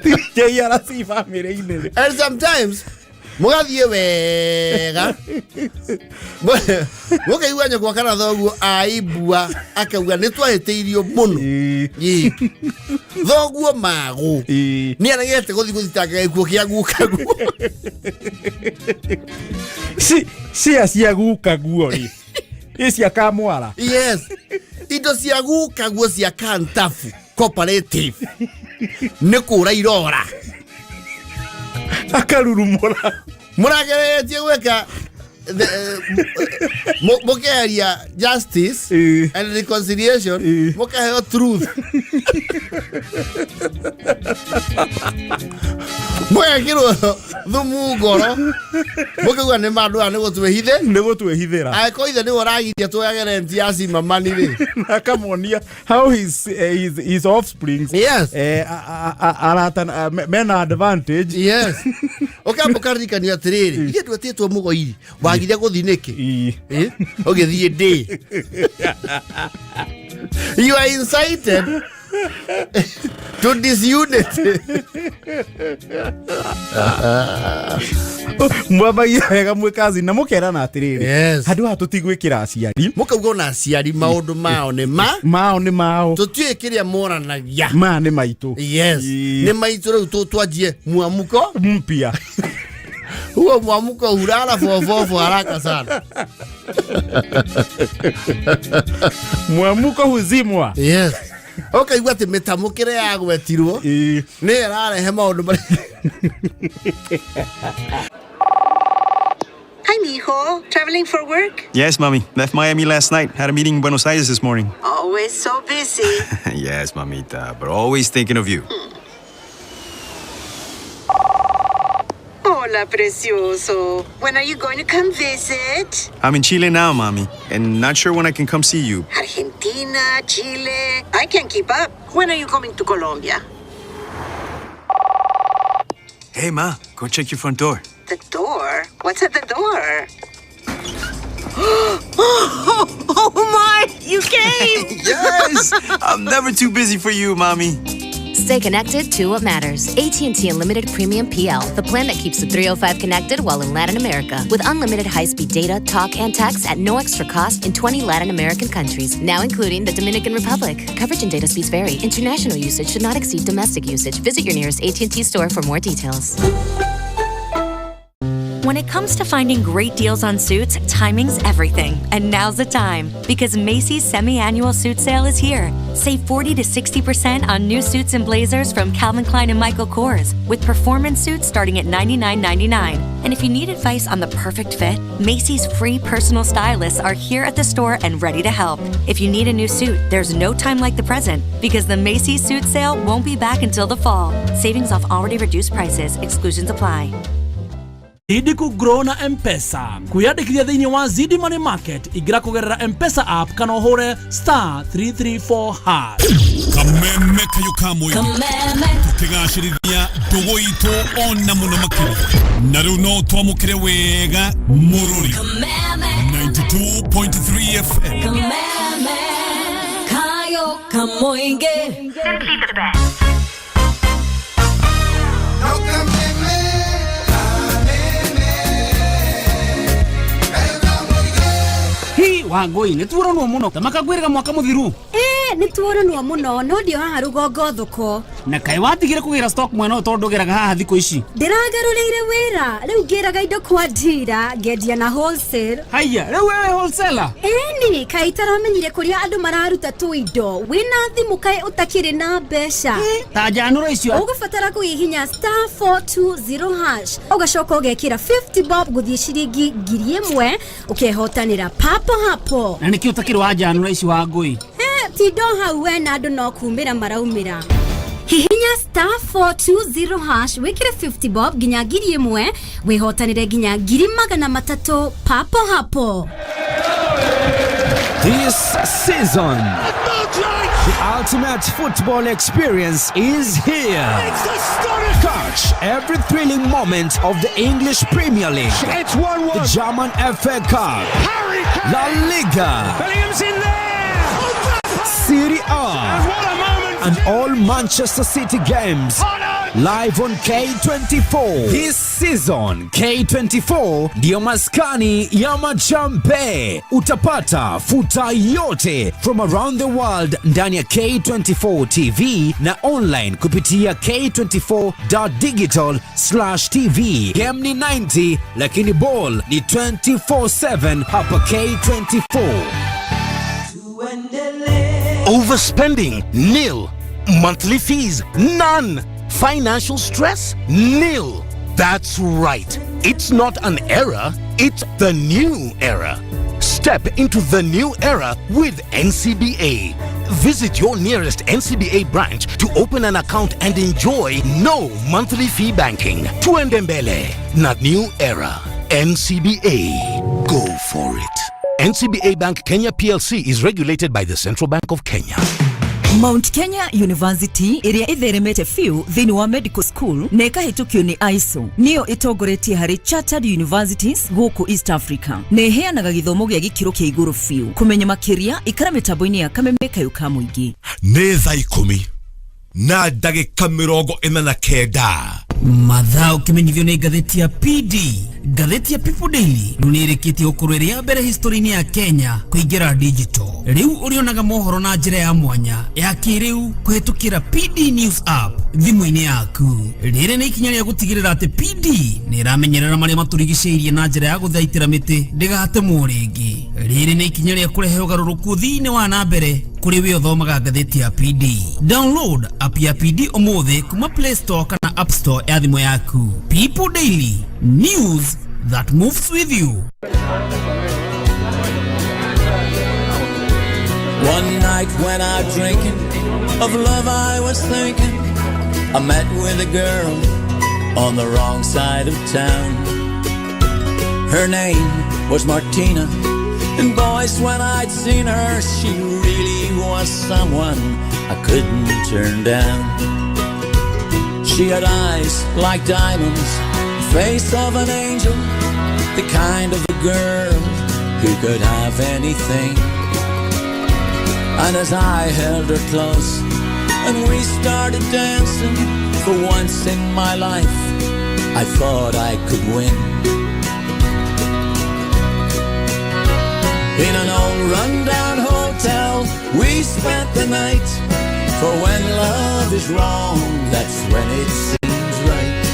TJRC family-inĩ. And sometimes Mũgathiĩ wega. Mũkaigua nyũkwa kana thoguo aibua akauga nĩ twahĩtĩirio mũno. Ĩ. Thoguo magũ. Nĩ aregete gũthiĩ gũthitanga gĩkuũ kĩa gukaguo. Cia cia gukaguo rĩ ĩ cia kamwara. Yes. Indo cia gukaguo cia Kantafu Cooperative nĩ kũra irora. Akarurumũra. Mũrageretie gwĩka mũkeria justice and reconciliation, mũkaheo truth, mũgekĩrwo thumu ngoro, mũkauga nĩ mandũ aya nĩ gũtwĩhithe, nĩ gũtwĩhithĩra. Angĩkorwo ithe nĩwe ũragiria tuoyage rent ya cimamani rĩ, akamwonia how his offsprings, yes, arata mena advantage. Yes, ũkamba ũkaririkanio atĩrĩrĩ, ithe ndwetĩtwo mũgoiri, wagire gũthiĩ nĩkĩ? Ũgĩthiĩ ndĩ you are incited to disunity. Mwambagia wega mwĩ kazi na mũkerana atĩrĩrĩ, handũ haha tũtigwĩkĩra aciari. Mũkauga ona aciari maũndũ mao nĩ ma mao nĩ mao, tũtiũĩ kĩrĩa moranagia. Ma nĩ maitũ. Yes, nĩ maitũ. Rĩu twanjie mwamuko mpya. Huo mwamuko hulala fofofo haraka sana. Mwamuko huzimwa. Yes, ũkaigua atĩ mĩtamũkĩre yagwetirwo nĩ ĩrarehe maũndũ marĩa. Hi, mijo. Traveling for work? Yes, mommy. Left Miami last night. Had a meeting in Buenos Aires this morning. Always so busy. Yes, mamita, but always thinking of you. Hola, precioso. When are you going to come visit? I'm in Chile now, mommy, and not sure when I can come see you. Argentina, Chile. I can't keep up. When are you coming to Colombia? Hey, ma, go check your front door. The door? What's at the door? Oh my! You came! Yes! I'm never too busy for you, mommy. Stay connected to what matters. AT&T Unlimited Premium PL, the plan that keeps the 305 connected while in Latin America, with unlimited high-speed data, talk, and text at no extra cost in 20 Latin American countries, now including the Dominican Republic. Coverage and data speeds vary. International usage should not exceed domestic usage. Visit your nearest AT&T store for more details. When it comes to finding great deals on suits, timing's everything. And now's the time, because Macy's semi-annual suit sale is here. Save 40 to 60% on new suits and blazers from Calvin Klein and Michael Kors, with performance suits starting at $99.99. And if you need advice on the perfect fit, Macy's free personal stylists are here at the store and ready to help. If you need a new suit, there's no time like the present, because the Macy's suit sale won't be back until the fall. Savings off already reduced prices. Exclusions apply. Zidi kũgrow na Mpesa. Kwĩyandĩkithia thĩinĩ wa Zidi Money Market, ingĩra kũgerera Mpesa app kana ũhũre *334#. Kameme kayo ka mũingĩ, tũkĩgacĩrithia ndũgũ itũ ona mũno makĩria, na rĩu no twamũkĩre wega mũrũri 92.3 FM. Kameme kayo kamoinge. Simply the best. Hi Wangũi, nĩ tuoronwo mũno ta makangwĩrĩga mwaka mũthiru. Ĩĩ nĩ tuoronwo mũno, no ndio haha rũgongo thoko. Na kaĩ watigire kũgĩra stock mwena ũyũ tondũ ndũgĩraga haha thikũ ici? Ndĩragarũrĩire wĩra, rĩu ngĩraga indo kwa ndira, ngendia na wholesale. Haiya, rĩu wewe wholesaler? Ĩni, kaĩ itaramenyire kũrĩa andũ mararuta tũindo wĩna thimũ, kaĩ ũtakĩrĩ na mbeca? Ta njanũra icio. Ũgũbatara kũhihinya *420# ũgacoka ũgekĩra 50 bob gũthiĩ ciringi 1000, ũkehotanĩra papo hapo. Na nĩkĩ ũtakĩrĩ wa njanũra ici Wangũi? Tindo hau we na andũ no kumĩra maraumĩra. Hihinya *420# wĩkĩre 50 bob nginya 1000, wĩhotanĩre nginya 300,000 papo hapo. This season, the ultimate football experience is here. Catch every thrilling moment of the English Premier League. It's 1-1. The German FA Cup, Harry Kane. La Liga, Bellingham's in there. Serie A, And what a moment. And all Manchester City games. Oh, no. Live on K24. This season, K24 ndiyo maskani ya machampe. Utapata futa yote from around the world ndani ya K24 TV na online kupitia k24.digital/tv. Game ni 90 lakini ball ni 24/7 hapa K24. Overspending? Nil. Monthly fees? None. Financial stress? Nil. That's right. It's not an era, it's the new era. Step into the new era with NCBA. Visit your nearest NCBA branch to open an account and enjoy no monthly fee banking. Tuende mbele na new era. NCBA. Go for it. NCBA Bank Kenya PLC is regulated by the Central Bank of Kenya. Mount Kenya University ĩrĩa ĩtheremete biũ thĩinĩ wa medical school na ĩkahĩtũkio nĩ ISO nĩyo ĩtongoretie harĩ chartered universities gũkũ East Africa na ĩheanaga gĩthomo gĩa gĩkĩro kĩa igũrũ biũ. Kũmenya makĩria ikara mĩtambo-inĩ ya Kameme Kayũ ka Mũingĩ. Nĩ thaa 10:49. Mathaa ũkĩmenyithio nĩ ngathĩti ya PD. Ngathĩti ya People Daily rĩu nĩ ĩrĩkĩtie gũkorwo ĩrĩ ya mbere history-inĩ ya Kenya kũingĩra digital. Rĩu ũrĩonaga mohoro na njĩra ya mwanya ya kĩrĩu kũhĩtũkĩra PD News app thimũ-inĩ yaku. Rĩrĩ nĩ ikinya rĩa gũtigĩrĩra atĩ PD nĩ ĩramenyerera marĩa matũrigicĩirie na njĩra ya gũthaitĩra mĩtĩ ndĩgatemwo rĩngĩ. Rĩrĩ nĩ ikinya rĩa kũrehe ũgarũrũku thĩinĩ wa na mbere kũrĩ we ũthomaga ngathĩti ya PD. Download app ya PD ũmũthĩ kuma Play Store kana App Store ya thimũ yaku. People Daily, news that moves with you. One night when I drinking, of love I was thinking, I met with a girl on the wrong side of town. Her name was Martina, and boys, when I'd seen her, she really was someone I couldn't turn down. She had eyes like diamonds, the face of an angel, the kind of a girl who could have anything. And as I held her close and we started dancing, for once in my life I thought I could win. In an old rundown hotel we spent the night, for when love is wrong, that's when it seems right.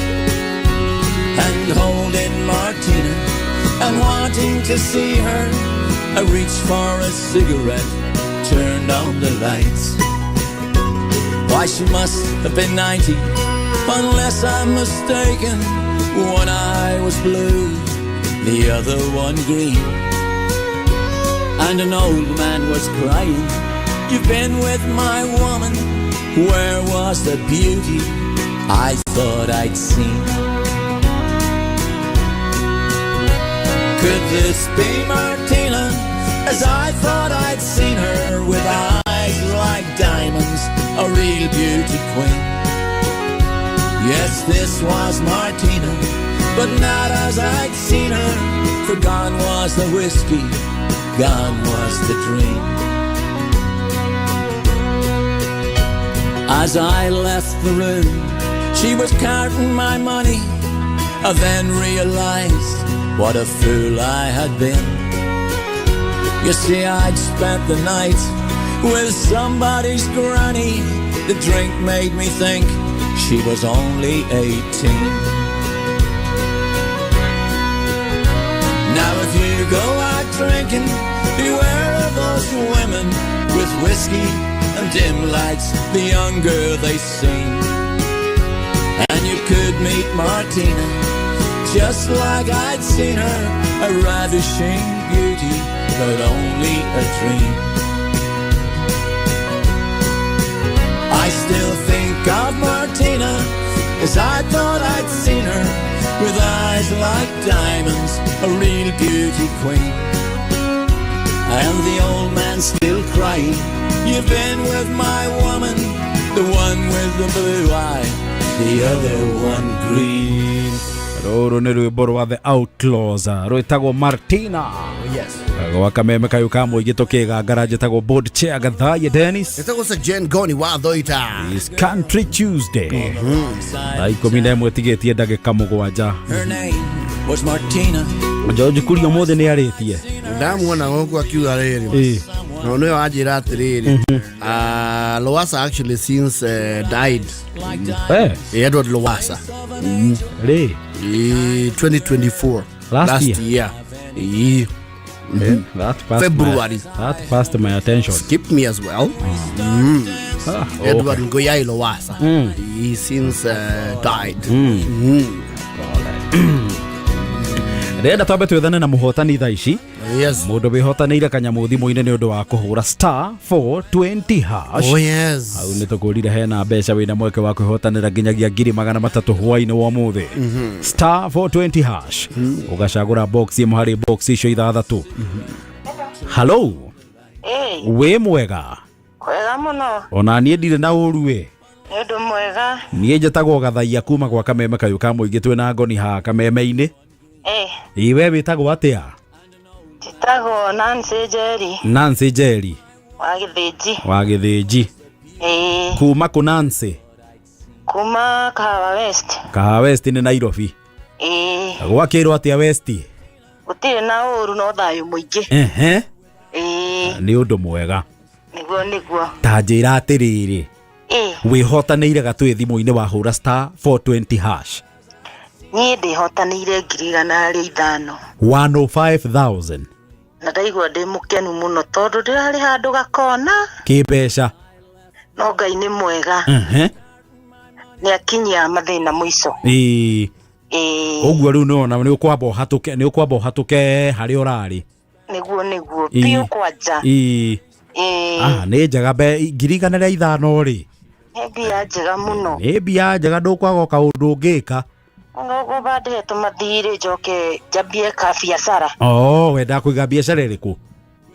And holding Martina and wanting to see her, I reached for a cigarette, turned on the lights. Why, she must have been 90, unless I'm mistaken. One eye was blue, the other one green. And an old man was crying, "You've been with my woman. Where was the beauty I thought I'd seen?" Could this be Martina, as I thought I'd seen her, with eyes like diamonds, a real beauty queen? Yes, this was Martina, but not as I'd seen her, for gone was the whiskey, gone was the dream. As I left the room, she was counting my money. I then realized what a fool I had been. You see, I'd spent the night with somebody's granny. The drink made me think she was only 18. Now if you go out drinking, beware of those women with whiskey and dim lights, the younger they seem. And you could meet Martina, just like I'd seen her, a ravishing beauty, but only a dream. I still think of Martina as I thought I'd seen her, with eyes like diamonds, a real beauty queen. And the old man still crying, "You've been with my woman, the one with the blue eye, the other one green." Rũrũ nĩ rwĩmbo rwa The Outlaws rwĩtagwo Martina. Yes. Gwa kameme kayũ ka mũingĩ tũkĩgangara njĩtagwo board chair Gathaye Dennis. Ĩtagwo Sir Jane Goni wa Thoita. Is Country Tuesday. Thaa 11 tigĩtie ndagĩka 7. Her name was Martina. George Kuria ũmũthĩ nĩ arĩtie. Ndamuona gũkũ akiuga rĩrĩ. No nĩwe wanjĩra atĩrĩrĩ. Ah, Lowassa actually since died. Eh. Edward Lowassa. Rĩ. 2024. Last year. year. Eh. That passed February. That passed my attention. Skip me as well. Mm. Ah, Edward okay. Ngoyai Lowassa. Mm. He since died. Mm. Ndĩrenda twambe twĩthane na mũhotani thaa ici. Yes. Mũndũ wĩhotanĩire kanyamũ thimũ-inĩ nĩ ũndũ wa kũhũra star 420 hash. Oh, yes. Hau nĩ tũkũrire hena mbeca wĩna mweke wa kwĩhotanĩra nginyagia 300,000 hwaĩ-inĩ wa ũmũthĩ. Star 420 hash. Ũgacagũra box ĩmwe harĩ box icio ithathatũ. Hello. Wĩ mwega. Kwega mũno. Ona niĩ ndirĩ na ũru ĩ. Nĩ ũndũ mwega. Niĩ njĩtagwo Gathaia kuma gwa kameme kayũ ka mũingĩ twĩna ngoni haha kameme-inĩ. Ĩ we wĩtagwo atĩa? Njĩtagwo Nancy Njeri Nancy Njeri wa Gĩthĩnji. wa Gĩthĩnji. Ĩĩ. Kuma kũ Nancy? Kuma Kahawa West. Kahawa West nĩ Nairobi. Ĩĩ. Gwakĩrwo atĩa West? Gũtirĩ na ũru no thayũ mũingĩ. Ehe. Ĩĩ. Nĩ ũndũ mwega. Nĩguo nĩguo. Ta njĩra atĩrĩrĩ. Ĩĩ. Wĩhotanĩire gatwĩ thimũ-inĩ wahũra star 420 hash. Niĩ ndĩhotanĩire 105,000. 105,000. Na ndaigua ndĩ mũkenu mũno tondũ ndĩrarĩ handũ gakona. Kĩmbeca. No Ngai nĩ mwega. Ehe. Nĩ akinyia mathĩna mũico. Ĩĩ. Ĩĩ. Ũguo rĩu nĩwona nĩ ũkwamba ũhatũke nĩ ũkwamba ũhatũke harĩa ũrarĩ. Nĩguo nĩguo. Ĩĩ. Biũ kwanja. Ĩĩ. Ĩĩ. Ah, nĩ njega mbe 105,000 rĩ. Nĩ mbia njega mũno. Nĩ mbia njega ndũkwaga o kaũndũ ũngĩka. Ngũmba ndĩhe tũmathirĩ njoke njambie ka biacara. Oh, wendaga kũiga biacara ĩrĩkũ?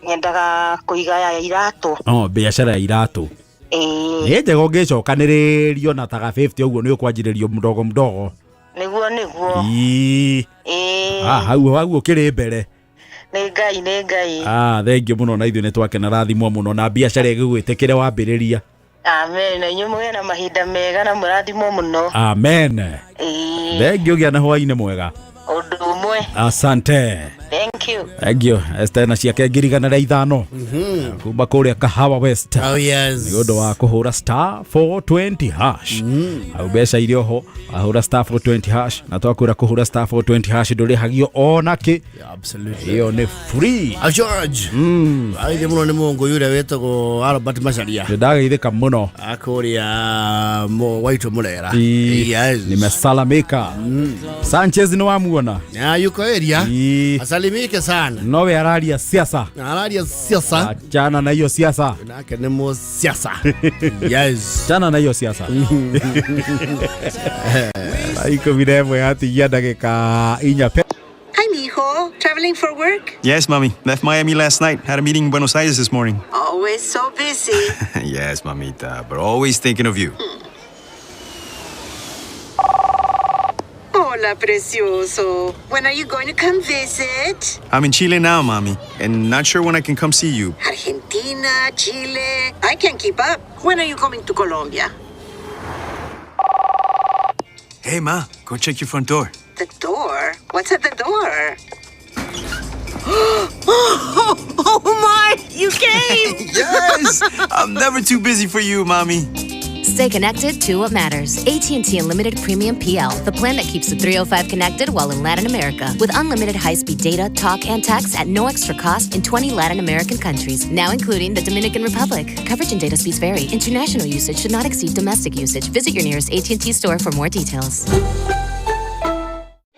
Nyendaga kũiga ya iratũ. Oh, biacara ya iratũ. Ĩĩ. Nĩ njega ũngĩcokanĩrĩrio na taga 50 ũguo nĩ ũkwanjĩrĩrio mdogo mdogo. Nĩguo nĩguo. Ĩĩ. Ĩĩ. Ah, hau hau ũkĩrĩ mbere. Nĩ Ngai nĩ Ngai. Ah, thengiũ mũno na ithuĩ nĩ twakena rathimwo mũno na biacara ĩgĩgwĩtĩkĩre wambĩrĩria. Amen. Na inyuĩ mũgĩe na mahinda mega na mũrathimwo mũno. Amen. Ĩĩ. Thengiũ gĩa na hwaĩ-inĩ mwega. Ũndũ ũmwe. Asante. Thank you. Thengiũ. Esther na ciake 105,000. Kuma kũrĩa Kahawa West. Oh, yes. Nĩ ũndũ wa kũhũra star 420 hash. Hau mbeca irĩ oho wahũra star 420 hash na twakwĩra kũhũra star 420 hash ndũrĩhagio ona kĩ. Absolutely. Ĩyo nĩ free. A George. Ageithie mũno nĩ mũngũyũ ũrĩa wĩtagwo Albert Macharia. Nĩ ndageithĩka mũno. Akũrĩa waitũ Mũrera. Ĩĩ. Yes. Nimesalamika. Sanchez nĩ wamuona? Na yuko area. Ĩĩ. Asalimike sana. Nowe araria siasa. Araria siasa. Achana na hiyo siasa. Nake nĩ mũ siasa. Yes. Achana na hiyo siasa. Thaa 11 yatigia ndagĩka 4 pe. Hi, mijo. Traveling for work? Yes, mommy. Left Miami last night. Had a meeting in Buenos Aires this morning. Always so busy. Yes, mamita, but always thinking of you. Hola, precioso. When are you going to come visit? I'm in Chile now, mommy, and not sure when I can come see you. Argentina, Chile. I can't keep up. When are you coming to Colombia? Hey, ma, go check your front door. The door? What's at the door? Oh my! You came! Yes! I'm never too busy for you, mommy. Stay connected to what matters. AT&T Unlimited Premium PL, the plan that keeps the 305 connected while in Latin America. With unlimited high-speed data, talk, and text at no extra cost in 20 Latin American countries, now including the Dominican Republic. Coverage and data speeds vary. International usage should not exceed domestic usage. Visit your nearest AT&T store for more details.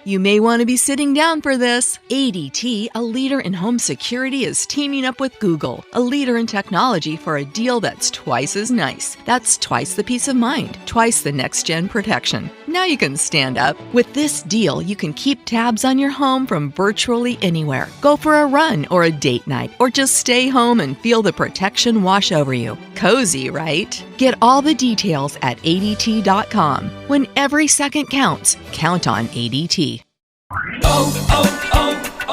You may want to be sitting down for this. ADT, a leader in home security, is teaming up with Google, a leader in technology, for a deal that's twice as nice. That's twice the peace of mind, twice the next gen protection. Now you can stand up. With this deal, you can keep tabs on your home from virtually anywhere. Go for a run or a date night, or just stay home and feel the protection wash over you. Cozy, right? Get all the details at ADT.com. When every second counts, count on ADT.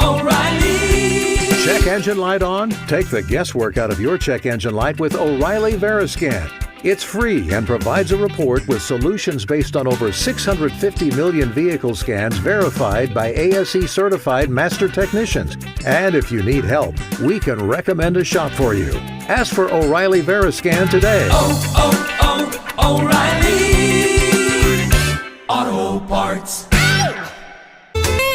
O'Reilly. Check engine light on? Take the guesswork out of your check engine light with O'Reilly Veriscan. It's free and provides a report with solutions based on over 650 million vehicle scans verified by ASE certified master technicians. And if you need help, we can recommend a shop for you. Ask for O'Reilly Veriscan today. Oh, oh, O'Reilly Auto Parts.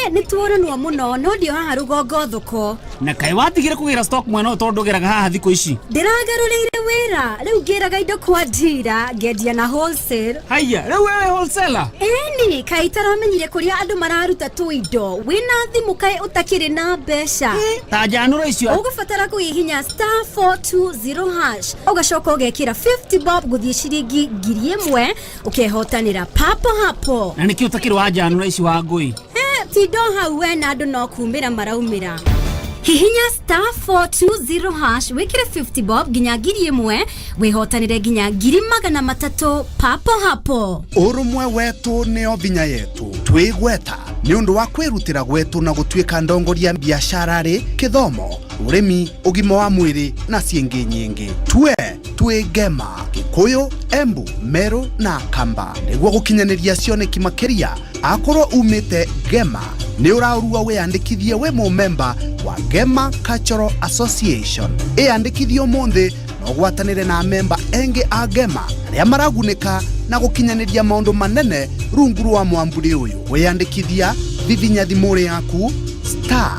Nĩ tuoranwo mũno no ndio haha rũgongo thoko. Na kaĩ watigire kũgĩra stock mwena ũyũ tondũ ndũgĩraga haha thikũ ici? Ndĩragarũrĩire wĩra rĩu ngĩraga indo kwa ndira ngendia na wholesale. Haiya, rĩu wewe wholesaler? Ĩni, kaĩ itaramenyire kũrĩa andũ mararuta tũindo wĩna thimũ kaĩ ũtakĩrĩ na mbeca. Ta njanũra icio. Ũgũbatara kũhihinya star 420 hash ũgacoka ũgekĩra 50 bob gũthiĩ ciringi 1000 ũkehotanĩra papo hapo. Na nĩkĩ ũtakĩrĩ wa njanũra ici wa ngũi? Tindo hau we na andũ no kumĩra maraumĩra. Hihinya star 420 hash wĩkĩre 50 bob nginya 1000 wĩhotanĩre nginya 300,000 papo hapo. Ũrũmwe wetũ nĩo vinya yetu twĩgweta nĩ ũndũ wa kwĩrutĩra gwetũ na gũtuĩka ndongoria biacara-rĩ kĩthomo ũrĩmi ũgima wa mwĩrĩ na ciĩngĩ nyingĩ tue twĩ ngema Gĩkũyũ Embu Meru na Kamba nĩguo gũkinyanĩria cioneki makĩria akorwo umĩte Ngema nĩ ũraũrua wĩyandĩkithie wĩ mũmemba wa Ngema Cultural Association ĩyandĩkithie ũmũthĩ na ũgwatanĩre na memba engĩ a Ngema arĩa maragunĩka na gũkinyanĩria maũndũ manene rungu rwa mwamburi ũyũ. Wĩyandĩkithia vivinya thimũ yaku star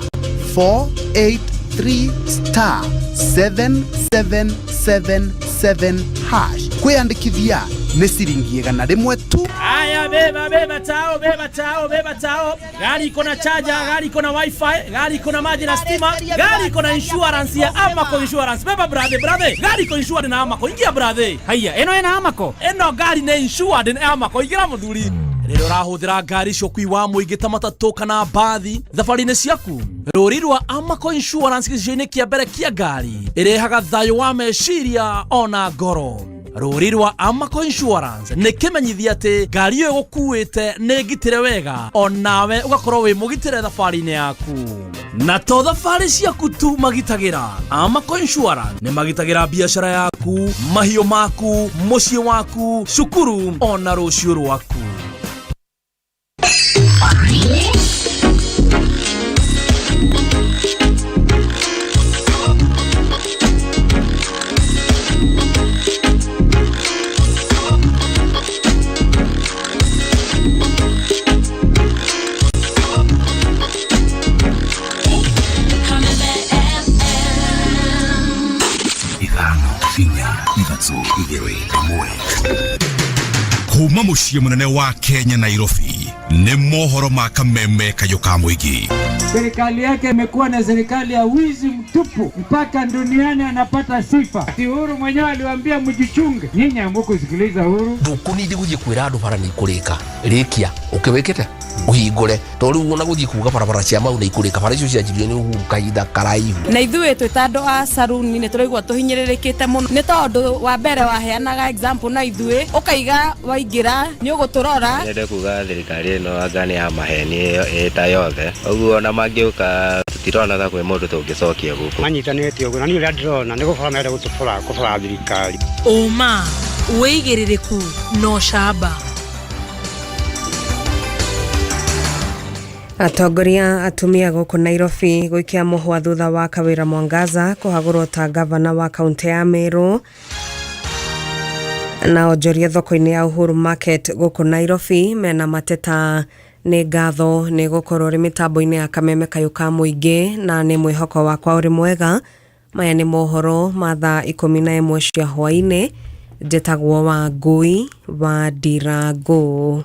483 star 7777 hash. Kwĩyandĩkithia nĩ ciringi 100 tu. Aya, beba beba tao, beba tao, beba tao. Gari iko na charger, gari iko na wifi, gari iko na maji na stima, gari iko na insurance ya Amaco Insurance. Beba brother, brother, gari iko insured na Amaco. Ingia brother. Haiya, eno ena Amaco. Eno gari ne insured na Amaco. Ingira muthuri. Rĩrĩa ũrahũthĩra ngari cia ũkui wa mũingĩ ta matatũ kana mbathi thabarĩ-inĩ ciaku, rũri rwa Amaco Insurance gĩcicio-inĩ kĩa mbere kĩa ngari ĩrehaga thayũ wa meciria ona ngoro. Rũri rwa Amaco Insurance nĩ kĩmenyithia atĩ ngari ĩyo ĩgũkuĩte nĩ ngitĩre wega onawe ũgakorwo wĩ mũgitĩre thabarĩ-inĩ yaku. Na to thabarĩ ciaku tu magitagĩra, Amaco Insurance nĩ magitagĩra biacara yaku, mahiũ maku, mũciĩ waku, cukuru ona rũciũ rwaku. Ithano inya ithatũ igĩrĩ ĩmwe kuma mũciĩ mũnene wa Kenya Nairobi nĩ mohoro ma kameme kayũ ka mũingĩ. Serikali yake imekuwa na serikali ya wizi mtupu, mpaka duniani anapata sifa. Si Uhuru mwenyewe aliwaambia mjichunge, nyinyi hamkusikiliza Uhuru. Ndũkũnindi gũthiĩ kwĩra andũ bara nĩ ikũrĩka rĩkia ũkĩwĩkĩte ũhingũre to rĩu ona gũthiĩ kuga barabara cia mau nĩ ikũrĩka bara icio cianjirio nĩ Uhuru kahinda karaihu. Na ithuĩ twĩ ta andũ a saruni nĩ tũraigua tũhinyĩrĩrĩkĩte mũno nĩ tondũ wa mbere waheanaga example na ithuĩ ũkaiga waingĩra nĩ ũgũtũrora. Nyende kuga thirikari ĩno anga nĩ ya maheni ĩta yothe ũguo ona mangĩũka tũtirona ta kwĩ mũndũ tũngĩcokia gũkũ. Manyitanĩte ũguo na niĩ ũrĩa ndĩrona nĩ gũbora marenda gũtũbora kũbora thirikari. Ũma, wĩigĩrĩrĩku na ũcamba. Atongoria atumia gũkũ Nairobi gũikia mũhwa thutha wa Kawĩra Mwangaza kũhagũrwo ta gavana wa kaunti ya Meru. Na onjoria thoko-inĩ ya Uhuru Market gũkũ Nairobi mena mateta nĩ ngatho nĩ gũkorwo ũrĩ mĩtambo-inĩ ya kameme kayũ ka mũingĩ na nĩ mwĩhoko wakwa ũrĩ mwega. Maya nĩ mohoro ma thaa 11 cia hwaĩ-inĩ. Njĩtagwo Wangũi wa Ndirangũ.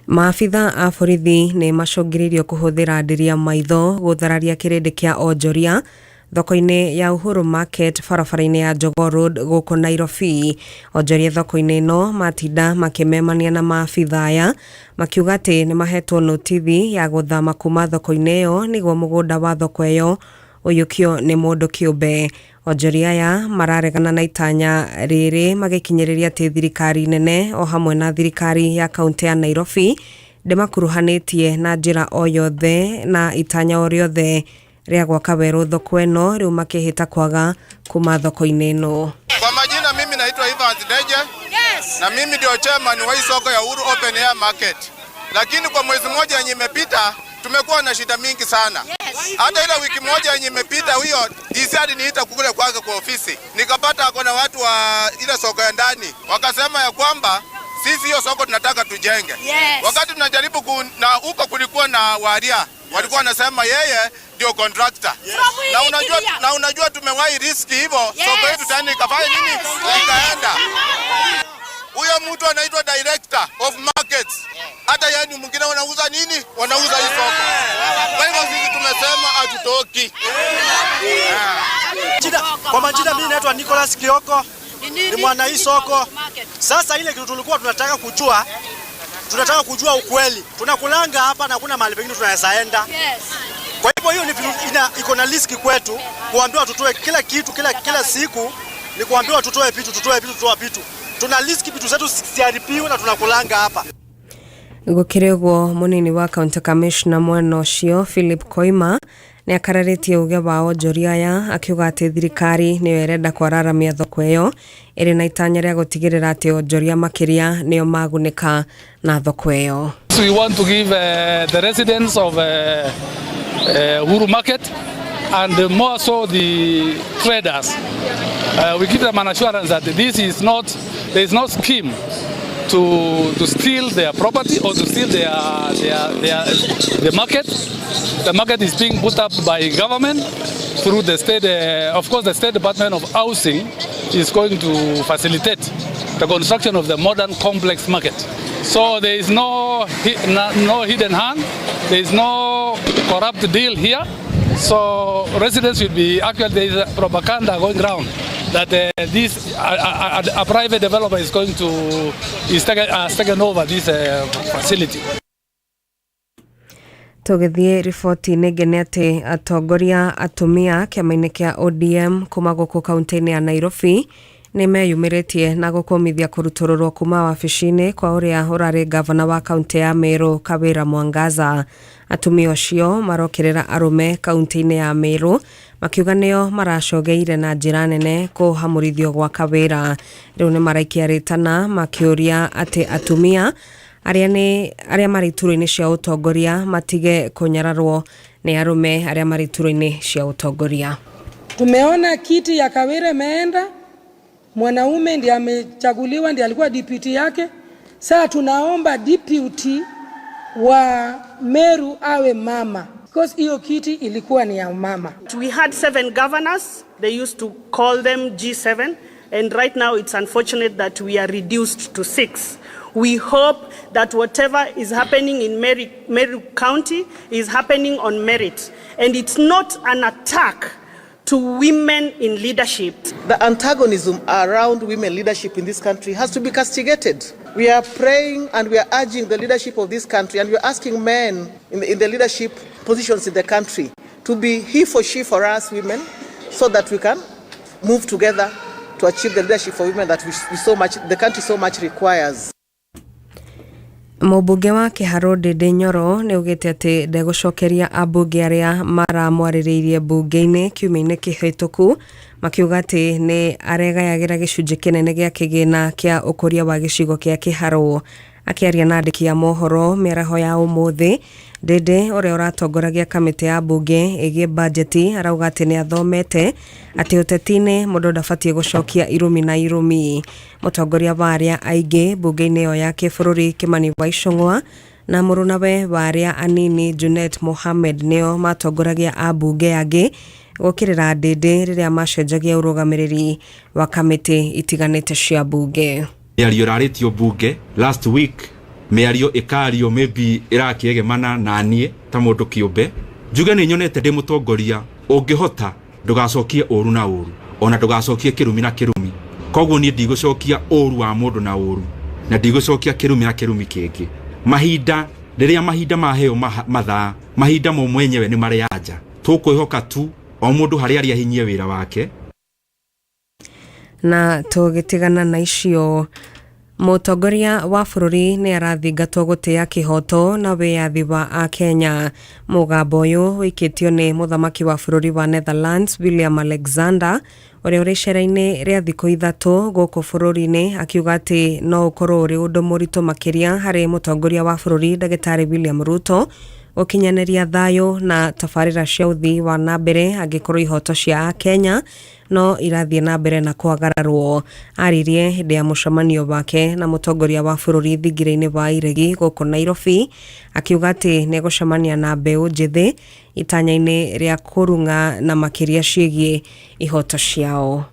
Maabitha a borithi nĩ macũngĩrĩirio kũhũthĩra ndĩria maitho gũthararia kĩrĩndĩ kĩa onjoria thoko-inĩ ya Uhuru Market barabara-inĩ ya Jogoo Road gũkũ Nairobi. Onjoria thoko-inĩ ĩno matinda makĩmemania na maabitha aya makiuga atĩ nĩ mahetwo notithi ya gũthama kuma thoko-inĩ ĩyo nĩguo mũgũnda wa thoko ĩyo ũiyũkio nĩ mũndũ kĩũmbe. Onjoria aya mararegana na itanya rĩrĩ magĩkinyĩrĩria atĩ thirikari nene o hamwe na thirikari ya kaunti ya Nairobi Ndĩmakuruhanĩtie na njĩra o yothe na itanya o rĩothe rĩa gwaka werũ thoko ĩno, rĩu makĩhĩta kwaga kuma thoko-inĩ ĩno. Kwa majina mimi naitwa Evans Deje. Yes. Na mimi ndio chairman wa hii soko ya Uhuru Open Air Market. Lakini kwa mwezi mmoja yenye imepita tumekuwa na shida mingi sana. Yes. Hata ile wiki moja yenye imepita huyo DC aliniita kule kwake kwa ofisi. Nikapata ako na watu wa ile soko ya ndani. Wakasema ya kwamba sisi hiyo soko tunataka tujenge. Yes. Wakati tunajaribu na huko kulikuwa na waria. Walikuwa wanasema yeye ndio contractor. Yes. Na unajua tumewahi riski hivyo. Yes. Soko yetu tena ikafanya nini? Yes. Ikaenda. Huyo mtu anaitwa director of markets. Hata yeye ni mwingine wanauza nini? Wanauza hii soko. Kwa hivyo sisi tumesema hatutoki. Kwa majina mimi naitwa Nicholas Kioko. Ni mwana hii soko. Sasa ile kitu tulikuwa tunataka kujua, tunataka kujua ukweli. Tunakulanga hapa na hakuna mahali pengine tunaweza enda. Yes. Kwa hivyo hiyo ni iko na riski kwetu kuambiwa tutoe kila kitu kila siku, ni kuambiwa tutoe vitu, tutoe vitu, tutoe vitu. Tuna riski vitu zetu zisiharibiwe na tunakulanga hapa. Gũkĩrĩ ũguo, mũnini wa county commissioner mwena ũcio Philip Koima nĩ akararĩtie uge wa onjoria aya, akiuga atĩ thirikari nĩyo ĩrenda kwararamia thoko ĩyo ĩrĩ na itanya rĩa gũtigĩrĩra atĩ onjoria makĩria nĩo magunĩka na thoko ĩyo. We want to give the residents of Uhuru Market and more so the traders, we give them an assurance that this is not, there is no scheme to steal their property or to steal the market. The market is being put up by government through the state. Of course, the State Department of Housing is going to facilitate the construction of the modern complex market. So there is no hidden hand, there is no corrupt deal here. So residents will be, actually there is a propaganda going round that this a private developer is going to is taken, has taken over this facility. Tũgĩthiĩ riboti-inĩ ĩngĩ nĩ atĩ atongoria atumia kĩama-inĩ kĩa ODM kuma gũkũ kaunti-inĩ ya Nairobi nĩ meyumĩrĩtie na gũkũmithia kũrutũrũrwo kuma wabici-inĩ kwa ũrĩa ũrarĩ gavana wa kaunti ya Meru Kawira Mwangaza. Atumia acio marokĩrĩra arũme kaunti-inĩ ya Meru makiuga nĩo maracogeire na njĩra nene kũhamũrithio gwa Kawira. Rĩu nĩ maraikia rĩtana makĩũria atĩ atumia arĩa nĩ arĩa marĩ iturwa-inĩ cia ũtongoria matige kũnyararwo nĩ arũme arĩa marĩ iturwa-inĩ cia ũtongoria. Tumeona kiti ya Kawira imeenda, mwanaume ndiye amechaguliwa, ndiye alikuwa deputy yake. Sasa tunaomba deputy wa Meru awe mama, because hiyo kiti ilikuwa ni ya mama. We had 7 governors, they used to call them G7, and right now it's unfortunate that we are reduced to 6. We hope that whatever is happening in Meru County is happening on merit, and it's not an attack to women in leadership. The antagonism around women leadership in this country has to be castigated. We are praying and we are urging the leadership of this country, and we are asking men in the leadership positions in the country to be he for she for us women, so that we can move together to achieve the leadership for women that the country so much requires. Mũmbunge wa Kĩharũ Ndindi Nyoro nĩ augĩte atĩ ndegũcokeria ambunge arĩa maramwarĩrĩirie mbunge-inĩ kiumia-inĩ kĩhĩtũku, makiuga atĩ nĩ aregayagĩra gĩcunjĩ kĩnene gĩa kĩgĩna kĩa ũkũria wa gĩcigo kĩa Kĩharũ. Akĩaria na andĩki a mohoro mĩaraho ya ũmũthĩ, Ndindi ũrĩa ũratongoragia kamĩtĩ ya mbunge ĩgiĩ bajeti arauga atĩ nĩ athomete atĩ ũteti-inĩ mũndũ ndabatiĩ gũcokia irumi na irumi. Mũtongoria wa arĩa aingĩ mbunge-inĩ ĩyo ya kĩbũrũri Kimani wa Ichung'wa na mũrũnawe wa arĩa anini Junet Mohamed nĩo matongoragia ambunge angĩ gũkĩrĩra Ndindi rĩrĩa macenjagia ũrũgamĩrĩri wa kamĩtĩ itiganĩte cia mbunge. Mĩario ĩrarĩtio mbunge last week, mĩario ĩkario maybe ĩrakĩegemana na niĩ ta mũndũ kĩũmbe, njuge nĩ nyonete ndĩ mũtongoria ũngĩhota ndũgacokie ũru na ũru, ona ndũgacokie kĩrumi na kĩrumi. Koguo niĩ ndigũcokia ũru wa mũndũ na ũru, na ndigũcokia kĩrumi na kĩrumi kĩngĩ. Mahinda, rĩrĩa mahinda maheo mathaa, mahinda mo mwenyewe nĩ marĩ anja. Tũkwĩhoka tu o mũndũ harĩa arĩ ahinyie wĩra wake. Na tũgĩtigana na icio, Mũtongoria wa bũrũri nĩ arathingatwo gũtĩa kĩhoto na wĩyathi wa Akenya. Mũgambo ũyũ ũikĩtio nĩ mũthamaki wa bũrũri wa Netherlands William Alexander ũrĩa ũrĩ icera-inĩ rĩa thikũ 3 gũkũ bũrũri-inĩ, akiuga atĩ no ũkorwo ũrĩ ũndũ mũritũ makĩria harĩ mũtongoria wa bũrũri Ndagĩtarĩ William Ruto gũkinyanĩria thayũ na tabarĩra cia ũthii wa na mbere angĩkorwo ihoto cia Akenya no irathiĩ na mbere na kwagararwo. Aririe hĩndĩ ya mũcemanio wake na mũtongoria wa bũrũri thingira-inĩ wa Iregi gũkũ Nairobi, akiuga atĩ nĩ egũcemania na mbeũ njĩthĩ itanya-inĩ rĩa kũrung'a na makĩria ciĩgiĩ ihoto ciao.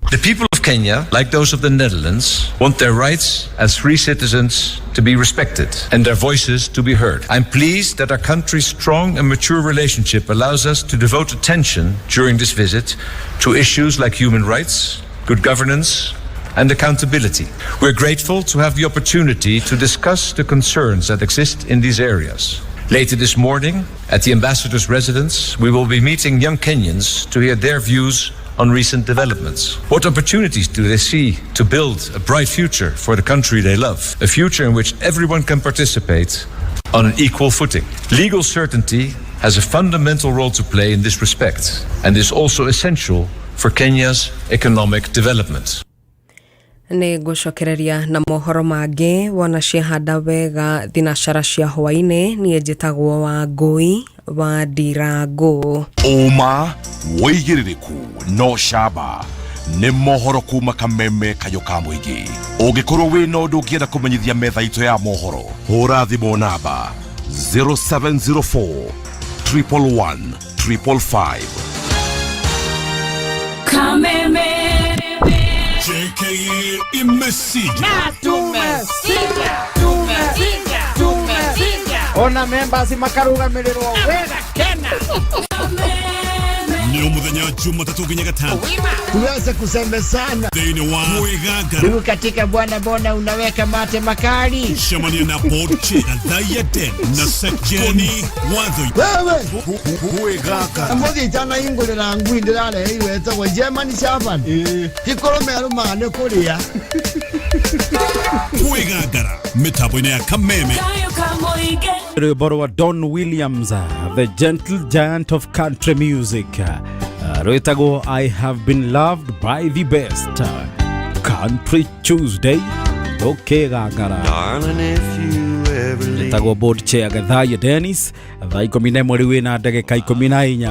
The people of Kenya, like those of the Netherlands, want their rights as free citizens to be respected and their voices to be heard. I'm pleased that our country's strong and mature relationship allows us to devote attention during this visit to issues like human rights, good governance, and accountability. We're grateful to have the opportunity to discuss the concerns that exist in these areas. Later this morning, at the ambassador's residence, we will be meeting young Kenyans to hear their views on recent developments. What opportunities do they see to build a bright future for the country they love? A future in which everyone can participate on an equal footing. Legal certainty has a fundamental role to play in this respect and is also essential for Kenya's economic development. Nĩ ngũcokereria na mohoro mangĩ wona ciahanda wega thinacara cia hwaĩ-inĩ. Niĩ njĩtagwo Wangũi wa Ndirangũ. Ũma, wĩigĩrĩrĩku no camba nĩ mohoro kuma Kameme kayũ ka mũingĩ. Ũngĩkorwo wĩna ũndũ ũngĩenda kũmenyithia metha itũ ya mohoro, hũra thimũ namba 0704 111 555. Kameme. JKA imesija. Tumesija, tumesija, tumesija. Ona members makarugamĩrĩrwo wega kena. Nĩ mũthenya Jumatatũ nginya Gatano tuweze kusemezana thĩinĩ wa Kwĩgangara. Rĩu katika bwana, bona unaweka mate makali. Cemania na board chair Gathaiya Den na Sekjeni Watho. Wewe Kwĩgangara. Mũthĩ itanahingũrĩra ngui ndĩrareheirwo ĩtagwo German Shepherd gĩkorwo merũmaga nĩ kũrĩa. Kwĩgangara mĩtambo-inĩ ya Kameme. Rwĩmbo rwa Don Williams, the gentle giant of country music, rwĩtagwo I Have Been Loved by the Best. Country Tuesday tũkĩgangara. Ĩtagwo board chair Gathaiya Dennis, thaa 11 rĩu ĩna ndagĩka 14.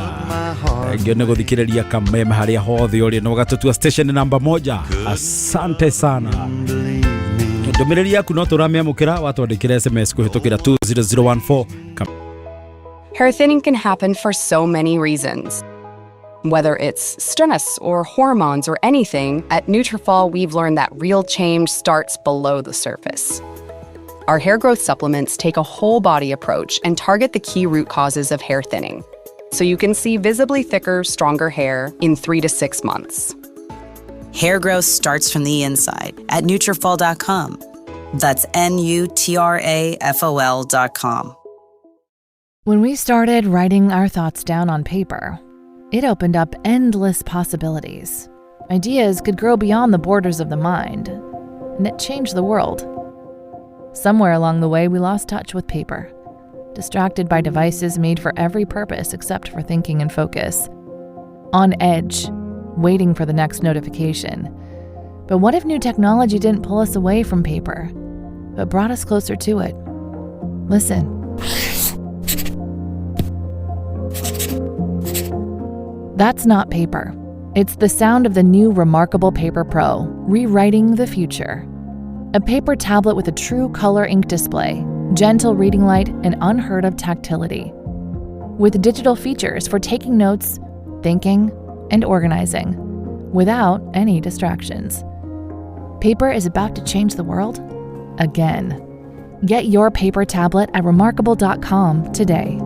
Ngio nĩ gũthikĩrĩria Kameme harĩa hothe ũrĩ na ũgatũtua station namba 1. Asante sana. Ndũmĩrĩri yaku no tũramĩamũkĩra watwandĩkĩra SMS kũhĩtũkĩra 20014. Hair thinning can happen for so many reasons. Whether it's stress or hormones or anything, at Nutrafol we've learned that real change starts below the surface. Our hair growth supplements take a whole body approach and target the key root causes of hair thinning, so you can see visibly thicker, stronger hair in 3 to 6 months. Hair growth starts from the inside at Nutrafol.com. That's Nutrafol.com. When we started writing our thoughts down on paper, it opened up endless possibilities. Ideas could grow beyond the borders of the mind, and it changed the world. Somewhere along the way, we lost touch with paper, distracted by devices made for every purpose except for thinking and focus. On edge, waiting for the next notification. But what if new technology didn't pull us away from paper, but brought us closer to it? Listen. That's not paper. It's the sound of the new Remarkable Paper Pro, rewriting the future. A paper tablet with a true color ink display, gentle reading light, and unheard of tactility. With digital features for taking notes, thinking, and organizing, without any distractions. Paper is about to change the world again. Get your paper tablet at remarkable.com today.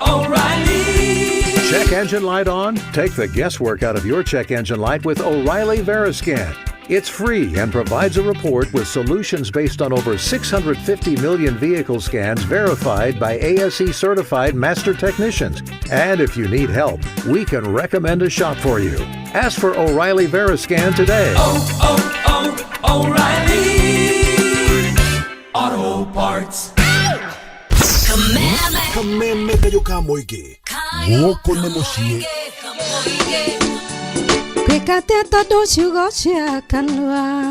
O'Reilly. Check engine light on? Take the guesswork out of your check engine light with O'Reilly Veriscan. It's free and provides a report with solutions based on over 650 million vehicle scans verified by ASE certified master technicians. And if you need help, we can recommend a shop for you. Ask for O'Reilly Veriscan today. Oh, O'Reilly Auto Parts. Kameme kayũ ka mũingĩ gũkũ nĩ mũciĩ. Gwĩkate tondũ ciugo cia kanua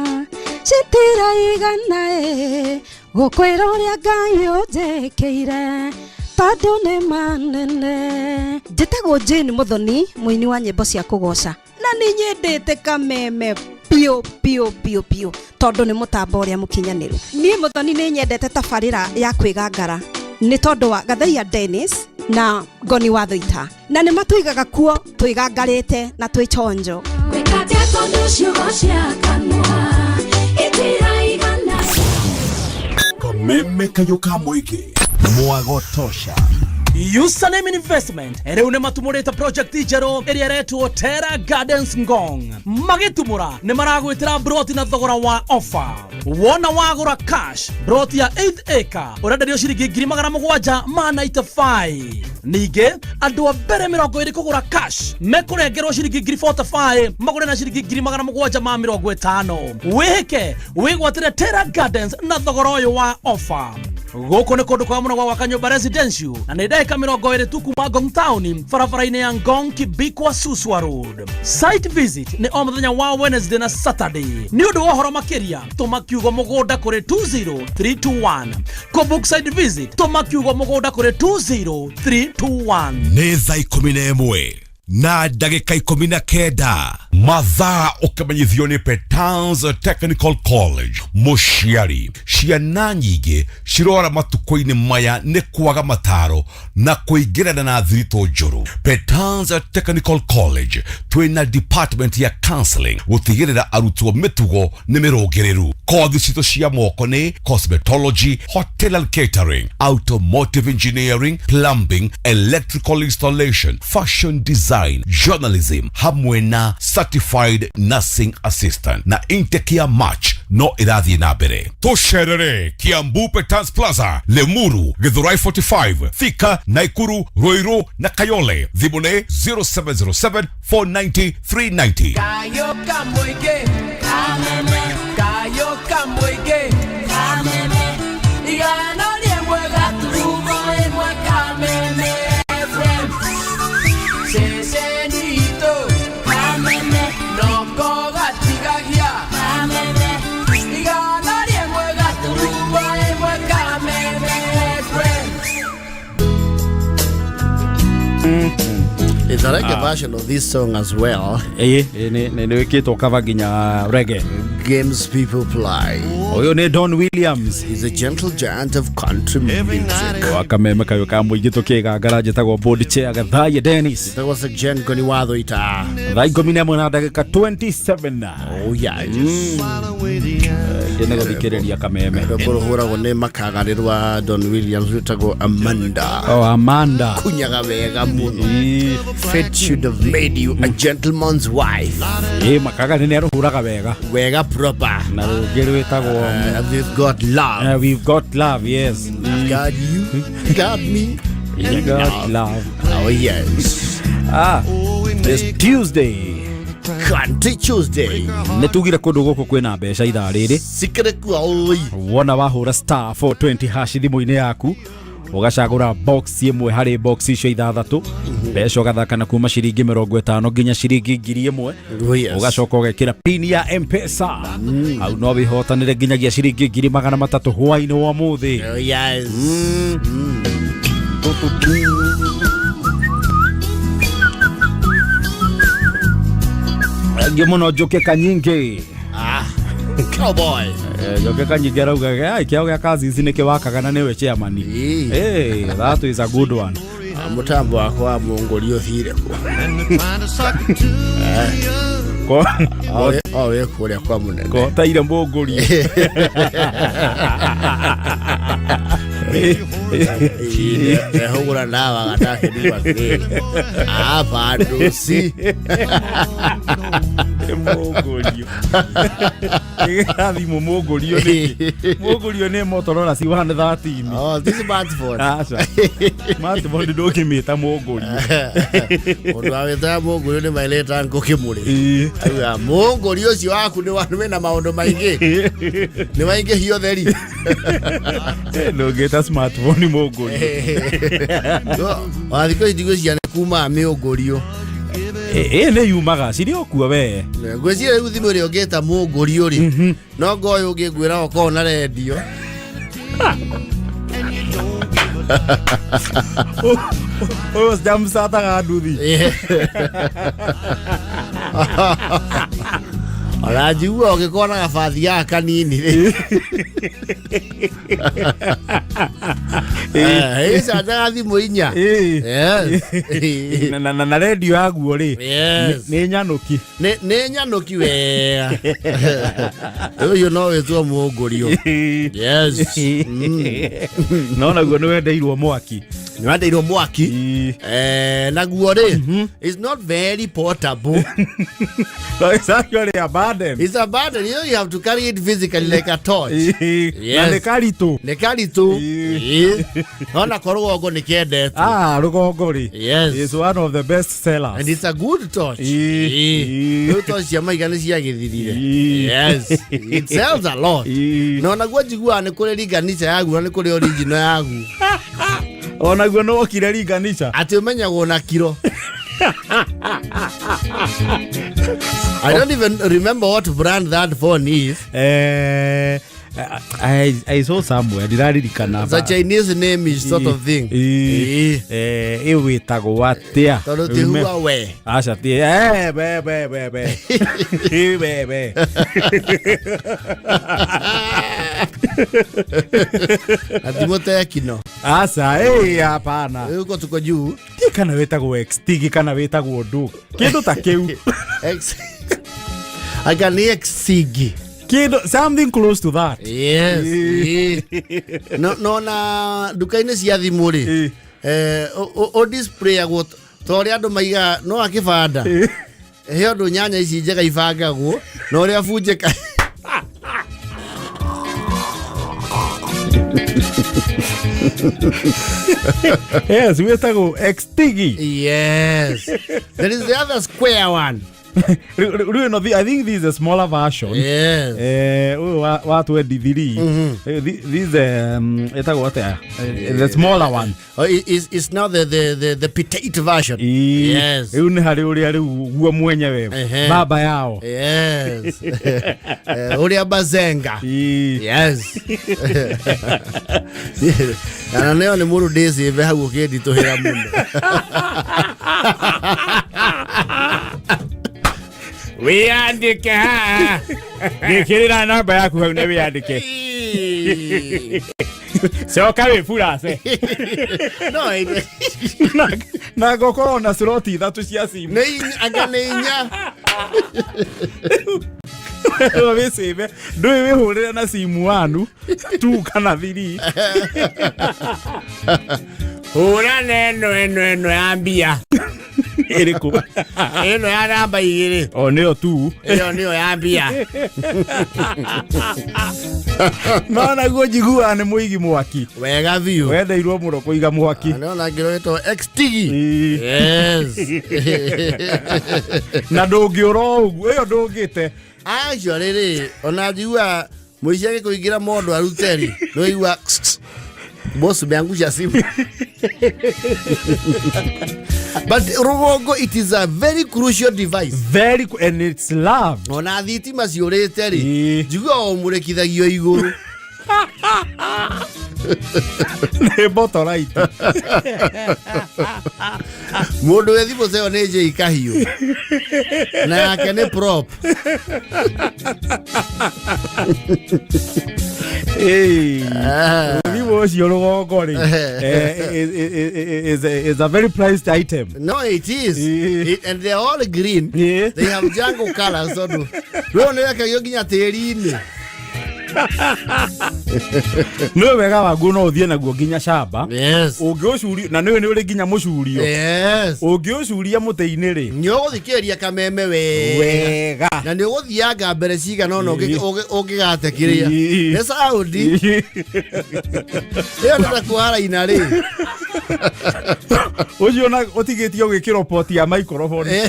citiraigana ĩ gũkwĩra ũrĩa Ngai ũnjĩkĩire tondũ nĩ manene. Njĩtagwo Jane Muthoni, mũini wa nyĩmbo cia kũgoca, na nĩ nyendete Kameme biũ biũ biũ biũ tondũ nĩ mũtambo ũrĩa mũkinyanĩru. Niĩ Muthoni nĩ nyendete tabarĩra ya kwĩgangara nĩ tondũ wa Gathaiya Dennis na Ngoni wa Thũita, na nĩ matũigaga kuo twĩgangarĩte na twĩ chonjo. Gwĩkate tondũ ciugo cia kanua itiraigana. Kameme kayũ ka mũingĩ mwago tosha. Username Investment rĩu nĩ matumũrĩte project njerũ ĩrĩa ĩretwo Terra Gardens Ngong. Magĩtumũra nĩ maragwĩtĩra broti na thogora wa offer. Wona wagũra cash broti ya 8 acre ũrenderio ciringi 795,000. Ningĩ andũ a mbere 20 kũgũra cash mekũrengerwo ciringi 45,000 magũre na ciringi 750,000. Wĩhĩke wĩgwatĩre Terra Gardens na thogora ũyũ wa offer. Gũkũ nĩ kũndũ kwega mũno gwa gwaka nyũmba residential na nĩ ndagĩka 20 tu kuma Ngong Town, barabara-inĩ ya Ngong Kibikwa Suswa Road. Site visit nĩ o mũthenya wa Wednesday na Saturday. Nĩ ũndũ wa ũhoro makĩria tũma kiugo mũgũnda kũrĩ 20321. Kũbook site visit tũma kiugo mũgũnda kũrĩ 20321. Nĩ thaa 11 na ndagĩka 19 mathaa ũkĩmenyithio nĩ Petans Technical College. Mũciari, ciana nyingĩ cirora matukũ-inĩ maya nĩ kwaga mataro na kũingĩrana na thiritũ njũru. Petans Technical College twĩna department ya counseling gũtigĩrĩra arutwo mĩtugo nĩ mĩrũngĩrĩru. Kothi citũ cia moko nĩ cosmetology, hotel and catering, automotive engineering, plumbing, electrical installation, fashion design, journalism hamwe na certified nursing assistant. Na intake ya March no ĩrathiĩ na mbere. Tũcerere Kiambu Petans Plaza, Limuru, Githurai 45, Thika, Naikuru, Ruiru na Kayole. Thimũ nĩ 0707 490 390. Kayo kamũingĩ kameme, kayo kamũingĩ kameme, igana rĩmwe gaturumo ĩmwe Kameme FM, ceceni itũ kameme, noko gatigagia kameme, igana rĩmwe gaturumo ĩmwe Kameme FM. It's a reggae version of this song as well. Ĩĩ, nĩ wĩkĩtwo cover nginya reggae. Games people play. Ũyũ nĩ Don Williams. He's a gentle giant of country music. Wa Kameme kayũ ka mũingĩ tũkĩgangara njĩtagwo board chair Gathaiya Dennis. There was a gen Ngoni wa Thũita. Thaa 11 na ndagĩka 27. Oh yeah. Ĩngĩ nĩ gũthikĩrĩria Kameme. Rwĩmbo rũhũragwo nĩ makagarĩ rwa Don Williams rwĩtagwo Amanda. Oh, Amanda. Kunyaga wega mũno. Fate should have made you a gentleman's wife. Ĩ makagarĩ nĩ arũhũraga wega. Wega proper. Na rũngĩ rwĩtagwo We've Got Love. We've Got Love, yes. Got you, got me. You got love. Oh yes. Ah, it's Tuesday. Country Tuesday. Nĩ tugire kũndũ gũkũ kwĩna mbeca ithaa rĩrĩ. Sikĩrĩ kuo oi. Wona wahũra star 420 hash thimũ-inĩ yaku ũgacagũra box ĩmwe harĩ box icio ithathatũ, mbeca ũgathaka na kuma ciringi 50 nginya ciringi 1000. Oh, yes. Ũgacoka ũgekĩra pin ya M-Pesa, hau no wĩhotanĩre nginyagia ciringi 300,000 hwaĩ-inĩ wa ũmũthĩ. Oh yes. Thengiũ mũno Njũkĩ Kanyingĩ. Ah, cowboy. Njũkĩ Kanyingĩ arauga "Ai, kĩao gĩa Kazizi nĩkĩ wakaga na nĩwe chairman." Hey, that is a good one. Mũtambo wakwa wa mũngũri ũthire kũ? O wĩ kũrĩa kwa mũnene. Kotaire mũngũri. Ehũgũra ndawa gatake ndigwa atĩrĩrĩ. Aba ndũci. Mũngũrio. Ĩgĩra thimũ mũngũrio nĩkĩ? Mũngũrio nĩ Motorola C113. Oh, this smartphone. Aca. Smartphone ndũngĩmĩta mũngũrio. Mũndũ awĩtaga mũngũrio nĩ maileta ngũkĩ mũrĩ. Auga mũngũrio ũcio waku nĩ wĩna maũndũ maingĩ. Nĩ waingĩhia ũtheri. Ndũngĩta smartphone mũngũrio. Ona thikũ ici ndigwĩciria nĩ kumaga mĩũngũrio. Ĩ nĩ yumaga cirĩ o kuo we. Ngwĩciria rĩu thimũ ĩrĩa ũngĩta mũngũrio rĩ, no ngoyũ ũngĩngwĩra ũkorwo na rendio. Ũyũ sijamsataga nduthi. Ona njigua ũngĩkorwo na gabathi gaka kanini rĩ. Ĩcanjaga thimũ inya. Yes. Na rendio yaguo rĩ. Yes. Nĩ nyanũki. Nĩ nyanũki wega. Ũyũ no wĩtwo mũngũrio. Yes. No naguo nĩ wendeirwo mwaki. Nĩ wendeirwo mwaki. Naguo rĩ, it's not very portable. No, it's actually a burden. It's a burden. You know, you have to carry it physically like a torch. Na nĩ karitũ. Nĩ karitũ. Ona ko rũgongo nĩ kendetwo. Ah, rũgongo rĩ. Yes. It's one of the best sellers. And it's a good torch. Rĩu torch cia maiga nĩ ciagĩthirire. Yes. It sells a lot. Na onaguo njiguaga nĩ kũrĩ ringanisha yaguo na nĩ kũrĩ original yaguo. Onaguo nĩ wokire ringanisha. Atĩ ũmenyagwo na kiro. I don't even remember what brand that phone is. I saw somewhere ndiraririkana. It's a Chinese name is sort of thing. Ĩ wĩtagwo atĩa? Tondũ ti Huawei. Aca ti be be be be. Ĩ be be. Na ti mũtekino. Aca ĩ hapana. Rĩu tuko juu. Ti kana wĩtagwo XT kana wĩtagwo ndũ. Kĩndũ ta kĩu. X. Anga nĩ XCG. Kĩndũ something close to that. Yes. No no na nduka-inĩ cia thimũ rĩ. O displayagwo ta ũrĩa andũ maigaga no akĩbanda. He ũndũ nyanya ici njega ibangagwo na ũrĩa bunjĩka. Yes, wĩtagwo XTG. Yes. There is the other square one. Rĩu ĩno I think this is a smaller version. Yes. Ũyũ wa 23. This ĩtagwo atĩa? The smaller one. Oh, it's now the petite version. Yes. Rĩu nĩ harĩ ũrĩa rĩu guo mwenyewe. Baba yao. Yes. Ũrĩa bazenga. Yes. Na nĩyo nĩ mũndũ ndĩcĩbe hau ũkĩnditũhĩra mũno. Wĩyandĩke haha. Gĩkĩrĩra namba yaku hau na wĩyandĩke. Coka wĩburace. No, na ngokorwo na slot ithatũ cia simu. Nĩ inya, anga nĩ inya. Wĩcĩbe ndũĩ wĩhũrĩre na simu wanu tu kana thiri. Hũra na ĩno ĩno ĩno ya mbia. Ĩrĩkũ? Ĩno ya namba igĩrĩ. O nĩyo tu. Ĩyo nĩyo ya mbia. No naguo njiguaga nĩ mũigi mwaki. Wega biũ. Wendeirwo mũno kũiga mwaki. Nĩona ngĩrwo ĩtwo XT. Yes. Na ndũngĩũra o ũguo ĩyo ndũngĩte. Actually rĩ, ona njiguaga mũici agĩkũingĩra mondo arute rĩ, nĩũigua boss umeangusha simu. But rũgongo it is a very crucial device. Very and it's love. Ona thitima ciũrĩte rĩ, njiguaga ũmũrĩkithagio igũrũ. Nĩ motoraiti. Mũndũ wĩ thimũ ĩyo nĩ Jay Kahiũ. Na yake nĩ prop. Thimũ ũcio rũgongo rĩ, is a very priced item. No, it is. And they are all green. They have jungle colors tondũ rũo nĩ rekagio nginya tĩri-inĩ. Nĩ wega waguo no ũthiĩ naguo nginya camba. Yes. Ũngĩũcuria na nĩũĩ nĩ ũrĩ nginya mũcurio. Yes. Ũngĩũcuria mũtĩ-inĩ rĩ. Nĩ ũgũthikĩrĩria kameme wega. Wega. Na nĩ ũgũthianga mbere cigana ũna Ĩĩ. ũngĩgate kĩrĩa. Ĩĩ. Nĩ saundi. Ĩyo nĩ ta kuharaina rĩ. Ũcio na ũtigĩtie ũgĩkĩrwo poti ya microphone.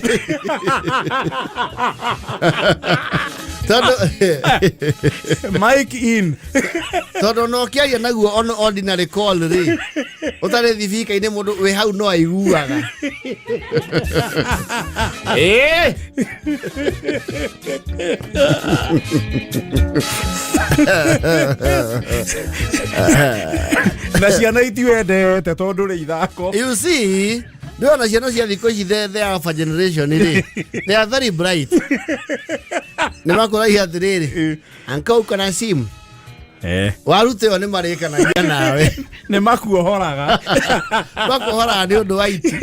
Tondũ mic in. Tondũ no ũkĩaria naguo on ordinary call rĩ. Ũtarĩ thibika-inĩ mũndũ wĩ hau no aiguaga. Ĩĩ. Na ciana itiwendete tondũ rĩ ithako. You see, ndĩrona ciana cia thikũ ici the alpha generation rĩ, they are very bright. Nĩ makũragia atĩrĩrĩ, anka uko na simu Eh. waruta ĩyo nĩ marĩkanagia nawe. Nĩ makuohoraga. Makuohoraga nĩ ũndũ wa itu.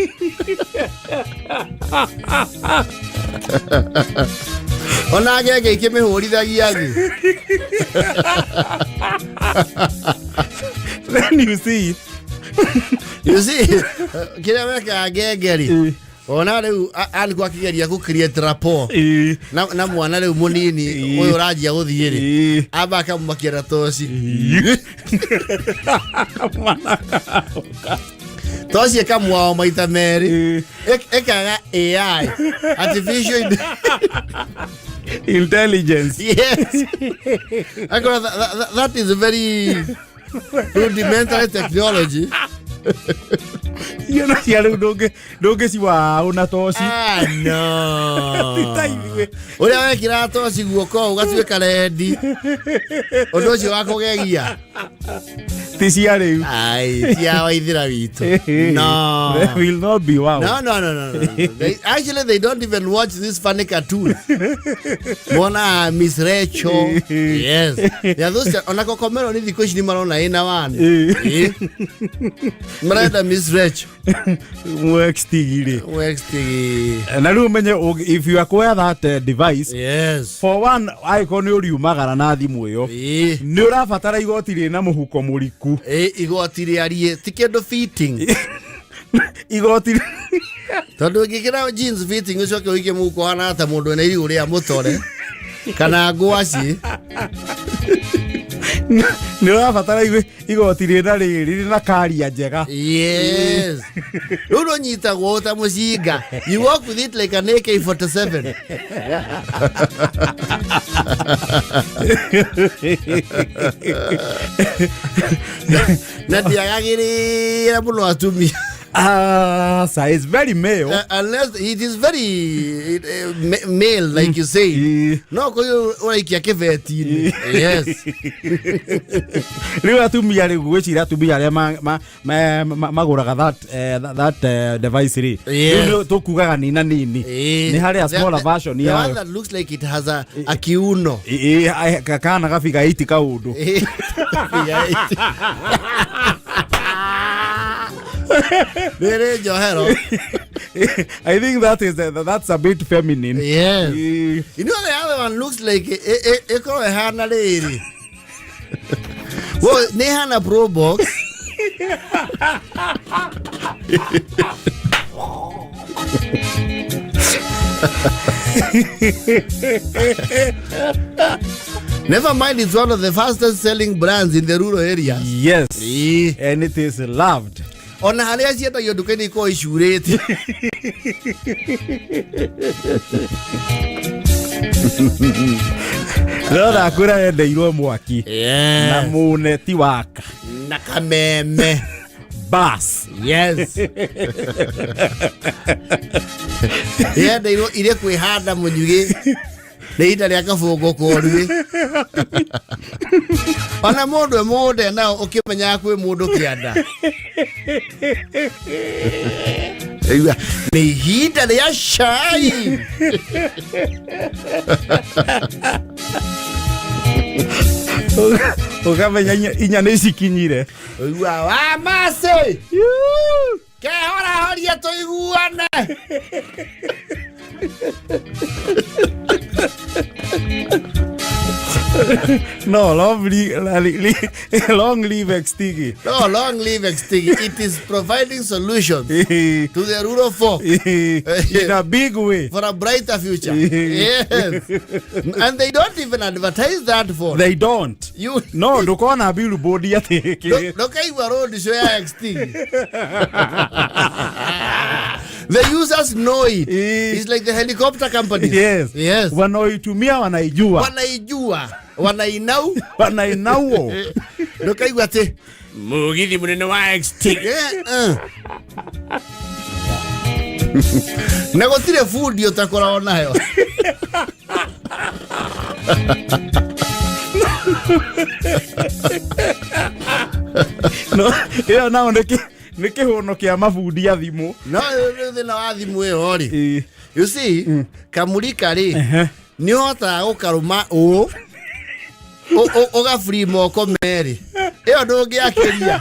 Ona ngenge ikĩmĩhũrithagia thĩ. Then you see. You see, kĩrĩa wekaga ngenge rĩ, ona rĩu alikuwa akĩgeria gũ create rapport na mwana rĩu mũnini ũyũ ũranjia gũthiĩ rĩ, amba akamũmakia na toci. Toci ĩkamwao maita merĩ, ĩkaga AI, artificial intelligence. Yes. Akora that is very rudimentary technology. Ciana cia rĩu ndũngĩciwaũ na toci. Ah, no. Ti ta ithuĩ. Ũrĩa wekĩraga toci guoko ũgatuĩka rendi. Ũndũ ũcio wa kũgegia. Ti cia rĩu. Ai, ti a waithĩra witũ. No. They will not be wow. No, no, no, no, no. They, actually, they don't even watch this funny cartoon. Mona Miss Rachel. Yes. They are those, ona kokomero ni thikũ ici nĩ marona ĩna one. Eh. Marenda Miss Rachel. Mwextigi rĩ. Mwextigi. Na rĩu ũmenye if you acquire that device. Yes. For one, angĩkorwo nĩ ũriumagara na thimũ ĩyo. Nĩ ũrabatara igoti rĩna mũhuko mũriku. Igoti rĩariĩ ti kĩndũ fitting. Igoti tondũ ũngĩkĩra jeans fitting ũcoke ũikie mũhuko hana ta mũndũ wĩna irigũ rĩa mũtore kana ngwaci. Nĩ ũrabatara igoti rĩna rĩrĩ rĩna karia njega. Yes. Rĩu rũnyitagwo ta mũcinga. You walk with it like an AK-47. Na ndiagagĩrĩra mũno atumia. Ah, sir, it's very male. Unless it is very male, like you say. No, kwa hiyo ũraikia kĩbeti-inĩ. Yes. Rĩu atumia rĩu gwĩciria atumia arĩa magũraga that device rĩ. Yes. Rĩu tũkugaga nina nini. Nĩ harĩ a smaller version The one yayo. that looks like it has a kiuno. Ĩ, kana gabiga 8 kaũndũ. Figure 8. Rĩrĩ njohero. I think that's a bit feminine. Yes. You know the other one looks like ĩkorwo ĩhana rĩrĩ. Well, nĩ ĩhana Pro Box. Never mind, it's one of the fastest selling brands in the rural areas. Yes. And it is loved. Ona harĩa ciendagio nduka-inĩ ikoragwo icurĩte. No ndakwĩra yendeirwo mwaki. Yes. Na mũne ti waka. Na kameme. Bas. Yes. Yendeirwo irĩ kwĩhanda mũnyugĩ. Nĩ ihinda rĩa kabũngũ koruĩ. Ona mũndũ e mũgũnda nao ũkĩmenyaga kwĩ mũndũ kĩanda. Igua, nĩ ihinda rĩa cai. Ũkamenya inya nĩ cikinyire. Igua, wa macĩ. Kehorahoria tũiguane. No, long live Xtigi. No, long live Xtigi. It is providing solutions to the rural folk in a big way for a brighter future. Yes. And they don't even advertise that phone. They don't. You no, ndukona billboard atĩ kĩ. Ndũkaigua road show ya Xtigi. The users know it. It's like the helicopter company. Yes. Yes. Wanaoitumia wanaijua. Wanaijua. Wanainau. Wanainauo. Ndũkaigua atĩ Mugithi munene wa Xtigi. Na gũtirĩ bundi ũtakoragwo nayo. No, ĩyo nao nĩ kĩhũno kĩa mabundi a thimũ. No, rĩu thĩna wa thimũ ĩyo rĩ, you see, kamũrika rĩ, nĩ ũhotaga gũkarũma ũũ, ũgaburi moko merĩ. Ĩyo ndũngĩakĩria.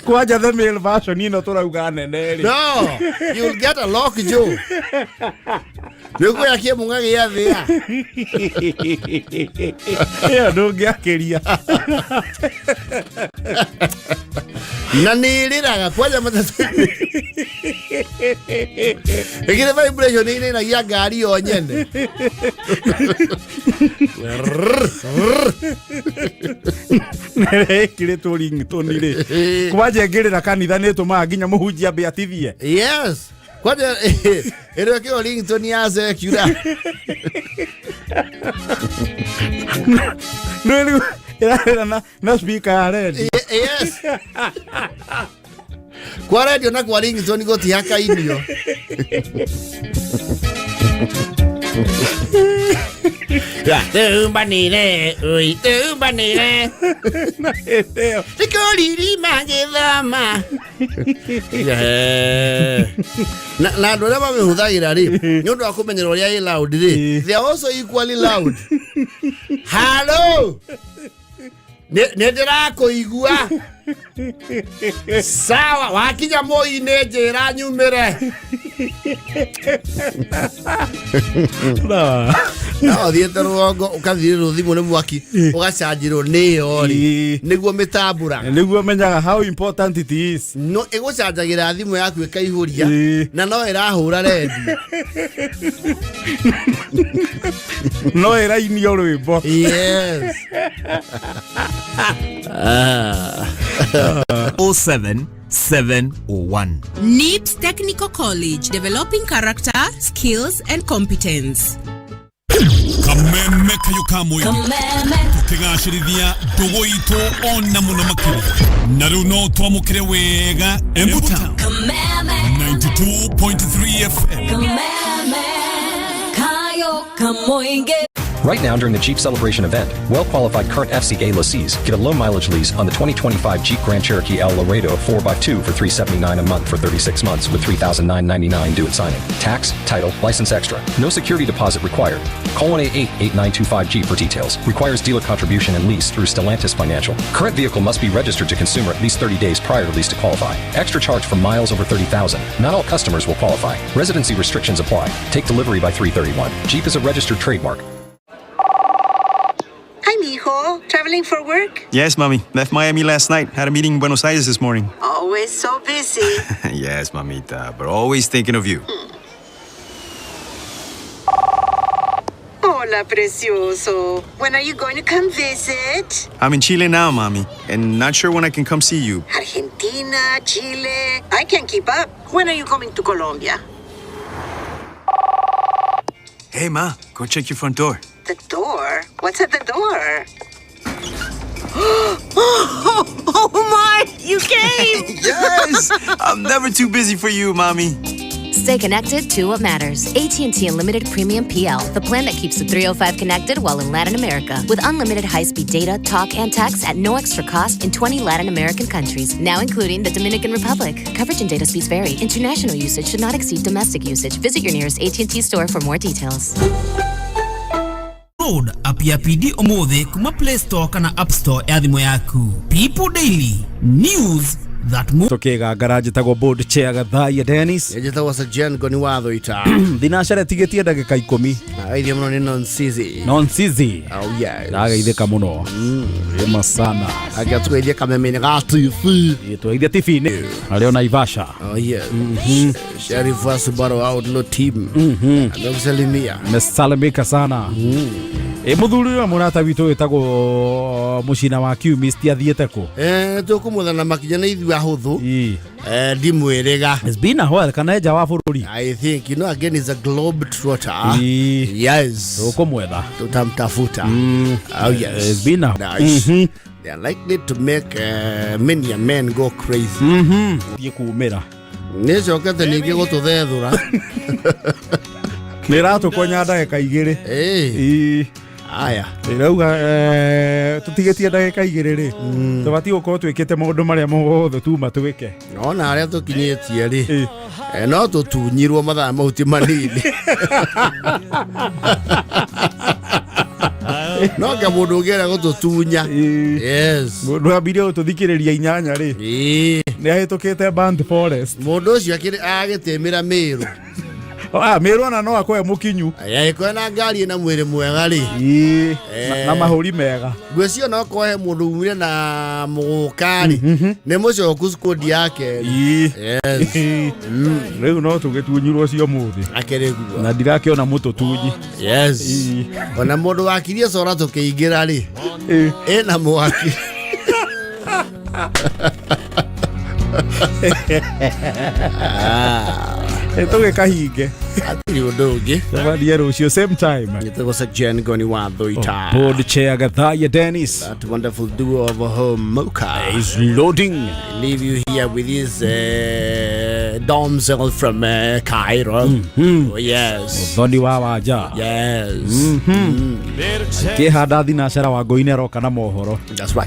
Kwanja the male version ĩno tũrauga nene rĩ. No, you'll get a lock jaw. Nĩ ũkuoya kĩmũng'a gĩa thĩa. Ĩyo ndũngĩakĩria. Na nĩ ĩrĩraga kwanja matatũ. Ĩkĩrĩ vibration nĩ ĩinainagia ngari yo nyene. Ĩkĩrĩtwo ringtone rĩ. Kwanja ĩngĩrĩra kanitha nĩ ĩtũmaga nginya mũhunjia ambe atithie. Yes. Kwanja ĩrĩa ĩkĩrwo ringtone ya secular. No rĩu ĩrarĩra na speaker ya redio. Yes. Kwa redio na kwa ringtone gũtihakainio. Tũmbanire, oi, tũmbanire. Na hĩndĩ ĩyo. Tũkũririma gĩthama. Na andũ arĩa mamĩhũthagĩra rĩ, nĩ ũndũ wa kũmenyera ũrĩa ĩ loud rĩ, they are also equally loud. Hello. Nĩ ndĩrakũigua. Sawa, wakinya Moi-inĩ njĩra nyumĩre. No ũthiĩte rũgongo ũkathirĩrwo thimũ nĩ mwaki ũgacanjĩrwo nĩ ĩyo rĩ, nĩguo mĩtambũra. Nĩguo menyaga how important it is. No ĩgũcanjagĩra thimũ yaku ĩkaihũria na no ĩrahũra redio. No ĩrainio rwĩmbo. Yes. 07701. NIPS Technical College, developing character, skills and competence. Kameme kayo kamwe tukigacĩrithia ndũgũ itũ ona mũno makĩria na rĩu no twamũkĩre wega Embu Town 92.3 FM. Kameme kayo kamoinge. Right now, during the Jeep Celebration event, well-qualified current FCA lessees get a low-mileage lease on the 2025 Jeep Grand Cherokee L Laredo 4x2 for $379 a month for 36 months with $3,999 due at signing. Tax, title, license extra. No security deposit required. Call 1-888-8925-G for details. Requires dealer contribution and lease through Stellantis Financial. Current vehicle must be registered to consumer at least 30 days prior to lease to qualify. Extra charge for miles over 30,000. Not all customers will qualify. Residency restrictions apply. Take delivery by 3/31. Jeep is a registered trademark. Hi, mijo. Traveling for work? Yes, mommy. Left Miami last night. Had a meeting in Buenos Aires this morning. Always so busy. Yes, mamita, but always thinking of you. Hola, precioso. When are you going to come visit? I'm in Chile now, mommy, and not sure when I can come see you. Argentina, Chile. I can't keep up. When are you coming to Colombia? Hey, ma, go check your front door. The door? What's at the door? Oh my! You came! Yes! I'm never too busy for you, mommy. Stay connected to what matters. AT&T Unlimited Premium PL, the plan that keeps the 305 connected while in Latin America. With unlimited high-speed data, talk, and text at no extra cost in 20 Latin American countries, now including the Dominican Republic. Coverage and data speeds vary. International usage should not exceed domestic usage. Visit your nearest AT&T store for more details. Download app ya PD umuthi kuma Play Store kana App Store ya thimu yaku. People Daily News That move. Tũkĩgangara njĩtagwo board chair Gathaiya Dennis. Njĩtagwo Sir Ngoni wa Thũita. Thinacere tigĩtie ndagĩka ikũmi. Ageithio mũno nĩ Nonsizi. Nonsizi. Oh yes. Ndageithĩka mũno. Wema sana. Angĩatũgeithia kameme-inĩ ga TV. Tũgeithia TV-inĩ. Arĩ o Naivasha. Oh yes. Sheriff wa Subaru Outlaw team. Amekusalimia. Mesalimika sana. Ĩ mũthuri ũyũ mũrata witũ wĩtagwo mũcina wa Kiumist athiĩte kũ? Eh, tũkũmũthana makinya nĩ ithuĩ ahũthũ. Eh, ndimwĩrĩga. It's been a while kana nja wa bũrũri. I think you know again is a globe trotter. Yes. Tũkũmwetha. Tutamtafuta. Oh yes. It's been a Nice. They are likely to make many a man go crazy. Thiĩ kumĩra. Nĩ cokete ningĩ gũtũthethũra. Nĩ ĩratũkonya ndagĩka igĩrĩ. Ĩĩ. Aya. Ĩrauga tũtigĩtie ndagĩka igĩrĩ rĩ. Tũbatiĩ gũkorwo twĩkĩte maũndũ marĩa mothe tuma twĩke. Ona harĩa tũkinyĩtie rĩ. No tũtunyirwo mathaa mau ti manini. No nga mũndũ ũngĩenda gũtũtunya. Yes. Mũndũ ambirie gũtũthikĩrĩria inyanya rĩ. Nĩ ahĩtũkĩte Burnt Forest. Mũndũ ũcio agĩtĩmĩra Mĩrũ. Ah, Mĩrũ ona no akoe mũkinyu. Agĩkorwo na ngari ĩna mwĩrĩ mwega rĩ. Na mahũri mega. Ngwĩciria no kohe mũndũ umire na mũgũka rĩ. Nĩ mũcoku squad yake. Yes. Rĩu no tũgĩtunyirwo cio mũthĩ. Akĩrĩ guo. Na ndirakĩona mũtũtunyi. Yes. Ona mũndũ wakirie cora tũkĩingĩra rĩ. Ĩna mwaki. Tũgĩkahinge. Hatirĩ ũndũ ũngĩ. Tũbathiĩ rũciũ same time. Njĩtagwo Sir Jen Ngoni wa Thũita. Board chair Gathaiya Dennis. That wonderful duo of Homoka is loading. I leave you here with this damsel from Cairo. Oh, yes. Mũthoni wa wanja. Yes. Kĩhanda thinacara wa ngũi nĩ aroka na mohoro. That's right.